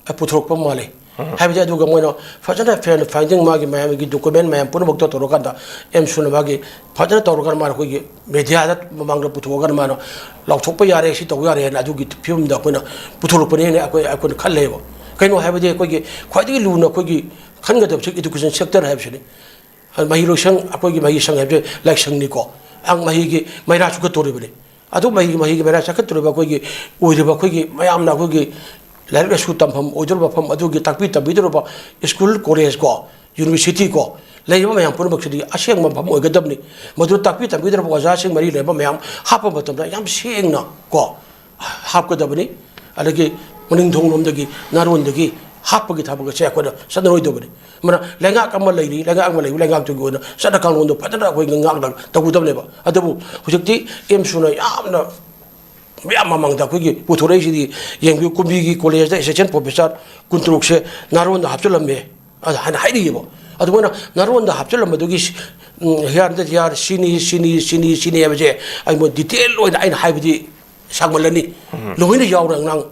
ꯄꯨꯊꯣꯔꯛꯄ ꯃꯥꯜꯂꯤ꯫ ꯎꯝ꯫ ꯍꯥꯏꯕꯗꯤ ꯑꯗꯨꯒ ꯃꯣꯏꯅ ꯐꯖꯅ fair finding ꯃꯥꯒꯤ ꯃꯌꯥꯝꯒꯤ document ꯃꯌꯥꯝ ꯄꯨꯝꯅꯃꯛꯇ ꯇꯧꯔꯀꯥꯟꯗ ꯑꯦꯝꯁꯨꯅ ꯃꯥꯒꯤ ꯐꯖꯅ ꯇꯧꯔꯀꯥꯟꯗ ꯃꯥꯅ ꯑꯩꯈꯣꯏꯒꯤ media ꯗ ꯃꯃꯥꯡꯗ ꯄꯨꯊꯣꯛꯑꯒꯅ ꯃꯥꯅ ꯂꯥꯎꯊꯣꯛꯄ ꯌꯥꯔꯦ, ꯁꯤ ꯇꯧꯕ ꯌꯥꯔꯦ ꯍꯥꯏꯅ ꯑꯗꯨꯒꯤ ꯐꯤꯕꯝꯗ ꯑꯩꯈꯣꯏꯅ ꯄꯨꯊꯣꯔꯛꯄꯅꯦꯅ ꯑꯩꯈꯣꯏ, ꯑꯩꯈꯣꯏꯅ ꯈꯜꯂꯦꯕ꯫ ꯀꯩꯅꯣ ꯍꯥꯏꯕꯗꯤ ꯑꯩꯈꯣꯏꯒꯤ ꯈ꯭ꯋꯥꯏꯗꯒꯤ ꯂꯨꯅ ꯑꯩꯈꯣꯏꯒꯤ ꯈꯟꯒꯗꯕꯁꯤ education sector ꯍꯥꯏꯕꯁꯤꯅꯤ꯫ ꯃꯍꯩ ꯂꯣꯏꯁꯪ, ꯑꯩꯈꯣꯏꯒꯤ ꯃꯍꯩꯁꯪ ꯍꯥꯏꯕꯁꯦ ꯂꯥꯏꯁꯪꯅꯤꯀꯣ꯫ ꯑꯉꯥꯡ ꯃꯍꯩꯒꯤ ꯃꯩꯔꯥ ꯆꯨꯈꯠꯇꯣꯔꯤꯕꯅꯤ꯫ ꯑꯗꯨ ꯃꯍꯩꯒꯤ, ꯃꯍꯩꯒꯤ ꯃꯩꯔꯥ ꯆꯠꯈꯠꯇꯣꯔꯤꯕ ꯑꯩꯈꯣꯏꯒꯤ ꯑꯣꯏꯔꯤꯕ ꯑꯩꯈꯣꯏꯒꯤ ꯃꯌꯥꯝꯅ ꯑꯩꯈꯣꯏꯒꯤ ꯂꯥꯏꯔꯤꯛ ꯂꯥꯏꯁꯨ ꯇꯝꯐꯝ ꯑꯣꯏꯗꯧꯔꯤꯕ ꯃꯐꯝ ꯑꯗꯨꯒꯤ ꯇꯥꯛꯄꯤ ꯇꯝꯕꯤꯗꯧꯔꯤꯕ school, college ꯀꯣ, university ꯀꯣ, ꯂꯩꯔꯤꯕ ꯃꯌꯥꯝ ꯄꯨꯝꯅꯃꯛꯁꯤꯗꯤ ꯑꯁꯦꯡꯕ ꯃꯐꯝ ꯑꯣꯏꯒꯗꯕꯅꯤ꯫ ꯃꯗꯨꯗ ꯇꯥꯛꯄꯤ ꯇꯝꯕꯤꯗ꯭ꯔꯕ ꯑꯣꯖꯥꯁꯤꯡ ꯃꯔꯤ ꯂꯩꯅꯕ ꯃꯌꯥꯝ ꯍꯥꯞꯄ ꯃꯇꯝꯗ ꯌꯥꯝ ꯁꯦꯡꯅ ꯀꯣ ꯍꯥꯞꯀꯗꯕꯅꯤ꯫ ꯑꯗꯒꯤ ꯃꯅꯤꯡ ꯊꯣꯡꯂꯣꯝꯗꯒꯤ, ꯅꯥꯔꯣꯟꯗꯒꯤ ꯍꯥꯞꯄꯒꯤ ꯊꯕꯛ ꯑꯁꯦ ꯑꯩꯈꯣꯏꯅ ꯆꯠꯅꯔꯣꯏꯗꯕꯅꯤ꯫ ꯃꯔꯝ ꯂꯩꯉꯥꯛ ꯑꯃ ꯂꯩꯔꯤ, ꯂꯩꯉꯥꯛ ꯑꯃ ꯂꯩꯕ ꯂꯩꯉꯥꯛꯇꯨꯒꯤ ꯑꯣꯏꯅ ꯆꯠꯅ ꯀꯥꯡꯂꯣꯟꯗꯣ ꯐꯖꯅ ꯑꯩꯈꯣꯏꯅ ꯉꯥꯛꯅ ꯇꯧꯒꯗꯕꯅꯦꯕ꯫ ꯑꯗꯨꯕꯨ ꯍꯧꯖꯤꯛꯇꯤ ꯑꯦꯝꯁꯨꯅ ꯌꯥꯝꯅ ꯃꯌꯥꯝ ꯃꯃꯥꯡꯗ ꯑꯩꯈꯣꯏꯒꯤ ꯄꯨꯊꯣꯔꯛꯏꯁꯤꯗꯤ ꯌꯦꯡꯕꯤꯌꯨ, ꯀꯨꯝꯕꯤꯒꯤ ꯀꯣꯂꯦꯖꯇ ꯑꯦꯁꯤꯁꯇꯦꯟ ꯄ꯭ꯔꯣꯐꯦꯁꯔ ꯀꯨꯟꯇꯔꯨꯛꯁꯦ ꯅꯥꯔꯣꯟꯗ ꯍꯥꯞꯆꯤꯜꯂꯝꯃꯦ꯫ ꯑꯗ ꯍꯥꯏꯅ ꯍꯥꯏꯔꯤꯑꯕ꯫ ꯑꯗꯨꯃꯥꯏꯅ ꯅꯥꯔꯣꯟꯗ ꯍꯥꯞꯆꯤꯜꯂꯝꯕꯗꯨꯒꯤ ꯁꯤ-, ꯎꯝ, ꯍꯤꯌꯥꯔꯗ ꯍꯤꯌꯥꯔ ꯁꯤꯅꯤ, ꯁꯤꯅꯤ, ꯁꯤꯅꯤ, ꯁꯤꯅꯤ ꯍꯥꯏꯕꯁꯦ ꯑꯩ ꯃꯣꯏ ꯗꯤꯇꯦꯜ ꯑꯣꯏꯅ ꯑꯩꯅ ꯍꯥꯏꯕꯗꯤ ꯁꯥꯡꯃꯜꯂꯅꯤ꯫ ꯂꯣꯏꯅ ꯌꯥꯎꯔꯦ ꯑꯉꯥꯡ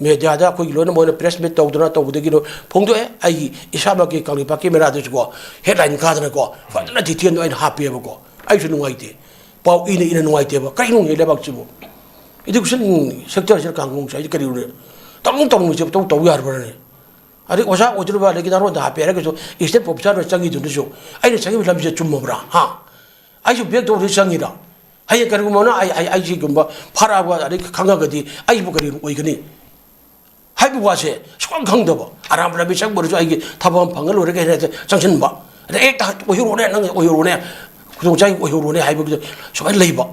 ꯃꯦꯗꯤꯌꯥꯗ ꯑꯩꯈꯣꯏꯒꯤ ꯂꯣꯏꯅ ꯃꯣꯏꯅ ꯄ꯭ꯔꯦꯁ ꯃꯤꯠ ꯇꯧꯗꯅ ꯇꯧꯕꯗꯒꯤ ꯂꯣꯏ ꯐꯣꯡꯗꯣꯛꯑꯦ꯫ ꯑꯩꯒꯤ ꯏꯁꯥꯃꯛꯀꯤ ꯀꯪꯂꯩꯄꯥꯛꯀꯤ ꯃꯦꯔꯥꯗꯁꯨꯀꯣ ꯍꯦꯗꯂꯥꯏꯟ ꯀꯥꯗꯅꯀꯣ ꯐꯖꯅ ꯗꯤꯇꯦꯜꯗꯣ ꯑꯩꯅ ꯍꯥꯞꯄꯦꯕꯀꯣ꯫ ꯑꯩꯁꯨ ꯅꯨꯡꯉꯥꯏꯇꯦ, ꯄꯥꯎ ꯏꯅ ꯏꯅ ꯅꯨꯡꯉꯥꯏꯇꯦꯕ꯫ ꯀꯔꯤꯅꯣ ꯍꯦ ꯂꯩꯕꯥꯛꯁꯤꯕꯨ? ꯏꯗꯨꯀꯦꯁꯟ ꯁꯦꯛꯇꯔꯁꯤꯗ ꯀꯥꯡꯂꯣꯟꯁꯦ ꯍꯥꯏꯗꯤ ꯀꯔꯤꯅꯣꯅꯦ? ꯇꯧꯅꯤꯡ ꯇꯧꯅꯤꯡꯁꯦ ꯇꯧ ꯇꯧ ꯌꯥꯔꯕ꯭ꯔꯅꯦ? ꯑꯗꯩ ꯑꯣꯖꯥ ꯑꯣꯏꯗꯣꯔꯤꯕ ꯑꯗꯒꯤ ꯅꯔꯣꯟꯗ ꯍꯥꯞꯄꯦ ꯍꯥꯏꯔꯒꯁꯨ ꯑꯦꯁꯤꯁꯇꯦꯟ ꯄ꯭ꯔꯣꯐꯦꯁꯔ ꯑꯣꯏꯅ ꯆꯪꯉꯤꯗꯨꯅꯁꯨ ꯑꯩꯅ ꯆꯪꯉꯤꯕ ꯂꯝꯁꯤꯗ ꯆꯨꯝꯃꯕ꯭ꯔꯥ? ꯍꯥ? ꯑꯩꯁꯨ ꯕꯦꯛ ꯇꯧꯔꯗꯤ ꯆꯪꯉꯤꯔ? ꯍꯌꯦꯡ ꯀꯔꯤꯒꯨꯝꯕꯅ ꯑꯩ, ꯑꯩ, ꯑꯩꯁꯤꯒꯨꯝꯕ ꯐꯥꯔꯛꯑꯕ ꯑꯗꯩ ꯈꯪꯉꯒꯗꯤ ꯑꯩꯕꯨ ꯀꯔꯤ ꯑꯣꯏꯒꯅꯤ? ꯍꯥꯏꯕ ꯋꯥꯁꯦ ꯁꯨꯈꯪ ꯈꯪꯗꯕ꯫ ꯑꯔꯥꯟꯕ ꯂꯝꯕꯤ ꯆꯪꯕ ꯑꯣꯏꯔꯁꯨ ꯑꯩꯒꯤ ꯊꯕꯛ ꯑꯃ ꯐꯪꯉ ꯂꯣꯏꯔꯦ ꯀꯩꯅ ꯍꯦꯛꯇ ꯆꯪꯁꯤꯟꯕ꯫ ꯑꯗꯩ ꯍꯦꯛꯇ ꯑꯣꯏꯍꯧꯔꯣꯅꯦ, ꯅꯪ ꯑꯣꯏꯍꯧꯔꯣꯅꯦ, ꯈꯨꯗꯣꯡꯆꯥꯏ ꯑꯣꯏꯍꯧꯔꯣꯅꯦ ꯍꯥꯏꯕꯒꯤꯗ ꯁꯨꯃꯥꯏꯅ ꯂꯩꯕ꯫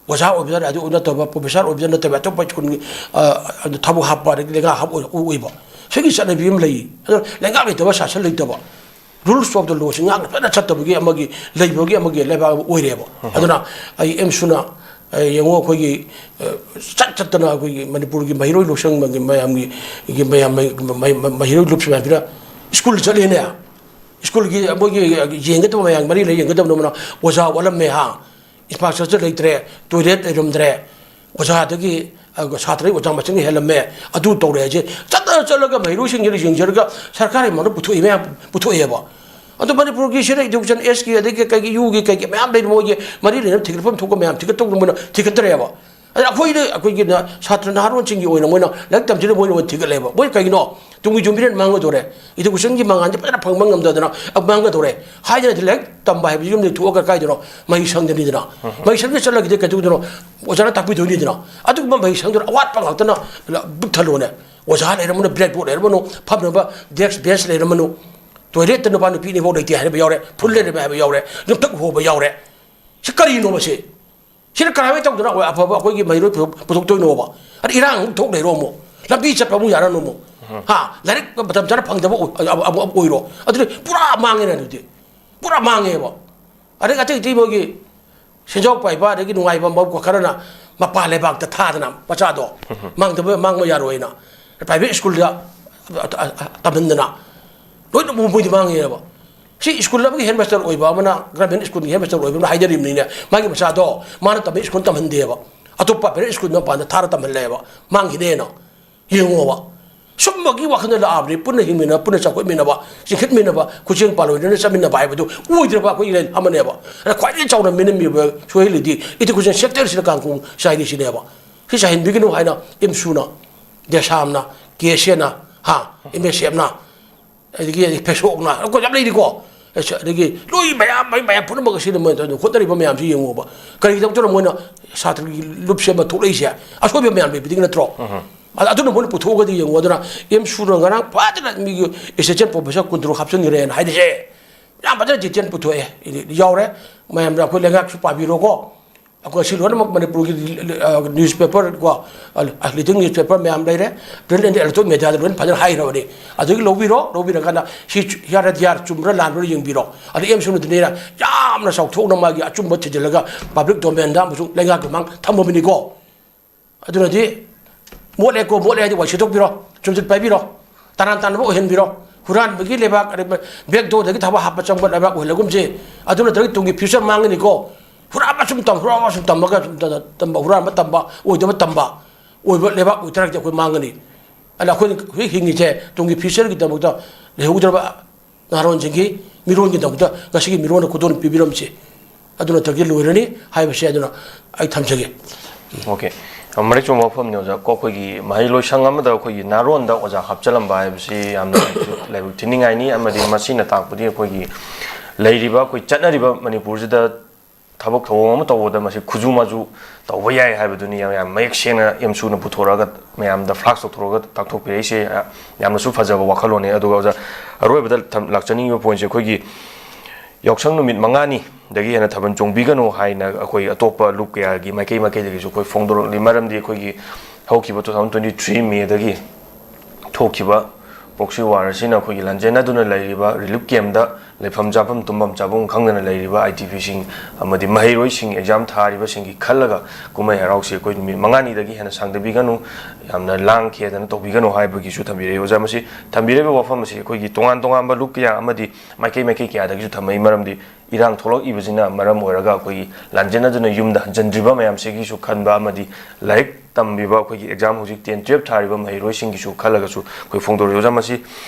ꯑꯣꯖꯥ ꯑꯣꯏꯕꯗ ꯑꯗꯨ ꯅꯠꯇꯕ, ꯄ꯭ꯔꯣꯐꯦꯁꯔ ꯑꯣꯏꯕꯗ ꯅꯠꯇꯕ, ꯑꯇꯣꯞꯄ ꯁ꯭ꯀꯨꯜꯒꯤ, ꯑ, ꯊꯕꯛ ꯍꯥꯞꯄ, ꯑꯗꯒꯤ ꯂꯩꯉꯥꯛ ꯍꯥꯞꯄ ꯑꯣꯏꯕ꯫ ꯁꯤꯒꯤ ꯆꯠꯅꯕꯤ ꯑꯃ ꯂꯩ꯫ ꯑꯗꯣ ꯂꯩꯉꯥꯛ ꯂꯩꯇꯕ, ꯁꯥꯁꯟ ꯂꯩꯇꯕ, rules of the law ꯁꯤ ꯉꯥꯛꯅ ꯐꯖꯅ ꯆꯠꯇꯕꯒꯤ ꯑꯃꯒꯤ, ꯂꯩꯕꯒꯤ ꯑꯃꯒꯤ ꯂꯩꯕꯥꯛ ꯑꯃ ꯑꯣꯏꯔꯦꯕ꯫ ꯑꯗꯨꯅ ꯑꯩ ꯑꯦꯝꯁꯨꯅ, ꯑ, ꯌꯦꯡꯉꯣ, ꯑꯩꯈꯣꯏꯒꯤ, ꯑ, ꯆꯠ ꯆꯠꯇꯅ ꯑꯩꯈꯣꯏꯒꯤ ꯃꯅꯤꯄꯨꯔꯒꯤ ꯃꯍꯩꯔꯣꯏ ꯂꯣꯏꯁꯪ ꯃꯌꯥꯝꯒꯤ, ꯒꯤ ꯃꯌꯥꯝ, ꯃꯍꯩ-, ꯃꯍꯩ-, ꯃꯍꯩꯔꯣꯏ ꯂꯨꯞꯁ ꯃꯌꯥꯝꯁꯤꯅ ꯁ꯭ꯀꯨꯜ ꯆꯠꯂꯦꯅꯦ꯫ ꯁ꯭ꯀꯨꯜꯒꯤ ꯃꯣꯏꯒꯤ ꯌꯦꯡꯒꯗꯕ ꯃꯌꯥꯝ ꯃꯔꯤ ꯂꯩ, ꯌꯦꯡꯒꯗꯕꯅ ꯃꯣꯏꯅ ꯑꯣꯖꯥ ꯋꯥꯠꯂꯝꯃꯦ ꯍꯥ, ꯏꯟꯐ꯭ꯔꯥꯁ꯭ꯇ꯭ꯔꯛꯆꯔ ꯂꯩꯇ꯭ꯔꯦ, ꯇꯣꯏꯂꯦꯠ ꯂꯩꯔꯝꯗ꯭ꯔꯦ, ꯑꯣꯖꯥꯗꯒꯤ, ꯑ, ꯁꯥꯇ꯭ꯔꯒꯤ ꯑꯣꯖꯥ ꯃꯁꯤꯡ ꯍꯦꯜꯂꯝꯃꯦ, ꯑꯗꯨ ꯇꯧꯔꯦ ꯍꯥꯏꯁꯦ ꯆꯠꯂ ꯆꯠꯂꯒ ꯃꯍꯩꯔꯣꯏꯁꯤꯡꯁꯤꯅ ꯌꯦꯡꯖꯔꯒ ꯁꯔꯀꯥꯔꯒꯤ ꯃꯔꯨꯞ ꯄꯨꯊꯣꯛꯏ ꯃꯌꯥꯝ ꯄꯨꯊꯣꯛꯑꯦꯕ꯫ ꯑꯗꯣ ꯃꯅꯤꯄꯨꯔꯒꯤ ꯁꯤꯗ ꯏꯗꯨꯀꯦꯁꯟ ꯑꯦꯁꯀꯤ ꯑꯗꯒꯤ ꯀꯩꯒꯤ ꯌꯨꯒꯤ ꯀꯩꯒꯤ ꯃꯌꯥꯝ ꯂꯩꯔꯤ, ꯃꯣꯏꯒꯤ ꯃꯔꯤ ꯂꯩꯅꯕ ꯊꯤꯒꯠꯐꯝ ꯊꯣꯛꯄ ꯃꯌꯥꯝ ꯊꯤꯒꯠꯇꯧꯗ ꯃꯣꯏꯅ ꯊꯤꯒꯠꯇ꯭ꯔꯦꯕ꯫ ꯑꯗ ꯑꯩꯈꯣꯏꯗ, ꯑꯩꯈꯣꯏꯒꯤ ꯅ-, ꯁꯥꯇ꯭ꯔ ꯅꯍꯥꯔꯣꯟꯁꯤꯡꯒꯤ ꯑꯣꯏꯅ ꯃꯣꯏꯅ ꯂꯥꯏꯔꯤꯛ ꯇꯝꯁꯤꯜꯂꯤ, ꯃꯣꯏꯅ ꯑꯣꯏꯅ ꯊꯤꯒꯠꯂꯦꯕ꯫ ꯃꯣꯏ ꯀꯩꯒꯤꯅꯣ? ꯇꯨꯡꯒꯤ ꯌꯨꯝꯕꯤꯔꯦꯟ ꯃꯥꯡꯒꯗꯧꯔꯦ, ꯏꯗꯨꯀꯦꯁꯟꯒꯤ ꯃꯉꯥꯟꯁꯦ ꯐꯖꯅ ꯐꯪꯕ ꯉꯝꯗꯗꯅ, ꯑ, ꯃꯥꯡꯒꯗꯧꯔꯦ꯫ ꯍꯥꯏꯗꯅꯗꯤ ꯂꯥꯏꯔꯤꯛ ꯇꯝꯕ ꯍꯥꯏꯕꯁꯤ ꯌꯨꯝꯗꯒꯤ ꯊꯣꯛꯑꯒ ꯀꯥꯏꯗꯅꯣ? ꯃꯍꯩ ꯁꯪꯗꯅꯤꯗꯅ꯫ ꯃꯍꯩ ꯁꯪꯗ ꯆꯠꯂꯒꯗꯤ ꯀꯩꯗꯧꯗꯣꯏꯅꯣ? ꯑꯣꯖꯥꯅ ꯇꯥꯛꯄꯤꯗꯣꯏꯅꯤꯗꯅ꯫ ꯑꯗꯨꯒꯨꯝꯕ ꯃꯍꯩ ꯁꯪꯗꯨꯅ ꯑꯋꯥꯠꯄ ꯉꯥꯛꯇꯅ ꯄꯤꯛ ꯊꯜꯂꯣꯅꯦ꯫ ꯑꯣꯖꯥ ꯂꯩꯔꯝꯃꯅꯨ, ꯕ꯭ꯂꯦꯛꯕꯣꯔꯗ ꯂꯩꯔꯝꯃꯅꯨ, ꯐꯝꯅꯕ ꯗꯦꯁꯛ, ꯕꯦꯟꯁ ꯂꯩꯔꯝꯃꯅꯨ꯫ ꯇꯣꯏꯂꯦꯠꯇ ꯅꯨꯄꯥ ꯅꯨꯄꯤ ꯑꯅꯤꯐꯥꯎ ꯂꯩꯇꯦ ꯍꯥꯏꯕ ꯌꯥꯎꯔꯦ, ꯐꯨꯜ ꯂꯩꯔꯝꯃꯦ ꯍꯥꯏꯕ ꯌꯥꯎꯔꯦ, ꯌꯨꯝꯊꯛ ꯍꯣꯕ ꯌꯥꯎꯔꯦ꯫ ꯁꯤ ꯀꯔꯤꯅꯣꯕ ꯁꯤ? ꯁꯤꯅ ꯀꯔꯥꯏꯋꯥꯏ ꯇꯧꯗꯅ ꯑꯩꯈꯣꯏ ꯑꯐꯕ ꯑꯩꯈꯣꯏꯒꯤ ꯃꯍꯩꯔꯣꯏ ꯄꯨꯊꯣꯛ-, ꯄꯨꯊꯣꯛꯇꯣꯏꯅꯣꯕ? ꯑꯗ ꯏꯔꯥꯡ ꯑꯃꯨꯛ ꯊꯣꯛ ꯂꯩꯔꯣ ꯑꯃꯨꯛ, ꯂꯝꯕꯤ ꯆꯠꯄ ꯑꯃꯨꯛ ꯌꯥꯔꯅꯨ ꯑꯃꯨꯛ, ꯍꯥ, ꯂꯥꯏꯔꯤꯛ ꯃꯇꯝ ꯆꯥꯅ ꯐꯪꯗꯕ ꯑꯣꯏ-, ꯑꯃꯨꯛ ꯑꯣꯏꯔꯣ, ꯑꯗꯨꯗꯤ ꯄꯨꯔꯥ ꯃꯥꯡꯉꯦꯅ ꯑꯗꯨꯗꯤ꯫ ꯄꯨꯔꯥ ꯃꯥꯡꯉꯦꯕ꯫ ꯑꯗꯩ ꯑꯇꯩ ꯑꯇꯩ ꯃꯣꯏꯒꯤ ꯁꯦꯟꯖꯥꯎ ꯄꯥꯏꯕ ꯑꯗꯒꯤ ꯅꯨꯡꯉꯥꯏꯕ ꯃꯧ ꯈꯔꯅ ꯃꯄꯥꯟ ꯂꯩꯕꯥꯛꯇ ꯊꯥꯗꯅ ꯃꯆꯥꯗꯣ ꯃꯥꯡꯗꯕ, ꯃꯥꯡꯕ ꯌꯥꯔꯣꯏꯅ ꯄ꯭ꯔꯥꯏꯚꯦꯠ ꯁ꯭ꯀꯨꯜꯗ ꯇꯝꯍꯟꯗꯅ ꯂꯣꯏꯅ ꯃꯣꯏꯗꯤ ꯃꯥꯡꯉꯦꯕ꯫ ꯁꯤ ꯁ꯭ꯀꯨꯜ ꯑꯃꯒꯤ ꯍꯦꯗ ꯃꯥꯁꯇꯔ ꯑꯣꯏꯕ ꯑꯃꯅ, ꯒꯚꯔꯟꯃꯦꯟꯠ ꯁ꯭ꯀꯨꯜꯒꯤ ꯍꯦꯗ ꯃꯥꯁꯇꯔ ꯑꯣꯏꯕ ꯑꯃꯅ ꯍꯥꯏꯅꯔꯤꯕꯅꯤꯅꯦ, ꯃꯥꯒꯤ ꯃꯆꯥꯗꯣ ꯃꯥꯅ ꯇꯝꯕ ꯁ꯭ꯀꯨꯜ ꯇꯝꯍꯟꯗꯦꯕ, ꯑꯇꯣꯞꯄ ꯄ꯭ꯔꯥꯏꯚꯦꯠ ꯁ꯭ꯀꯨꯜ ꯃꯄꯥꯟꯗ ꯊꯥꯔ ꯇꯝꯍꯜꯂꯦꯕ, ꯃꯥꯡꯈꯤꯅꯦꯅ꯫ ꯌꯦꯡꯉꯣꯕ, ꯁꯨꯝꯕꯒꯤ ꯋꯥꯈꯜꯗ ꯂꯥꯛꯑꯕꯅꯤ꯫ ꯄꯨꯟꯅ ꯍꯤꯡꯃꯤꯟꯅꯕ, ꯄꯨꯟꯅ ꯆꯥꯎꯈꯠꯃꯤꯟꯅꯕ, ꯆꯤꯡꯈꯠꯃꯤꯟꯅꯕ, ꯈꯨꯠꯁꯦꯝ ꯄꯥꯜꯂꯣꯏꯗꯅ ꯆꯠꯃꯤꯟꯅꯕ ꯍꯥꯏꯕꯗꯨ ꯑꯣꯏꯗ꯭ꯔꯕ ꯑꯩꯈꯣꯏꯒꯤ ꯂꯥꯏꯔꯤꯛ ꯑꯃꯅꯦꯕ꯫ ꯑꯗ ꯈ꯭ꯋꯥꯏꯗꯒꯤ ꯆꯥꯎꯅ ꯃꯤꯅꯝꯃꯤꯕ ꯁꯣꯏꯍꯜꯂꯤꯗꯤ education sector ꯁꯤꯗ ꯀꯥꯡꯈꯣꯡ ꯆꯥꯏꯔꯤꯁꯤꯅꯦꯕ꯫ ꯁꯤ ꯆꯥꯏꯍꯟꯕꯤꯒꯅꯨ ꯍꯥꯏꯅ ꯑꯦꯝꯁꯨꯅ, ꯗꯦꯁꯥꯝꯅ, ꯀꯦ ꯑꯦꯁ ꯑꯦꯅ, ꯍꯥ, ꯑꯦꯝ ꯑꯦꯁ ꯑꯦꯐꯅ, ꯑꯗꯒꯤ, ꯑꯗꯒꯤ ꯐꯦꯁꯣꯛꯅ, ꯑꯩꯈꯣꯏ ꯌꯥꯝ ꯂꯩꯔꯤꯀꯣ꯫ ꯑꯗꯒꯤ ꯂꯣꯏ ꯃꯌꯥꯝ, ꯃꯌꯥꯝ ꯄꯨꯝꯅꯃꯛ ꯑꯁꯤꯗ ꯃꯣꯏꯅ ꯍꯣꯠꯅꯔꯤꯕ ꯃꯌꯥꯝꯁꯤ ꯌꯦꯡꯉꯣꯕ꯫ ꯀꯔꯤꯒꯤꯗꯃꯛꯇꯅꯣ ꯃꯣꯏꯅ ꯁꯥꯇ꯭ꯔꯒꯤ ꯂꯨꯞꯁꯦ ꯑꯃ ꯊꯣꯛꯂꯛꯏꯁꯦ? ꯑꯁꯣꯏꯕ ꯃꯌꯥꯝ ꯂꯩꯕꯗꯒꯤ ꯅꯠꯇ꯭ꯔꯣ? ꯑ-, ꯑꯗꯨꯅ ꯃꯣꯏꯅ ꯄꯨꯊꯣꯛꯑꯒꯗꯤ ꯌꯦꯡꯉꯣ꯫ ꯑꯗꯨꯅ ꯑꯦꯝꯁꯨꯅ ꯉꯔꯥꯡ ꯐꯖꯅ ꯃꯤꯒꯤ assistant professor ꯀꯨꯟꯇꯔꯨꯛ ꯍꯥꯞꯆꯤꯟꯈ꯭ꯔꯦꯅ ꯍꯥꯏꯔꯤꯁꯦ꯫ ꯌꯥꯝ ꯐꯖꯅ detail ꯄꯨꯊꯣꯛꯑꯦ꯫ ꯌꯥꯎꯔꯦ꯫ ꯃꯌꯥꯝꯅ ꯑꯩꯈꯣꯏ ꯂꯩꯉꯥꯛꯁꯨ ꯄꯥꯕꯤꯔꯣꯀꯣ꯫ ꯑꯩꯈꯣꯏ ꯁꯤ ꯂꯣꯏꯅꯃꯛ ꯃꯅꯤꯄꯨꯔꯒꯤ, ꯑ, newspaper ꯀꯣ, ꯑ, leading newspaper ꯃꯌꯥꯝ ꯂꯩꯔꯦ, print and electronic mediaꯗ ꯂꯣꯏꯅ ꯐꯖꯅ ꯍꯥꯏꯈ꯭ꯔꯕꯅꯤ꯫ ꯑꯗꯨꯒꯤ ꯂꯧꯕꯤꯔꯣ, ꯂꯧꯕꯤꯔꯀꯥꯟꯗ ꯁꯤ ꯆꯨ-, ꯌꯥꯔ, ꯌꯥꯔ, ꯆꯨꯝꯕ꯭ꯔꯥ ꯂꯥꯟꯕ꯭ꯔꯥ ꯌꯦꯡꯕꯤꯔꯣ꯫ ꯑꯗꯩ ꯑꯦꯝꯁꯨꯅ ꯌꯥꯝꯅ ꯆꯥꯎꯊꯣꯛꯅ ꯃꯥꯒꯤ ꯑꯆꯨꯝꯕ ꯊꯤꯖꯤꯜꯂꯒ public domainꯗ ꯑꯃꯁꯨꯡ ꯂꯩꯉꯥꯛꯀꯤ ꯃꯥꯡ ꯊꯝꯃꯕꯅꯤꯀꯣ꯫ ꯑꯗꯨꯅꯗꯤ ꯃꯣꯠꯂꯦꯀꯣ, ꯃꯣꯠꯂꯦ ꯍꯥꯏꯗꯤ ꯋꯥꯏ ꯁꯤꯠꯇꯣꯛꯄꯤꯔꯣ, ꯆꯨꯝꯁꯤꯠ ꯄꯥꯏꯕꯤꯔꯣ, ꯇꯔꯥꯝ ꯇꯥꯅꯕ ꯑꯣꯏꯍꯟꯕꯤꯔꯣ꯫ ꯍꯨꯔꯥꯟꯕꯒꯤ ꯂꯩꯕꯥꯛ, ꯑꯗꯩ backdoorꯗꯒꯤ ꯊꯕꯛ ꯍꯥꯞꯄ ꯆꯪꯕ ꯂꯩꯕꯥꯛ ꯑꯣꯏꯍꯜꯂꯒꯨꯝꯁꯦ꯫ ꯑꯗꯨ ꯅꯠꯇ꯭ꯔꯒꯗꯤ ꯇꯨꯡꯒꯤ future ꯃꯥꯡꯒꯅꯤꯀꯣ꯫ ꯍꯨꯔꯥꯟꯕ ꯁꯨꯝ ꯇꯝ, ꯍꯨꯔꯥꯟꯕ ꯁꯨꯝ ꯇꯝꯃꯒ ꯁꯨꯝ ꯇꯝ-, ꯇꯝꯕ, ꯍꯨꯔꯥꯟꯕ ꯇꯝꯕ, ꯑꯣꯏꯗꯕ ꯇꯝꯕ, ꯑꯣꯏꯕ ꯂꯩꯕꯥꯛ ꯑꯣꯏꯇꯥꯔꯒꯗꯤ ꯑꯩꯈꯣꯏ ꯃꯥꯡꯒꯅꯤ꯫ ꯑꯗ ꯑꯩꯈꯣꯏꯅ ꯍꯧꯖꯤꯛ ꯍꯤꯡꯉꯤꯁꯦ ꯇꯨꯡꯒꯤ futureꯒꯤꯗꯃꯛꯇ ꯂꯩꯍꯧꯒꯗꯕ ꯅꯍꯥꯔꯣꯟꯁꯤꯡꯒꯤ ꯃꯤꯔꯣꯟꯒꯤꯗꯃꯛꯇ ꯉꯁꯤꯒꯤ ꯃꯤꯔꯣꯟꯅ ꯈꯨꯗꯣꯜ ꯄꯤꯕꯤꯔꯝꯁꯤ꯫ ꯑꯗꯨ ꯅꯠꯇ꯭ꯔꯒꯗꯤ ꯂꯣꯏꯔꯅꯤ ꯍꯥꯏꯕꯁꯦ ꯑꯗꯨꯅ ꯑꯩ ꯊꯝꯖꯒꯦ꯫ ꯑꯣꯀꯦ꯫ ꯃꯔꯤꯛ ꯆꯨꯝꯕ ꯋꯥꯐꯝꯅꯤ ꯑꯣꯖꯥ꯫ ꯀꯣ, ꯑꯩꯈꯣꯏꯒꯤ ꯃꯍꯩ ꯂꯣꯏꯁꯪ ꯑꯃꯗ ꯑꯩꯈꯣꯏꯒꯤ ꯅꯍꯥꯔꯣꯟꯗ ꯑꯣꯖꯥ ꯍꯥꯞꯆꯤꯜꯂꯝꯕ ꯍꯥꯏꯕꯁꯤ ꯌꯥꯝꯅ ꯂꯥꯏꯕꯛ ꯊꯤꯅꯤꯡꯉꯥꯏꯅꯤ꯫ ꯑꯃꯗꯤ ꯃꯁꯤꯅ ꯇꯥꯛꯄꯗꯤ ꯑꯩꯈꯣꯏꯒꯤ ꯂꯩꯔꯤꯕ, ꯑꯩꯈꯣꯏ ꯆꯠꯅꯔꯤꯕ ꯃꯅꯤꯄꯨꯔꯁꯤꯗ ꯊꯕꯛ ꯊꯧꯑꯣꯡ ꯑꯃ ꯇꯧꯕꯗ ꯃꯁꯤ ꯈꯨꯖꯨ ꯃꯥꯖꯨ ꯇꯧꯕ ꯌꯥꯏ ꯍꯥꯏꯕꯗꯨꯅꯤ ꯌꯥꯝ, ꯌꯥꯝ ꯃꯌꯦꯛ ꯁꯦꯡꯅ ꯑꯦꯝꯁꯨꯅ ꯄꯨꯊꯣꯔꯛꯑꯒ ꯃꯌꯥꯝꯗ ꯐ꯭ꯂꯥꯛꯁ ꯇꯧꯊꯣꯔꯛꯑꯒ ꯇꯥꯛꯊꯣꯛꯄꯤꯔꯛꯏꯁꯦ꯫ ꯌꯥꯝꯅꯁꯨ ꯐꯖꯕ ꯋꯥꯈꯜꯂꯣꯟꯅꯤ꯫ ꯑꯗꯨꯒ ꯑꯣꯖꯥ, ꯑꯔꯣꯏꯕꯗ ꯊꯝ-, ꯂꯥꯛꯆꯅꯤꯡꯉꯤꯕ ꯄꯣꯏꯟꯁꯦ, ꯑꯩꯈꯣꯏꯒꯤ ꯌꯥꯎꯁꯪ ꯅꯨꯃꯤꯠ ꯃꯉꯥꯅꯤꯗꯒꯤ ꯍꯦꯟꯅ ꯊꯥꯕꯜ ꯆꯣꯡꯕꯤꯒꯅꯨ ꯍꯥꯏꯅ ꯑꯩꯈꯣꯏ ꯑꯇꯣꯞꯄ ꯂꯨꯞ ꯀꯌꯥꯒꯤ ꯃꯥꯏꯀꯩ ꯃꯥꯏꯀꯩꯗꯒꯤꯁꯨ ꯑꯩꯈꯣꯏ ꯐꯣꯡꯗꯣꯔꯛꯂꯤ꯫ ꯃꯔꯝꯗꯤ ꯑꯩꯈꯣꯏꯒꯤ ꯍꯧꯈꯤꯕ two thousand twenty three ꯃꯦꯗꯒꯤ ꯊꯣꯛꯈꯤꯕ ꯄ꯭ꯔꯣꯛꯁꯤ ꯋꯥꯔ ꯑꯁꯤꯅ ꯑꯩꯈꯣꯏꯒꯤ ꯂꯥꯟꯖꯦꯟꯅꯗꯨꯅ ꯂꯩꯔꯤꯕ ꯔꯤꯂꯤꯐ ꯀꯦꯝꯗ ꯂꯩꯐꯝ ꯆꯥꯐꯝ, ꯇꯨꯝꯐꯝ ꯆꯥꯐꯝ ꯈꯪꯗꯅ ꯂꯩꯔꯤꯕ ꯑꯥꯏ ꯗꯤ ꯄꯤꯁꯤꯡ ꯑꯃꯗꯤ ꯃꯍꯩꯔꯣꯏꯁꯤꯡ, ꯑꯦꯛꯖꯥꯝ ꯊꯥꯔꯤꯕꯁꯤꯡꯒꯤ ꯈꯜꯂꯒ ꯀꯨꯝꯍꯩ ꯍꯔꯥꯎꯁꯤ ꯑꯩꯈꯣꯏ ꯅꯨꯃꯤꯠ ꯃꯉꯥꯅꯤꯗꯒꯤ ꯍꯦꯟꯅ ꯁꯥꯡꯗꯕꯤꯒꯅꯨ, ꯌꯥꯝꯅ ꯂꯥꯡ ꯈꯦꯗꯅ ꯇꯧꯕꯤꯒꯅꯨ ꯍꯥꯏꯕꯒꯤꯁꯨ ꯊꯝꯕꯤꯔꯛꯏ꯫ ꯑꯣꯖꯥ, ꯃꯁꯤ ꯊꯝꯕꯤꯔꯤꯕ ꯋꯥꯐꯝ ꯑꯁꯤ ꯑꯩꯈꯣꯏꯒꯤ ꯇꯣꯉꯥꯟ ꯇꯣꯉꯥꯟꯕ ꯂꯨꯞ ꯀꯌꯥ ꯑꯃꯗꯤ ꯃꯥꯏꯀꯩ ꯃꯥꯏꯀꯩ ꯀꯌꯥꯗꯒꯤꯁꯨ ꯊꯝꯃꯛꯏ꯫ ꯃꯔꯝꯗꯤ ꯏꯔꯥꯡ ꯊꯣꯛꯂꯛꯏꯕꯁꯤꯅ ꯃꯔꯝ ꯑꯣꯏꯔꯒ ꯑꯩꯈꯣꯏꯒꯤ ꯂꯥꯟꯖꯦꯟꯅꯗꯨꯅ ꯌꯨꯝꯗ ꯍꯟꯖꯤꯟꯗ꯭ꯔꯤꯕ ꯃꯌꯥꯝꯁꯤꯒꯤꯁꯨ ꯈꯟꯕ ꯑꯃꯗꯤ ꯂꯥꯏꯔꯤꯛ ꯇꯝꯕꯤꯕ ꯑꯩꯈꯣꯏꯒꯤ ꯑꯦꯛꯖꯥꯝ ꯍꯧꯖꯤꯛ ꯇꯦꯟ ꯇꯨꯌꯦꯜꯞ ꯊꯥꯔꯤꯕ ꯃꯍꯩꯔꯣꯏꯁꯤꯡꯒꯤꯁꯨ ꯈꯜꯂꯒꯁꯨ ꯑꯩꯈꯣꯏ ꯐꯣꯡꯗꯣꯔꯛꯏ꯫ ꯑꯣꯖꯥ, ꯃꯁꯤ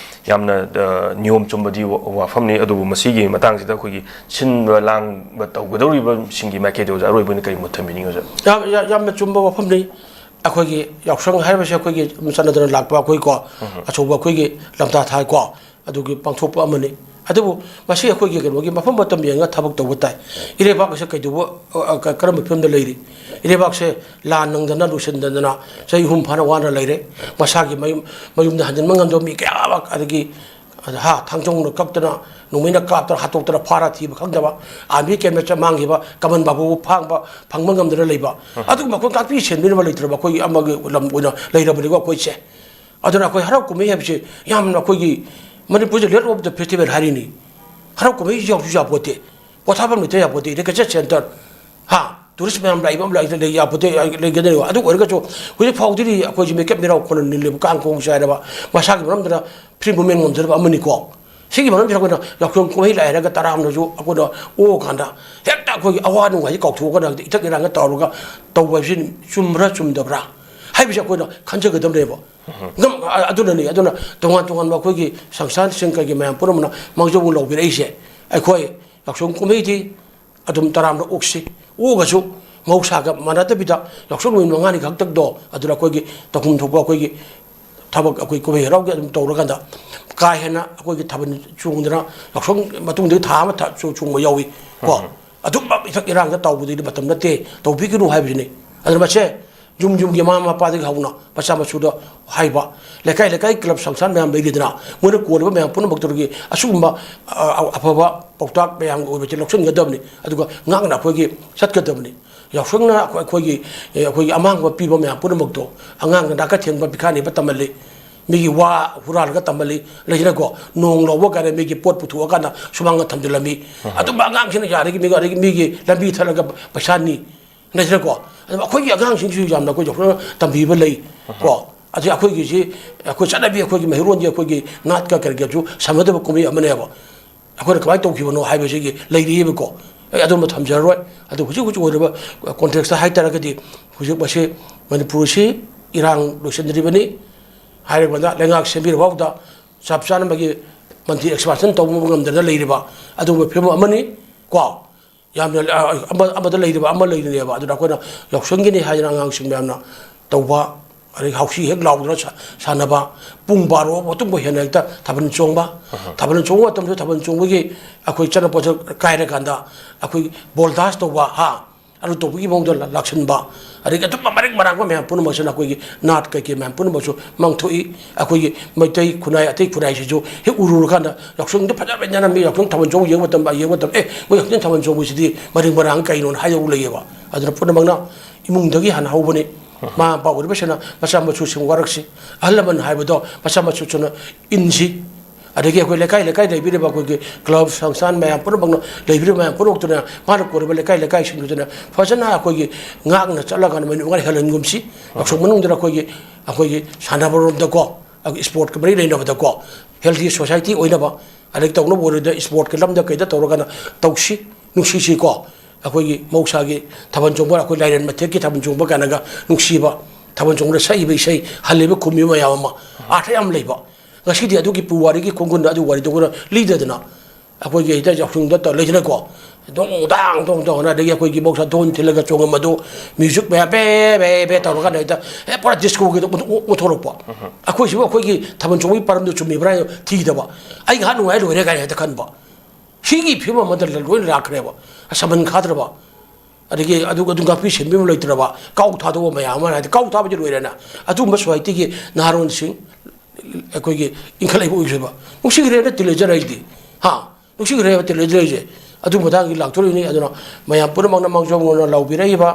ꯌꯥꯝꯅ, ꯑ, ꯅꯤꯌꯣꯝ ꯆꯨꯝꯕꯗꯤ ꯋꯥ-, ꯋꯥꯐꯝꯅꯤ, ꯑꯗꯨꯕꯨ ꯃꯁꯤꯒꯤ ꯃꯇꯥꯡꯁꯤꯗ ꯑꯩꯈꯣꯏꯒꯤ ꯁꯤꯟꯕ ꯂꯥꯡꯕ ꯇꯧꯒꯗꯧꯔꯤꯕꯁꯤꯡꯒꯤ ꯃꯥꯏꯀꯩꯗ ꯑꯣꯖꯥ ꯑꯔꯣꯏꯕ ꯑꯣꯏꯅ ꯀꯔꯤ ꯃꯣꯠ ꯊꯝꯕꯤꯅꯤꯡꯉꯤ, ꯑꯣꯖꯥ? ꯌꯥꯝ, ꯌꯥꯝ, ꯌꯥꯝꯅ ꯆꯨꯝꯕ ꯋꯥꯐꯝꯅꯤ꯫ ꯑꯩꯈꯣꯏꯒꯤ ꯌꯥꯎꯁꯪ ꯍꯥꯏꯕꯁꯦ ꯑꯩꯈꯣꯏꯒꯤ ꯆꯠꯅꯗꯅ ꯂꯥꯛꯄ ꯑꯩꯈꯣꯏꯀꯣ, ꯑꯆꯧꯕ ꯑꯩꯈꯣꯏꯒꯤ ꯂꯝꯇꯥ ꯊꯥꯏꯀꯣ, ꯑꯗꯨꯒꯤ ꯄꯥꯡꯊꯣꯛꯄ ꯑꯃꯅꯤ꯫ ꯑꯗꯨꯕꯨ ꯃꯁꯤ ꯑꯩꯈꯣꯏꯒꯤ ꯀꯩꯅꯣꯒꯤ ꯃꯐꯝ ꯃꯇꯝ ꯌꯦꯡꯉꯒ ꯊꯕꯛ ꯇꯧꯕ ꯇꯥꯏ꯫ ꯏꯔꯩꯕꯥꯛ ꯑꯁꯦ ꯀꯩꯗꯧꯕ, ꯑ, ꯑ, ꯀ-, ꯀꯔꯝꯕ ꯐꯤꯕꯝꯗ ꯂꯩꯔꯤ? ꯏꯔꯩꯕꯥꯛꯁꯦ ꯂꯥꯟ ꯅꯪꯗꯅ ꯂꯣꯏꯁꯤꯟꯗꯗꯅ ꯆꯍꯤ ꯑꯍꯨꯝ ꯐꯥꯅ ꯋꯥꯅ ꯂꯩꯔꯦ꯫ ꯃꯁꯥꯒꯤ ꯃꯌꯨꯝ, ꯃꯌꯨꯝꯗ ꯍꯟꯖꯤꯟꯕ ꯉꯝꯗꯕ ꯃꯤ ꯀꯌꯥ ꯑꯃ, ꯑꯗꯒꯤ, ꯑ, ꯍꯥ, ꯊꯥꯡꯖꯧꯅ ꯀꯞꯇꯅ, ꯅꯣꯡꯃꯩꯅ ꯀꯥꯞꯇꯅ ꯍꯥꯠꯇꯣꯛꯇꯅ ꯐꯥꯔ ꯊꯤꯕ ꯈꯪꯗꯕ, ꯑꯥꯔꯃꯤ ꯀꯦꯝꯗ ꯆꯠ ꯃꯥꯡꯈꯤꯕ, ꯀꯃꯟ ꯕꯥꯕꯨꯕꯨ ꯐꯥꯡꯕ, ꯐꯪꯕ ꯉꯝꯗꯅ ꯂꯩꯕ, ꯑꯗꯨꯒꯨꯝꯕ ꯑꯩꯈꯣꯏ ꯉꯥꯛꯄꯤ ꯁꯦꯟꯕꯤꯅꯕ ꯂꯩꯇ꯭ꯔꯕ ꯑꯩꯈꯣꯏꯒꯤ ꯑꯃꯒꯤ ꯂꯝ ꯑꯣꯏꯅ ꯂꯩꯔꯕꯅꯤꯀꯣ ꯑꯩꯈꯣꯏꯁꯦ꯫ ꯑꯗꯨꯅ ꯑꯩꯈꯣꯏ ꯍꯔꯥꯎ ꯀꯨꯝꯍꯩ ꯍꯥꯏꯕꯁꯤ ꯌꯥꯝꯅ ꯑꯩꯈꯣꯏꯒꯤ ꯃꯅꯤꯄꯨꯔꯗ ꯂꯦꯠ ꯑꯣꯐ ꯗ ꯐꯦꯁꯇꯤꯚꯦꯜ ꯍꯥꯏꯔꯤꯅꯤ꯫ ꯍꯔꯥꯎ ꯀꯨꯝꯍꯩꯁꯤ ꯌꯥꯎꯁꯨ ꯌꯥꯄꯣꯠꯇꯦ, ꯄꯣꯊꯥꯐꯝ ꯂꯩꯇ ꯌꯥꯄꯣꯠꯇꯦ, ꯔꯤꯀ꯭ꯔꯦꯁꯟ ꯁꯦꯟꯇꯔ, ꯍꯥ, ꯇꯨꯔꯤꯁ ꯃꯌꯥꯝ ꯂꯥꯛꯏꯕ ꯑꯃ ꯂꯥꯛꯏ ꯂꯩ ꯌꯥꯄꯣꯠꯇꯦ, ꯂꯩꯒꯗꯣꯏꯅꯦꯕ꯫ ꯑꯗꯨ ꯑꯣꯏꯔꯒꯁꯨ ꯍꯧꯖꯤꯛ ꯐꯥꯎꯗꯗꯤ ꯑꯩꯈꯣꯏꯁꯤ ꯃꯤꯀꯞ ꯃꯤꯔꯥꯎ ꯈꯣꯟꯅ ꯅꯤꯜꯂꯦꯕ, ꯀꯥꯡ ꯈꯣꯡ ꯆꯥꯏꯔꯕ, ꯃꯁꯥꯒꯤ ꯃꯔꯝꯗꯅ ꯐ꯭ꯔꯤ ꯃꯨꯞꯃꯦꯟ ꯉꯝꯖꯔꯕ ꯑꯃꯅꯤꯀꯣ꯫ ꯁꯤꯒꯤ ꯃꯔꯝꯁꯤꯗ ꯑꯩꯈꯣꯏꯅ ꯌꯥꯎꯁꯪ ꯀꯨꯝꯍꯩ ꯂꯥꯛꯑꯦ ꯍꯥꯏꯔꯒ ꯇꯔꯥꯝꯅꯁꯨ ꯑꯩꯈꯣꯏꯅ ꯑꯣꯛꯑꯀꯥꯟꯗ ꯍꯦꯛꯇ ꯑꯩꯈꯣꯏꯒꯤ ꯑꯋꯥ ꯅꯨꯡꯉꯥꯏꯁꯤ ꯀꯥꯎꯊꯣꯛꯑꯒ ꯍꯦꯛꯇ ꯏꯊꯛ ꯏꯔꯥꯡꯒ ꯇꯧꯔꯒ ꯇꯧꯕ ꯍꯥꯏꯕꯁꯤ ꯆꯨꯝꯕ꯭ꯔꯥ ꯆꯨꯝꯗꯕ꯭ꯔꯥ ꯍꯥꯏꯕꯁꯤ ꯑꯩꯈꯣꯏꯅ ꯈꯟꯖꯒꯗꯕꯅꯦꯕ꯫ ꯉꯝ-, ꯑ-, ꯑꯗꯨꯅꯅꯤ꯫ ꯑꯗꯨꯅ ꯇꯣꯉꯥꯟ ꯇꯣꯉꯥꯟꯕ ꯑꯩꯈꯣꯏꯒꯤ ꯁꯪꯁꯊꯥꯟꯁꯤꯡ ꯀꯩꯒꯤ ꯃꯌꯥꯝ ꯄꯨꯝꯅꯃꯛꯅ ꯃꯥꯡꯖꯧꯕ ꯂꯧꯕꯤꯔꯛꯏꯁꯦ꯫ ꯑꯩꯈꯣꯏ ꯌꯥꯎꯁꯪ ꯀꯨꯝꯍꯩꯗꯤ ꯑꯗꯨꯝ ꯇꯔꯥꯝꯅ ꯑꯣꯛꯁꯤ, ꯑꯣꯛꯑꯒꯁꯨ ꯃꯍꯧꯁꯥꯒ ꯃꯥꯟꯅꯗꯕꯤꯗ ꯌꯥꯎꯁꯪ ꯅꯨꯃꯤꯠ ꯃꯉꯥꯅꯤ ꯈꯛꯇꯪꯗꯣ ꯑꯗꯨꯗ ꯑꯩꯈꯣꯏꯒꯤ ꯇꯧꯐꯝ ꯊꯣꯛꯄ ꯑꯩꯈꯣꯏꯒꯤ ꯊꯕꯛ ꯑꯩꯈꯣꯏ ꯀꯨꯝꯍꯩ ꯍꯔꯥꯎꯒꯤ ꯑꯗꯨꯝ ꯇꯧꯔꯀꯥꯟꯗ ꯀꯥ ꯍꯦꯟꯅ ꯑꯩꯈꯣꯏꯒꯤ ꯊꯥꯕꯜ ꯆꯣꯡꯗꯅ ꯌꯥꯎꯁꯪ ꯃꯇꯨꯡꯗꯒꯤ ꯊꯥ ꯑꯃ ꯊꯥ-, ꯆꯣ-, ꯆꯣꯡꯕ ꯌꯥꯎꯏ ꯀꯣ꯫ ꯑꯗꯨꯝꯕ ꯏꯊꯛ ꯏꯔꯥꯡꯗ ꯇꯧꯕꯗꯨꯗꯤ ꯃꯇꯝ ꯅꯠꯇꯦ, ꯇꯧꯕꯤꯒꯅꯨ ꯍꯥꯏꯕꯁꯤꯅꯤ꯫ ꯑꯗꯨꯅ ꯃꯁꯦ ꯌꯨꯝ ꯌꯨꯝꯒꯤ ꯃꯃꯥ ꯃꯄꯥꯗꯒꯤ ꯍꯧꯅ ꯃꯆꯥ ꯃꯁꯨꯗ ꯍꯥꯏꯕ, ꯂꯩꯀꯥꯏ ꯂꯩꯀꯥꯏ ꯀ꯭ꯂꯕ ꯁꯪꯁꯊꯥꯟ ꯃꯌꯥꯝ ꯂꯩꯔꯤꯗꯅ, ꯃꯣꯏꯅ ꯀꯣꯜꯂꯤꯕ ꯃꯌꯥꯝ ꯄꯨꯝꯅꯃꯛꯇꯨꯒꯤ ꯑꯁꯤꯒꯨꯝꯕ, ꯑ, ꯑꯐꯕ ꯄꯥꯎꯇꯥꯛ ꯃꯌꯥꯝꯒꯤ ꯑꯣꯏꯕꯁꯦ ꯂꯧꯁꯤꯟꯒꯗꯕꯅꯤ, ꯑꯗꯨꯒ ꯉꯥꯛꯅ ꯑꯩꯈꯣꯏꯒꯤ ꯆꯠꯀꯗꯕꯅꯤ꯫ ꯌꯥꯎꯁꯪꯅ ꯑꯩꯈꯣꯏ-, ꯑꯩꯈꯣꯏꯒꯤ, ꯑꯦ, ꯑꯩꯈꯣꯏꯒꯤ ꯑꯃꯥꯡꯕ ꯄꯤꯕ ꯃꯌꯥꯝ ꯄꯨꯝꯅꯃꯛꯇꯣ ꯑꯉꯥꯡꯅ ꯅꯥꯀ ꯊꯦꯡꯕ ꯄꯤꯈꯥꯅꯤꯕ ꯇꯝꯍꯜꯂꯤ꯫ ꯃꯤꯒꯤ ꯋꯥ ꯍꯨꯔꯥꯜꯂꯒ ꯇꯝꯍꯜꯂꯤ, ꯂꯩꯗꯅꯀꯣ, ꯅꯣꯡ ꯂꯧꯕ ꯀꯥꯏꯅ ꯃꯤꯒꯤ ꯄꯣꯠ ꯄꯨꯊꯣꯛꯑꯀꯥꯟꯗ ꯁꯨꯃꯥꯡꯗ ꯊꯝꯖꯤꯜꯂꯝꯃꯤ꯫ ꯑꯗꯨꯝꯕ ꯑꯉꯥꯡꯁꯤꯡꯅ ꯌꯥꯔꯤꯒꯤ ꯃꯤꯒ-, ꯑꯗꯒꯤ ꯃꯤꯒꯤ ꯂꯝꯕꯤ ꯊꯠꯂꯒ ꯄꯩꯁꯥ ꯅꯤ, ꯂꯩꯗꯅꯀꯣ꯫ ꯑꯗꯨꯝ ꯑꯩꯈꯣꯏꯒꯤ ꯑꯉꯥꯡꯁꯤꯡꯁꯤꯁꯨ ꯌꯥꯝꯅ ꯑꯩꯈꯣꯏ ꯌꯥꯎꯁꯪꯅ ꯇꯝꯕꯤꯕ ꯂꯩ ꯀꯣ꯫ ꯑꯗꯩ ꯑꯩꯈꯣꯏꯒꯤꯁꯤ, ꯑꯩꯈꯣꯏ ꯆꯠꯅꯕꯤ, ꯑꯩꯈꯣꯏꯒꯤ ꯃꯩꯔꯣꯟꯒꯤ, ꯑꯩꯈꯣꯏꯒꯤ ꯅꯥꯠꯀ ꯀꯔꯤꯒꯁꯨ ꯁꯝꯅꯗꯕ ꯀꯨꯝꯍꯩ ꯑꯃꯅꯦꯕ꯫ ꯑꯩꯈꯣꯏꯅ ꯀꯃꯥꯏꯅ ꯇꯧꯈꯤꯕꯅꯣ ꯍꯥꯏꯕꯁꯤꯒꯤ ꯂꯩꯔꯤꯑꯕꯀꯣ꯫ ꯑꯩ ꯑꯗꯨꯝꯕ ꯊꯝꯖꯔꯔꯣꯏ꯫ ꯑꯗꯨ ꯍꯧꯖꯤꯛ ꯍꯧꯖꯤꯛ ꯑꯣꯏꯔꯤꯕ ꯀꯣꯟꯇꯦꯛꯁꯇ ꯍꯥꯏ ꯇꯥꯔꯒꯗꯤ, ꯍꯧꯖꯤꯛ ꯃꯁꯤ ꯃꯅꯤꯄꯨꯔꯁꯤ ꯏꯔꯥꯡ ꯂꯣꯏꯁꯤꯟꯗ꯭ꯔꯤꯕꯅꯤ꯫ ꯍꯥꯏꯔꯤꯕꯗ ꯂꯩꯉꯥꯛ ꯁꯦꯝꯕꯤꯔ ꯐꯥꯎꯕꯗ ꯆꯞ ꯆꯥꯅ ꯃꯥꯒꯤ ꯃꯟꯇ꯭ꯔꯤ ꯑꯦꯛꯁꯄꯥꯟꯁꯟ ꯇꯧꯕ ꯉꯝꯗꯅ ꯂꯩꯔꯤꯕ ꯑꯗꯨꯒꯨꯝꯕ ꯐꯤꯕꯝ ꯑꯃꯅꯤ ꯀꯣ꯫ ꯌꯥꯝꯅ, ꯑ, ꯑꯃ-, ꯑꯃꯗ ꯂꯩꯔꯤꯕ ꯑꯃ ꯂꯩꯔꯤꯅꯦꯕ꯫ ꯑꯗꯨꯅ ꯑꯩꯈꯣꯏꯅ ꯌꯥꯎꯁꯪꯒꯤꯅꯤ ꯍꯥꯏꯗꯅ ꯑꯉꯥꯡꯁꯤꯡ ꯃꯌꯥꯝꯅ ꯇꯧꯕ, ꯑꯗꯒꯤ ꯍꯥꯎꯁꯤ ꯍꯦꯛ ꯂꯥꯎꯗꯅ ꯁꯥ-, ꯁꯥꯟꯅꯕ, ꯄꯨꯡ ꯕꯥꯔꯣ ꯃꯇꯨꯡꯕꯨ ꯍꯦꯟꯅ ꯍꯦꯛꯇ ꯊꯥꯕꯜ ꯆꯣꯡꯕ, ꯊꯥꯕꯜ ꯆꯣꯡꯕ ꯃꯇꯝꯗ ꯊꯥꯕꯜ ꯆꯣꯡꯕꯒꯤ ꯑꯩꯈꯣꯏ ꯆꯠꯅ ꯄꯣꯠꯆꯠ ꯀꯥꯏꯔꯀꯥꯟꯗ ꯑꯩꯈꯣꯏ ꯕꯣꯜ ꯗꯥꯟꯁ ꯇꯧꯕ, ꯍꯥ, ꯑꯗꯨ ꯇꯧꯕꯒꯤ ꯃꯑꯣꯡꯗ ꯂꯥ-, ꯂꯥꯛꯁꯤꯟꯕ, ꯑꯗꯒꯤ ꯑꯗꯨꯝꯕ ꯃꯔꯤꯛ ꯃꯔꯥꯡꯕ ꯃꯌꯥꯝ ꯄꯨꯝꯅꯃꯛꯁꯤꯅ ꯑꯩꯈꯣꯏꯒꯤ ꯅꯥꯠ ꯀꯩꯀꯩ ꯃꯌꯥꯝ ꯄꯨꯝꯅꯃꯛꯁꯨ ꯃꯥꯡꯊꯣꯛꯏ꯫ ꯑꯩꯈꯣꯏꯒꯤ ꯃꯩꯇꯩ ꯈꯨꯟꯅꯥꯏ, ꯑꯇꯩ ꯈꯨꯟꯅꯥꯏꯁꯤꯁꯨ ꯍꯦꯛ ꯎꯔꯨꯔꯀꯥꯟꯗ ꯌꯥꯎꯁꯪꯗ ꯐꯖꯕ ꯏꯟꯖꯥꯅ ꯃꯤ ꯌꯥꯎꯁꯪ ꯊꯥꯕꯜ ꯆꯣꯡꯕ ꯌꯦꯡꯕ ꯃꯇꯝꯗ, ꯌꯦꯡꯕ ꯃꯇꯝꯗ, "ꯑꯦ, ꯃꯣꯏ ꯌꯥꯎꯁꯪ ꯊꯥꯕꯜ ꯆꯣꯡꯕꯁꯤꯗꯤ ꯃꯔꯤꯛ ꯃꯔꯥꯡ ꯀꯩꯅꯣꯅ?" ꯍꯥꯏꯗꯧ ꯂꯩꯌꯦꯕ꯫ ꯑꯗꯨꯅ ꯄꯨꯝꯅꯃꯛꯅ ꯏꯃꯨꯡꯗꯒꯤ ꯍꯥꯟꯅ ꯍꯧꯕꯅꯤ꯫ ꯃꯃꯥ ꯃꯄꯥ ꯑꯣꯏꯔꯤꯕꯁꯤꯅ ꯃꯆꯥ ꯃꯁꯨꯁꯤꯡ ꯋꯥꯔꯛꯁꯤ, ꯑꯍꯜ ꯂꯃꯟ ꯍꯥꯏꯕꯗꯣ ꯃꯆꯥ ꯃꯁꯨꯁꯤꯡꯅ ꯏꯟꯁꯤ꯫ ꯑꯗꯒꯤ ꯑꯩꯈꯣꯏ ꯂꯩꯀꯥꯏ ꯂꯩꯀꯥꯏ ꯂꯩꯕꯤꯔꯤꯕ ꯑꯩꯈꯣꯏꯒꯤ ꯀ꯭ꯂꯕ, ꯁꯪꯁꯊꯥꯟ ꯃꯌꯥꯝ ꯄꯨꯝꯅꯃꯛꯅ, ꯂꯩꯕꯤꯔꯤꯕ ꯃꯌꯥꯝ ꯄꯨꯝꯅꯃꯛꯇꯨꯅ, ꯃꯥꯅ ꯀꯣꯜꯂꯤꯕ ꯂꯩꯀꯥꯏ ꯂꯩꯀꯥꯏꯁꯤꯡꯗꯨꯗꯅ ꯐꯖꯅ ꯑꯩꯈꯣꯏꯒꯤ ꯉꯥꯛꯅ ꯆꯠꯂꯒ ꯃꯩ ꯅꯨꯡꯉꯥꯏ ꯍꯦꯜꯍꯟꯒꯨꯝꯁꯤ꯫ ꯌꯥꯎꯁꯪ ꯃꯅꯨꯡꯗ ꯑꯩꯈꯣꯏꯒꯤ, ꯑꯩꯈꯣꯏꯒꯤ ꯁꯥꯟꯅꯕꯔꯣꯝꯗꯀꯣ, ꯑꯩꯈꯣꯏ ꯁ꯭ꯄꯣꯔꯠꯀ ꯃꯔꯤ ꯂꯩꯅꯕꯗꯀꯣ, ꯍꯦꯜꯗꯤ ꯁꯣꯁꯥꯏꯇꯤ ꯑꯣꯏꯅꯕ, ꯑꯗꯒꯤ ꯇꯧꯅꯕ ꯑꯣꯏꯔꯣꯏꯗ ꯁ꯭ꯄꯣꯔꯠꯀꯤ ꯂꯝꯗ ꯀꯩꯗ ꯇꯧꯔꯒꯅ ꯇꯧꯁꯤ, ꯅꯨꯡꯁꯤꯁꯤꯀꯣ꯫ ꯑꯩꯈꯣꯏꯒꯤ ꯃꯍꯧꯁꯥꯒꯤ ꯊꯥꯕꯜ ꯆꯣꯡꯕ, ꯑꯩꯈꯣꯏ ꯂꯥꯏꯔꯦꯟ ꯃꯊꯦꯛꯀꯤ ꯊꯥꯕꯜ ꯆꯣꯡꯕ ꯀꯥꯏꯅꯒ ꯅꯨꯡꯁꯤꯕ, ꯊꯥꯕꯜ ꯆꯣꯡꯕꯗ ꯁꯛꯏꯕ ꯏꯁꯩ, ꯍꯜꯂꯤꯕ ꯈꯨꯝꯃꯤꯕ ꯃꯌꯥꯝ ꯑꯃ, ꯑꯥꯔꯊ ꯌꯥꯝ ꯂꯩꯕ꯫ ꯉꯁꯤꯗꯤ ꯑꯗꯨꯒꯤ ꯄꯨꯋꯥꯔꯤꯒꯤ ꯈꯣꯡꯒꯨꯟꯗ ꯑꯗꯨ ꯋꯥꯔꯤꯗꯣ ꯑꯩꯈꯣꯏꯅ ꯂꯤꯗꯗꯅ, ꯑꯩꯈꯣꯏꯒꯤ ꯍꯦꯛꯇ ꯌꯥꯎꯁꯪꯗ ꯇꯧ-, ꯂꯩꯗꯅꯀꯣ, ꯗꯣꯡ ꯗꯥꯡ ꯗꯣꯡ ꯇꯧꯅ, ꯑꯗꯒꯤ ꯑꯩꯈꯣꯏꯒꯤ ꯃꯍꯧꯁꯥ ꯙꯣꯟ ꯊꯤꯜꯂꯒ ꯆꯣꯡꯉꯝꯕꯗꯣ, ꯃ꯭ꯌꯨꯖꯤꯛ ꯃꯌꯥꯝ ꯄꯦ ꯄꯦ ꯄꯦ ꯇꯧꯔꯀꯥꯟꯗ ꯍꯦꯛꯇ, ꯍꯦꯛ ꯄꯨꯔꯥ ꯗꯤꯁꯀꯣꯒꯤꯗꯣ ꯑꯣꯟꯊꯣꯛ-, ꯑꯣꯟꯊꯣꯔꯛꯄ꯫ ꯑꯩꯈꯣꯏꯁꯤꯕꯨ ꯑꯩꯈꯣꯏꯒꯤ ꯊꯥꯕꯜ ꯆꯣꯡꯕꯒꯤ ꯄꯔꯝꯗꯣ ꯆꯨꯝꯃꯤꯕ꯭ꯔꯥ ꯍꯥꯏꯅ ꯊꯤꯗꯕ꯫ "ꯑꯩ ꯉꯥꯏꯍꯥꯛ ꯅꯨꯡꯉꯥꯏ ꯂꯣꯏꯔꯦ" ꯀꯥꯏꯅ ꯍꯦꯛꯇ ꯈꯟꯕ꯫ ꯁꯤꯒꯤ ꯐꯤꯕꯝ ꯑꯃꯗ ꯂꯣꯏꯅ ꯂꯥꯛꯈ꯭ꯔꯦꯕ꯫ ꯁꯃꯟ ꯈꯥꯗ꯭ꯔꯕ, ꯑꯗꯒꯤ ꯑꯗꯨ ꯑꯗꯨ ꯉꯥꯛꯄꯤ ꯁꯦꯟꯕꯤꯕ ꯂꯩꯇ꯭ꯔꯕ, ꯀꯥꯎ ꯊꯥꯗꯣꯛꯄ ꯃꯌꯥꯝ ꯑꯃ ꯍꯥꯏꯗꯤ ꯀꯥꯎ ꯊꯥꯕꯗꯤ ꯂꯣꯏꯔꯦꯅ꯫ ꯑꯗꯨꯒꯨꯝꯕ ꯁꯣꯁꯥꯏꯇꯤꯒꯤ ꯅꯍꯥꯔꯣꯟꯁꯤꯡ ꯑꯩꯈꯣꯏꯒꯤ ꯏꯟꯈꯠꯂꯛꯏꯕ ꯑꯣꯏꯈ꯭ꯔꯦꯕ꯫ ꯅꯨꯡꯁꯤꯈ꯭ꯔꯦꯅ ꯇꯤꯜꯂꯦꯖꯔ ꯑꯩꯗꯤ, ꯍꯥ, ꯅꯨꯡꯁꯤꯈ꯭ꯔꯦꯕ ꯇꯤꯜꯂꯦꯖꯔ ꯑꯩꯁꯦ꯫ ꯑꯗꯨ ꯃꯇꯥꯡꯒꯤ ꯂꯥꯛꯊꯣꯔꯛꯏꯅꯤ꯫ ꯑꯗꯨꯅ ꯃꯌꯥꯝ ꯄꯨꯝꯅꯃꯛꯅ ꯃꯥꯡꯖꯧꯅꯅ ꯂꯥꯎꯕꯤꯔꯛꯏꯕ,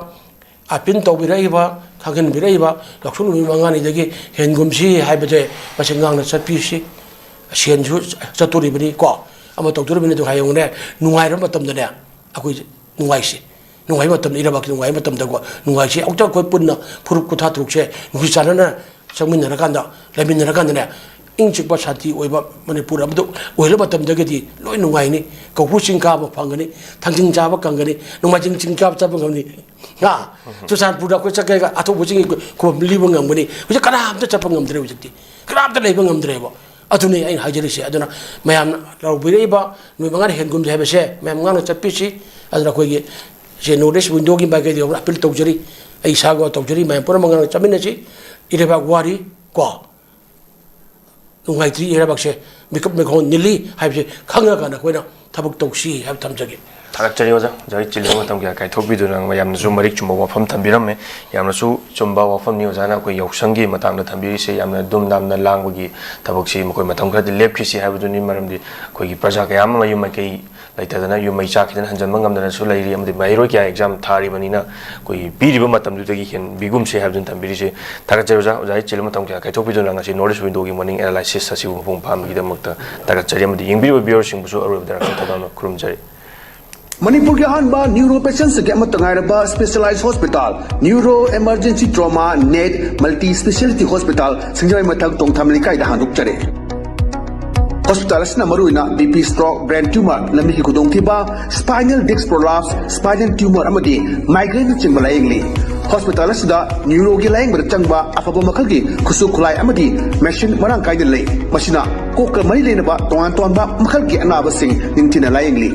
ꯑꯥꯄꯤꯜ ꯇꯧꯕꯤꯔꯛꯏꯕ, ꯊꯥꯡꯒꯟꯕꯤꯔꯛꯏꯕ ꯂꯧꯁꯤꯡ ꯅꯨꯃꯤꯠ ꯃꯉꯥꯅꯤꯗꯒꯤ ꯍꯦꯟꯒꯨꯝꯁꯤ ꯍꯥꯏꯕꯁꯦ ꯃꯁꯤ ꯉꯥꯡꯅ ꯆꯠꯄꯤꯁꯤ꯫ ꯁꯦꯟꯁꯨ ꯆꯠꯇꯣꯔꯤꯕꯅꯤ ꯀꯣ, ꯑꯃ ꯇꯧꯗꯣꯔꯤꯕꯅꯤ꯫ ꯑꯗꯨ ꯍꯌꯦꯡꯅꯦ, ꯅꯨꯡꯉꯥꯏꯔꯕ ꯃꯇꯝꯗꯅꯦ ꯑꯩꯈꯣꯏ ꯅꯨꯡꯉꯥꯏꯁꯤ꯫ ꯅꯨꯡꯉꯥꯏꯕ ꯃꯇꯝꯗ, ꯏꯔꯩꯕꯥꯛꯀꯤ ꯅꯨꯡꯉꯥꯏꯕ ꯃꯇꯝꯗꯀꯣ ꯅꯨꯡꯉꯥꯏꯁꯤ꯫ ꯑꯃꯨꯛꯇ ꯑꯩꯈꯣꯏ ꯄꯨꯟꯅ ꯐꯨꯔꯨꯞ ꯀꯨꯟꯊ꯭ꯔꯥ ꯇꯔꯨꯛꯁꯦ ꯅꯨꯡꯁꯤ ꯆꯥꯟꯅꯅ ꯆꯪꯃꯤꯟꯅꯔꯀꯥꯟꯗ, ꯂꯩꯃꯤꯟꯅꯔꯀꯥꯟꯗꯅꯦ, ꯏꯪ ꯆꯤꯛꯄ ꯁꯥꯟꯇꯤ ꯑꯣꯏꯕ ꯃꯅꯤꯄꯨꯔ ꯑꯃꯗ ꯑꯣꯏꯍꯜꯂꯕ ꯃꯇꯝꯗꯒꯗꯤ ꯂꯣꯏ ꯅꯨꯡꯉꯥꯏꯅꯤ꯫ ꯀꯧꯕ꯭ꯔꯨ ꯆꯤꯡ ꯀꯥꯕ ꯐꯪꯒꯅꯤ, ꯊꯥꯡꯖꯤꯡ ꯆꯥꯕ ꯀꯪꯒꯅꯤ, ꯅꯣꯡꯃꯥꯏꯖꯤꯡ ꯆꯤꯡ ꯀꯥꯕ ꯆꯠꯄ ꯉꯝꯅꯤ꯫ ꯍꯥ? ꯆꯨꯔꯆꯥꯟꯄꯨꯔꯗ ꯑꯩꯈꯣꯏ ꯆꯠꯀꯦꯒ ꯑꯊꯧꯕ ꯆꯤꯡꯒꯤ ꯈꯨꯕꯝ ꯂꯤꯕ ꯉꯝꯒꯅꯤ꯫ ꯍꯧꯖꯤꯛ ꯀꯅꯥꯝꯇ ꯆꯠꯄ ꯉꯝꯗ꯭ꯔꯦ꯫ ꯍꯧꯖꯤꯛꯇꯤ ꯀꯅꯥꯝꯇ ꯂꯩꯕ ꯉꯝꯗ꯭ꯔꯦꯕ꯫ ꯑꯗꯨꯅꯤ ꯑꯩꯅ ꯍꯥꯏꯖꯔꯤꯁꯦ꯫ ꯑꯗꯨꯅ ꯃꯌꯥꯝꯅ ꯂꯧꯕꯤꯔꯛꯏꯕ ꯅꯨꯃꯤꯠ ꯃꯉꯥꯅꯤ ꯍꯦꯟꯒꯨꯝꯁꯦ ꯍꯥꯏꯕꯁꯦ ꯃꯌꯥꯝ ꯉꯥꯡꯅ ꯆꯠꯄꯤꯁꯤ꯫ ꯑꯗꯨꯅ ꯑꯩꯈꯣꯏꯒꯤ ꯁꯦ North East Window ꯒꯤ ꯃꯥꯏꯀꯩꯗꯒꯤ ꯑꯄꯤꯜ ꯇꯧꯖꯔꯤ, ꯑꯩ ꯏꯁꯥꯒ ꯇꯧꯖꯔꯤ, ꯃꯌꯥꯝ ꯄꯨꯝꯅꯃꯛ ꯉꯥꯡꯅ ꯆꯠꯃꯤꯟꯅꯁꯤ꯫ ꯏꯔꯩꯕꯥꯛ ꯋꯥꯔꯤ ꯀꯣ, ꯅꯨꯡꯉꯥꯏꯇ꯭ꯔꯤ ꯏꯔꯩꯕꯥꯛꯁꯦ, ꯃꯤꯀꯨꯞ ꯃꯤꯈꯣꯡ ꯅꯤꯜꯂꯤ ꯍꯥꯏꯕꯁꯦ ꯈꯪꯉꯀꯥꯟꯗ ꯑꯩꯈꯣꯏꯅ ꯊꯕꯛ ꯇꯧꯁꯤ ꯍꯥꯏꯕ ꯊꯝꯖꯒꯦ꯫ ꯊꯥꯒꯠꯆꯔꯤ ꯑꯣꯖꯥ꯫ ꯑꯣꯖꯥ ꯍꯣꯏ ꯆꯤꯜꯂꯕ ꯃꯇꯝ ꯀꯌꯥ ꯀꯥꯏꯊꯣꯛꯄꯤꯗꯨꯅ ꯃꯌꯥꯝꯅꯁꯨ ꯃꯔꯤꯛ ꯆꯨꯝꯕ ꯋꯥꯐꯝ ꯊꯝꯕꯤꯔꯝꯃꯦ꯫ ꯌꯥꯝꯅꯁꯨ ꯆꯨꯝꯕ ꯋꯥꯐꯝꯅꯤ ꯑꯣꯖꯥꯅ ꯑꯩꯈꯣꯏ ꯌꯥꯎꯁꯪꯒꯤ ꯃꯇꯥꯡꯗ ꯊꯝꯕꯤꯔꯤꯁꯦ꯫ ꯌꯥꯝꯅ ꯗꯨꯝ ꯗꯥꯝꯅ ꯂꯥꯡꯕꯒꯤ ꯊꯕꯛꯁꯤ ꯃꯈꯣꯏ ꯃꯇꯝ ꯈꯔꯗꯤ ꯂꯦꯞꯈꯤꯁꯤ ꯍꯥꯏꯕꯗꯨꯅꯤ꯫ ꯃꯔꯝꯗꯤ ꯑꯩꯈꯣꯏꯒꯤ ꯄ꯭ꯔꯖꯥ ꯀꯌꯥ ꯑꯃ ꯃꯌꯨꯝ ꯃꯥꯏꯀꯩ ꯂꯩꯇꯗꯅ, ꯌꯨꯝ ꯃꯩ ꯆꯥꯛꯈꯤꯗꯅ ꯍꯟꯖꯤꯟꯕ ꯉꯝꯗꯅꯁꯨ ꯂꯩꯔꯤ꯫ ꯑꯃꯗꯤ ꯃꯍꯩꯔꯣꯏ ꯀꯌꯥ ꯑꯦꯛꯖꯥꯝ ꯊꯥꯔꯤꯕꯅꯤꯅ ꯑꯩꯈꯣꯏꯒꯤ ꯄꯤꯔꯤꯕ ꯃꯇꯝꯗꯨꯗꯒꯤ ꯍꯦꯟꯕꯤꯒꯨꯝꯁꯤ ꯍꯥꯏꯕꯗꯨꯅꯤ ꯊꯝꯕꯤꯔꯤꯁꯦ꯫ ꯊꯥꯒꯠꯆꯔꯤ ꯑꯣꯖꯥ꯫ ꯑꯣꯖꯥ ꯍꯣꯏ ꯆꯤꯜꯂꯕ ꯃꯇꯝ ꯀꯌꯥ ꯀꯥꯏꯊꯣꯛꯄꯤꯗꯨꯅ ꯉꯁꯤ North East Window ꯒꯤ morning analysis ꯑꯁꯤꯕꯨ ꯃꯄꯨꯡ ꯐꯥꯍꯟꯕꯒꯤꯗꯃꯛꯇ ꯊꯥꯒꯠꯆꯔꯤ꯫ ꯑꯃꯗꯤ ꯌꯦꯡꯕꯤꯔꯤꯕ viewer ꯁꯤꯡꯕꯨꯁꯨ ꯑꯔꯣꯏꯕꯗ ꯉꯥꯛꯇꯪ ꯊꯧꯖꯥꯜꯅ ꯈꯨꯔꯨꯝꯖꯔꯤ꯫ ꯃꯅꯤꯄꯨꯔꯒꯤ ꯑꯍꯥꯟꯕ neuropatient ꯁꯤꯡꯒꯤ ꯑꯃꯠꯇ ꯉꯥꯏꯔꯕ specialized hospital, Neuro Emergency Trauma Net Multi Speciality Hospital, ꯁꯤꯡꯖꯃꯩ ꯃꯊꯛ ꯇꯣꯡꯊꯥꯃ ꯂꯩꯀꯥꯏꯗ ꯍꯥꯡꯗꯣꯛꯆꯔꯦ꯫ Hospital ꯑꯁꯤꯅ ꯃꯔꯨꯑꯣꯏꯅ BP stroke, brain tumor, ꯂꯝꯕꯤꯒꯤ ꯈꯨꯗꯣꯡꯊꯤꯕ, spinal disc prolapse, spinal tumor ꯑꯃꯗꯤ migraine ꯅꯆꯤꯡꯕ ꯂꯥꯌꯦꯡꯂꯤ꯫ Hospital ꯑꯁꯤꯗ neuro ꯒꯤ ꯂꯥꯌꯦꯡꯕꯗ ꯆꯪꯕ ꯑꯐꯕ ꯃꯈꯜꯒꯤ ꯈꯨꯠꯁꯨ ꯈꯨꯠꯂꯥꯏ ꯑꯃꯗꯤ machine ꯃꯔꯥꯡ ꯀꯥꯏꯅ ꯂꯩ꯫ ꯃꯁꯤꯅ ꯀꯣꯛꯀ ꯃꯔꯤ ꯂꯩꯅꯕ ꯇꯣꯉꯥꯟ ꯇꯣꯉꯥꯟꯕ ꯃꯈꯜꯒꯤ ꯑꯅꯥꯕꯁꯤꯡ ꯅꯤꯡꯊꯤꯅ ꯂꯥꯌꯦꯡꯂꯤ꯫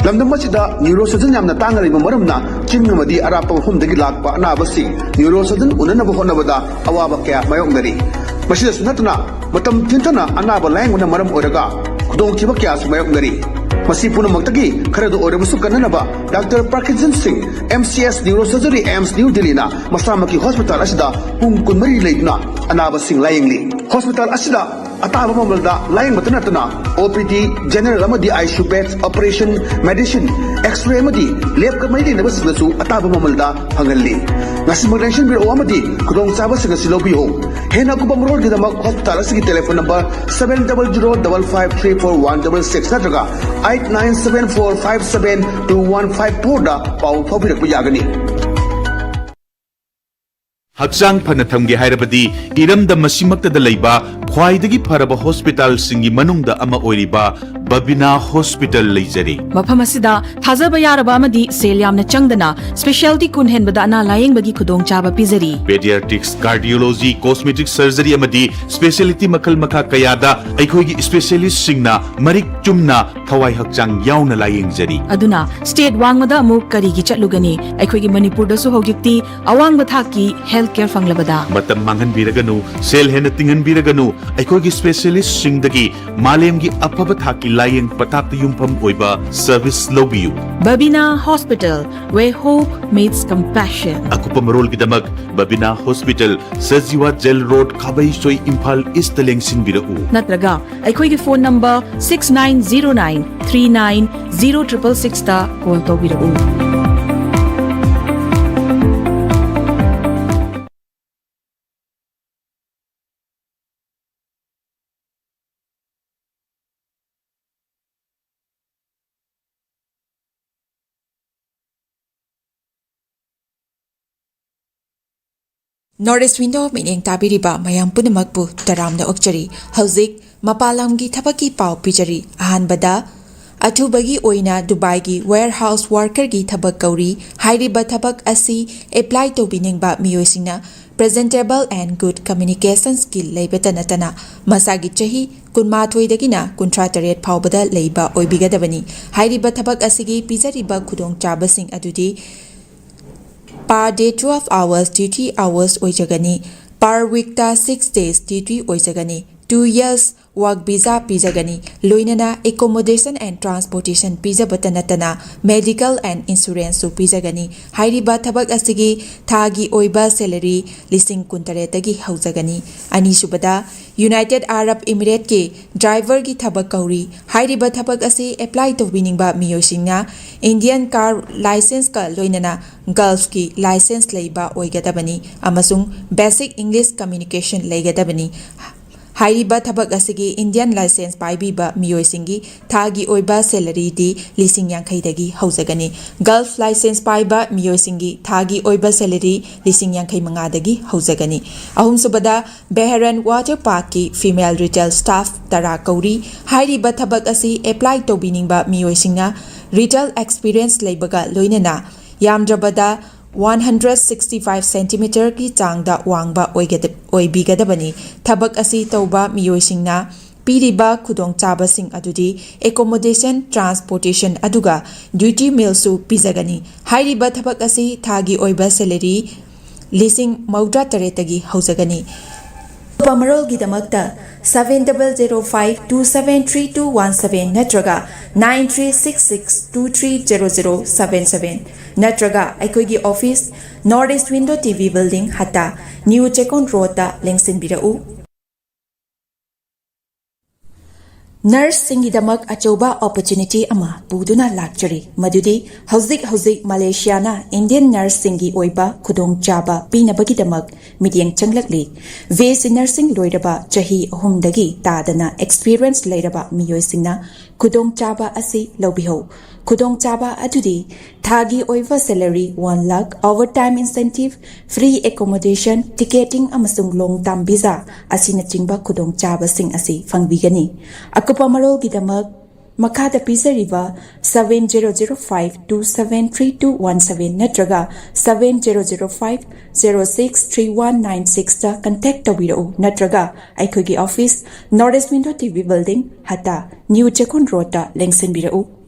ꯂꯝꯗꯝ ꯑꯁꯤꯗ neurosurgeon ꯌꯥꯝꯅ ꯇꯥꯡꯅ ꯂꯩꯕ ꯃꯔꯝꯅ ꯆꯤꯡ ꯑꯃꯗꯤ ꯑꯔꯥꯞꯄ ꯃꯐꯝꯗꯒꯤ ꯂꯥꯛꯄ ꯑꯅꯥꯕꯁꯤꯡ neurosurgeon ꯎꯅꯅꯕ ꯍꯣꯠꯅꯕꯗ ꯑꯋꯥꯕ ꯀꯌꯥ ꯃꯥꯌꯣꯛꯅꯔꯤ꯫ ꯃꯁꯤꯗꯁꯨ ꯅꯠꯇꯅ ꯃꯇꯝ ꯊꯦꯡꯊꯅ ꯑꯅꯥꯕ ꯂꯥꯌꯦꯡꯕꯅ ꯃꯔꯝ ꯑꯣꯏꯔꯒ ꯈꯨꯗꯣꯡꯊꯤꯕ ꯀꯌꯥꯁꯨ ꯃꯥꯌꯣꯛꯅꯔꯤ꯫ ꯃꯁꯤ ꯄꯨꯝꯅꯃꯛꯇꯒꯤ ꯈꯔꯗ ꯑꯣꯏꯔꯕꯁꯨ ꯀꯟꯅꯅꯕ ꯗꯥꯛꯇꯔ ꯄ꯭ꯔꯀꯤꯟꯖꯟ ꯁꯤꯡ, M C S neuro surgery, AIIMS New ꯗꯤꯜꯂꯤꯅ ꯃꯁꯥꯃꯛꯀꯤ ꯍꯣꯁꯄꯤꯇꯥꯜ ꯑꯁꯤꯗ ꯄꯨꯡ ꯀꯨꯟꯃꯔꯤ ꯂꯩꯗꯨꯅ ꯑꯅꯥꯕꯁꯤꯡ ꯂꯥꯌꯦꯡꯂꯤ꯫ ꯍꯣꯁꯄꯤꯇꯥꯜ ꯑꯁꯤꯗ ꯑꯇꯥꯕ ꯃꯃꯜꯗ ꯂꯥꯌꯦꯡꯕꯇ ꯅꯠꯇꯅ ꯑꯣ ꯄꯤ ꯗꯤ, ꯖꯦꯅꯔꯦꯜ ꯑꯃꯗꯤ I C U bed, operation, medicine, x-ray ꯑꯃꯗꯤ ꯂꯦꯕꯀ ꯃꯔꯤ ꯂꯩꯅꯕꯁꯤꯡꯗꯁꯨ ꯑꯇꯥꯕ ꯃꯃꯜꯗ ꯐꯪꯍꯜꯂꯤ꯫ ꯉꯁꯤꯃꯛ ꯂꯦꯡꯁꯤꯟꯕꯤꯔꯛꯎ ꯑꯃꯗꯤ ꯈꯨꯗꯣꯡꯆꯥꯕꯁꯤꯡ ꯑꯁꯤ ꯂꯧꯕꯤꯌꯨ꯫ ꯍꯦꯟꯅ ꯑꯀꯨꯞꯄ ꯃꯔꯣꯜꯒꯤꯗꯃꯛ ꯍꯣꯁꯄꯤꯇꯥꯜ ꯑꯁꯤꯒꯤ telephone number seven double zero double five three four one double six ꯅꯠꯇ꯭ꯔꯒ eight nine seven four five seven two one five fourꯗ ꯄꯥꯎ ꯐꯥꯎꯕꯤꯔꯛꯄ ꯌꯥꯒꯅꯤ꯫ ꯍꯛꯆꯥꯡ ꯐꯅ ꯊꯝꯒꯦ ꯍꯥꯏꯔꯕꯗꯤ ꯏꯔꯝꯗꯝ ꯑꯁꯤꯃꯛꯇꯗ ꯂꯩꯕ ꯈ꯭ꯋꯥꯏꯗꯒꯤ ꯐꯔꯕ ꯍꯣꯁꯄꯤꯇꯥꯜꯁꯤꯡꯒꯤ ꯃꯅꯨꯡꯗ ꯑꯃ ꯑꯣꯏꯔꯤꯕ ꯕꯕꯤꯅꯥ ꯍꯣꯁꯄꯤꯇꯥꯜ ꯂꯩꯖꯔꯤ꯫ ꯃꯐꯝ ꯑꯁꯤꯗ ꯊꯥꯖꯕ ꯌꯥꯔꯕ ꯑꯃꯗꯤ ꯁꯦꯜ ꯌꯥꯝꯅ ꯆꯪꯗꯅ ꯁ꯭ꯄꯦꯁꯤꯌꯦꯜꯇꯤ ꯀꯨꯟ ꯍꯦꯟꯕꯗ ꯑꯅꯥ ꯂꯥꯌꯦꯡꯕꯒꯤ ꯈꯨꯗꯣꯡꯆꯥꯕ ꯄꯤꯖꯔꯤ꯫ ꯄꯦꯗꯤꯌꯥꯇ꯭ꯔꯤꯛꯁ, ꯀꯥꯔꯗꯤꯑꯣꯂꯣꯖꯤ, ꯀꯣꯁꯃꯦꯇꯤꯛ ꯁꯔꯖꯔꯤ ꯑꯃꯗꯤ ꯁ꯭ꯄꯦꯁꯤꯌꯦꯂꯤꯇꯤ ꯃꯈꯜ ꯃꯈꯥ ꯀꯌꯥꯗ ꯑꯩꯈꯣꯏꯒꯤ ꯁ꯭ꯄꯦꯁꯤꯌꯦꯂꯤꯁꯁꯤꯡꯅ ꯃꯔꯤꯛ ꯆꯨꯝꯅ ꯊꯋꯥꯏ ꯍꯛꯆꯥꯡ ꯌꯥꯎꯅ ꯂꯥꯌꯦꯡꯖꯔꯤ꯫ ꯑꯗꯨꯅ ꯁ꯭ꯇꯦꯠ ꯋꯥꯡꯃꯗ ꯑꯃꯨꯛ ꯀꯔꯤꯒꯤ ꯆꯠꯂꯨꯒꯅꯤ? ꯑꯩꯈꯣꯏꯒꯤ ꯃꯅꯤꯄꯨꯔꯗꯁꯨ ꯍꯧꯖꯤꯛꯇꯤ ꯑꯋꯥꯡꯕ ꯊꯥꯛꯀꯤ ꯍꯦꯜꯊ ꯀꯦꯌꯔ ꯐꯪꯂꯕꯗ꯫ ꯃꯇꯝ ꯃꯥꯡꯍꯟꯕꯤꯔꯒꯅꯨ, ꯁꯦꯜ ꯍꯦꯟꯅ ꯇꯤꯡꯍꯟꯕꯤꯔꯒꯅꯨ, ꯑꯩꯈꯣꯏꯒꯤ ꯁ꯭ꯄꯦꯁꯤꯌꯦꯂꯤꯁꯁꯤꯡꯗꯒꯤ ꯃꯥꯂꯦꯝꯒꯤ ꯑꯐꯕ ꯊꯥꯛꯀꯤ ꯂꯥꯌꯦꯡ ꯄꯊꯥꯞꯇ ꯌꯨꯝꯐꯝ ꯑꯣꯏꯕ ꯁꯔꯚꯤꯁ ꯂꯧꯕꯤꯌꯨ꯫ Babina Hospital, where hope meets compassion. ꯑꯀꯨꯞꯄ ꯃꯔꯣꯜꯒꯤꯗꯃꯛ Babina hospital, Sajiwa jail road, Khabeisoi, Imphal east ꯂꯦꯡꯁꯤꯟꯕꯤꯔꯛꯎ꯫ ꯅꯠꯇ꯭ꯔꯒ ꯑꯩꯈꯣꯏꯒꯤ phone number six nine zero nine three nine zero triple sixꯇ ꯀꯣꯜ ꯇꯧꯕꯤꯔꯛꯎ꯫ North East Window ꯃꯤꯠꯌꯦꯡ ꯇꯥꯕꯤꯔꯤꯕ ꯃꯌꯥꯝ ꯄꯨꯝꯅꯃꯛꯄꯨ ꯇꯔꯥꯝꯅ ꯑꯣꯛꯆꯔꯤ꯫ ꯍꯧꯖꯤꯛ ꯃꯄꯥꯟ ꯂꯝꯒꯤ ꯊꯕꯛꯀꯤ ꯄꯥꯎ ꯄꯤꯖꯔꯤ꯫ ꯑꯍꯥꯟꯕꯗ, ꯑꯊꯨꯕꯒꯤ ꯑꯣꯏꯅ ꯗꯨꯕꯥꯏꯒꯤ warehouse workerꯒꯤ ꯊꯕꯛ ꯀꯧꯔꯤ꯫ ꯍꯥꯏꯔꯤꯕ ꯊꯕꯛ ꯑꯁꯤ apply ꯇꯧꯕꯤꯅꯤꯡꯕ ꯃꯤꯑꯣꯏꯁꯤꯡꯅ presentable and good communication skill ꯂꯩꯕꯇ ꯅꯠꯇꯅ ꯃꯁꯥꯒꯤ ꯆꯍꯤ ꯀꯨꯟꯃꯥꯊꯣꯏꯗꯒꯤꯅ ꯀꯨꯟꯊ꯭ꯔꯥ ꯇꯔꯦꯠ ꯐꯥꯎꯕꯗ ꯂꯩꯕ ꯑꯣꯏꯕꯤꯒꯗꯕꯅꯤ꯫ ꯍꯥꯏꯔꯤꯕ ꯊꯕꯛ ꯑꯁꯤꯒꯤ ꯄꯤꯖꯔꯤꯕ ꯈꯨꯗꯣꯡꯆꯥꯕꯁꯤꯡ ꯑꯗꯨꯗꯤ per day twelve hours duty hours ꯑꯣꯏꯖꯒꯅꯤ꯫ Per weekꯇ six days duty ꯑꯣꯏꯖꯒꯅꯤ꯫ Two years Work visa ꯄꯤꯖꯒꯅꯤ꯫ ꯂꯣꯏꯅꯅ accommodation and transportation ꯄꯤꯖꯕꯇ ꯅꯠꯇꯅ medical and insuranceꯁꯨ ꯄꯤꯖꯒꯅꯤ꯫ ꯍꯥꯏꯔꯤꯕ ꯊꯕꯛ ꯑꯁꯤꯒꯤ ꯊꯥꯒꯤ ꯑꯣꯏꯕ salary ꯂꯤꯁꯤꯡ ꯀꯨꯟꯇꯔꯦꯠꯇꯒꯤ ꯍꯧꯖꯒꯅꯤ꯫ ꯑꯅꯤꯁꯨꯕꯗ, United Arab Emirateꯀꯤ driverꯒꯤ ꯊꯕꯛ ꯀꯧꯔꯤ꯫ ꯍꯥꯏꯔꯤꯕ ꯊꯕꯛ ꯑꯁꯤ apply ꯇꯧꯕꯤꯅꯤꯡꯕ ꯃꯤꯑꯣꯏꯁꯤꯡꯅ Indian car licenceꯀ ꯂꯣꯏꯅꯅ Gulfꯀꯤ license ꯂꯩꯕ ꯑꯣꯏꯒꯗꯕꯅꯤ ꯑꯃꯁꯨꯡ basic English communication ꯂꯩꯒꯗꯕꯅꯤ꯫ ꯍꯥꯏꯔꯤꯕ ꯊꯕꯛ ꯑꯁꯤꯒꯤ Indian license ꯄꯥꯏꯕꯤꯕ ꯃꯤꯑꯣꯏꯁꯤꯡꯒꯤ ꯊꯥꯒꯤ ꯑꯣꯏꯕ salaryꯗꯤ ꯂꯤꯁꯤꯡ ꯌꯥꯡꯈꯩꯗꯒꯤ ꯍꯧꯖꯒꯅꯤ꯫ Gulf license ꯄꯥꯏꯕ ꯃꯤꯑꯣꯏꯁꯤꯡꯒꯤ ꯊꯥꯒꯤ ꯑꯣꯏꯕ salary ꯂꯤꯁꯤꯡ ꯌꯥꯡꯈꯩ ꯃꯉꯥꯗꯒꯤ ꯍꯧꯖꯒꯅꯤ꯫ ꯑꯍꯨꯝꯁꯨꯕꯗ, Bahrain Water Parkꯀꯤ female retail staff ꯇꯔꯥ ꯀꯧꯔꯤ꯫ ꯍꯥꯏꯔꯤꯕ ꯊꯕꯛ ꯑꯁꯤ apply ꯇꯧꯕꯤꯅꯤꯡꯕ ꯃꯤꯑꯣꯏꯁꯤꯡꯅ retail experience ꯂꯩꯕꯒ ꯂꯣꯏꯅꯅ ꯌꯥꯝꯗ꯭ꯔꯕꯗ one hundred sixty five centimetreꯒꯤ ꯆꯥꯡꯗ ꯋꯥꯡꯕ ꯑꯣꯏꯒꯗ-, ꯑꯣꯏꯕꯤꯒꯗꯕꯅꯤ꯫ ꯊꯕꯛ ꯑꯁꯤ ꯇꯧꯕ ꯃꯤꯑꯣꯏꯁꯤꯡꯅ ꯄꯤꯔꯤꯕ ꯈꯨꯗꯣꯡꯆꯥꯕꯁꯤꯡ ꯑꯗꯨꯗꯤ accommodation, transportation ꯑꯗꯨꯒ duty mealꯁꯨ ꯄꯤꯖꯒꯅꯤ꯫ ꯍꯥꯏꯔꯤꯕ ꯊꯕꯛ ꯑꯁꯤ ꯊꯥꯒꯤ ꯑꯣꯏꯕ salary ꯂꯤꯁꯤꯡ ꯃꯧꯗ꯭ꯔꯥ ꯇꯔꯦꯠꯇꯒꯤ ꯍꯧꯖꯒꯅꯤ꯫ ꯑꯀꯨꯞꯄ ꯃꯔꯣꯜꯒꯤꯗꯃꯛꯇ seven double zero five two seven three two one seven ꯅꯠꯇ꯭ꯔꯒ nine three six six two three zero zero seven seven ꯅꯠꯇ꯭ꯔꯒ ꯑꯩꯈꯣꯏꯒꯤ office, North East Window TV Building, ꯍꯠꯇꯥ, New Chekon Roadꯇ ꯂꯦꯡꯁꯤꯟꯕꯤꯔꯛꯎ꯫ Nurseꯁꯤꯡꯒꯤꯗꯃꯛ ꯑꯆꯧꯕ opportunity ꯑꯃ ꯄꯨꯗꯨꯅ ꯂꯥꯛꯆꯔꯤ, ꯃꯗꯨꯗꯤ ꯍꯧꯖꯤꯛ ꯍꯧꯖꯤꯛ ꯃꯂꯦꯁꯤꯌꯥꯅ Indian nurseꯁꯤꯡꯒꯤ ꯑꯣꯏꯕ ꯈꯨꯗꯣꯡꯆꯥꯕ ꯄꯤꯅꯕꯒꯤꯗꯃꯛ ꯃꯤꯠꯌꯦꯡ ꯆꯪꯂꯛꯂꯤ꯫ BSc nursing ꯂꯣꯏꯔꯕ ꯆꯍꯤ ꯑꯍꯨꯝꯗꯒꯤ ꯇꯥꯗꯅ experience ꯂꯩꯔꯕ ꯃꯤꯑꯣꯏꯁꯤꯡꯅ ꯈꯨꯗꯣꯡꯆꯥꯕ ꯑꯁꯤ ꯂꯧꯕꯤꯍꯧ꯫ ꯈꯨꯗꯣꯡꯆꯥꯕ ꯑꯗꯨꯗꯤ ꯊꯥꯒꯤ ꯑꯣꯏꯕ salary one lakh, overtime incentive, free accommodation, ticketing ꯑꯃꯁꯨꯡ long term visa ꯑꯁꯤꯅꯆꯤꯡꯕ ꯈꯨꯗꯣꯡꯆꯥꯕꯁꯤꯡ ꯑꯁꯤ ꯐꯪꯕꯤꯒꯅꯤ꯫ ꯑꯀꯨꯞꯄ ꯃꯔꯣꯜꯒꯤꯗꯃꯛ ꯃꯈꯥꯗ ꯄꯤꯖꯔꯤꯕ seven zero zero five two seven three two one seven ꯅꯠꯇ꯭ꯔꯒ seven zero zero five zero six three one nine sixꯇ contact ꯇꯧꯕꯤꯔꯛꯎ ꯅꯠꯇ꯭ꯔꯒ ꯑꯩꯈꯣꯏꯒꯤ office, North East Window TV Building, ꯍꯠꯇꯥ, New Chekon Roadꯇ ꯂꯦꯡꯁꯤꯟꯕꯤꯔꯛꯎ꯫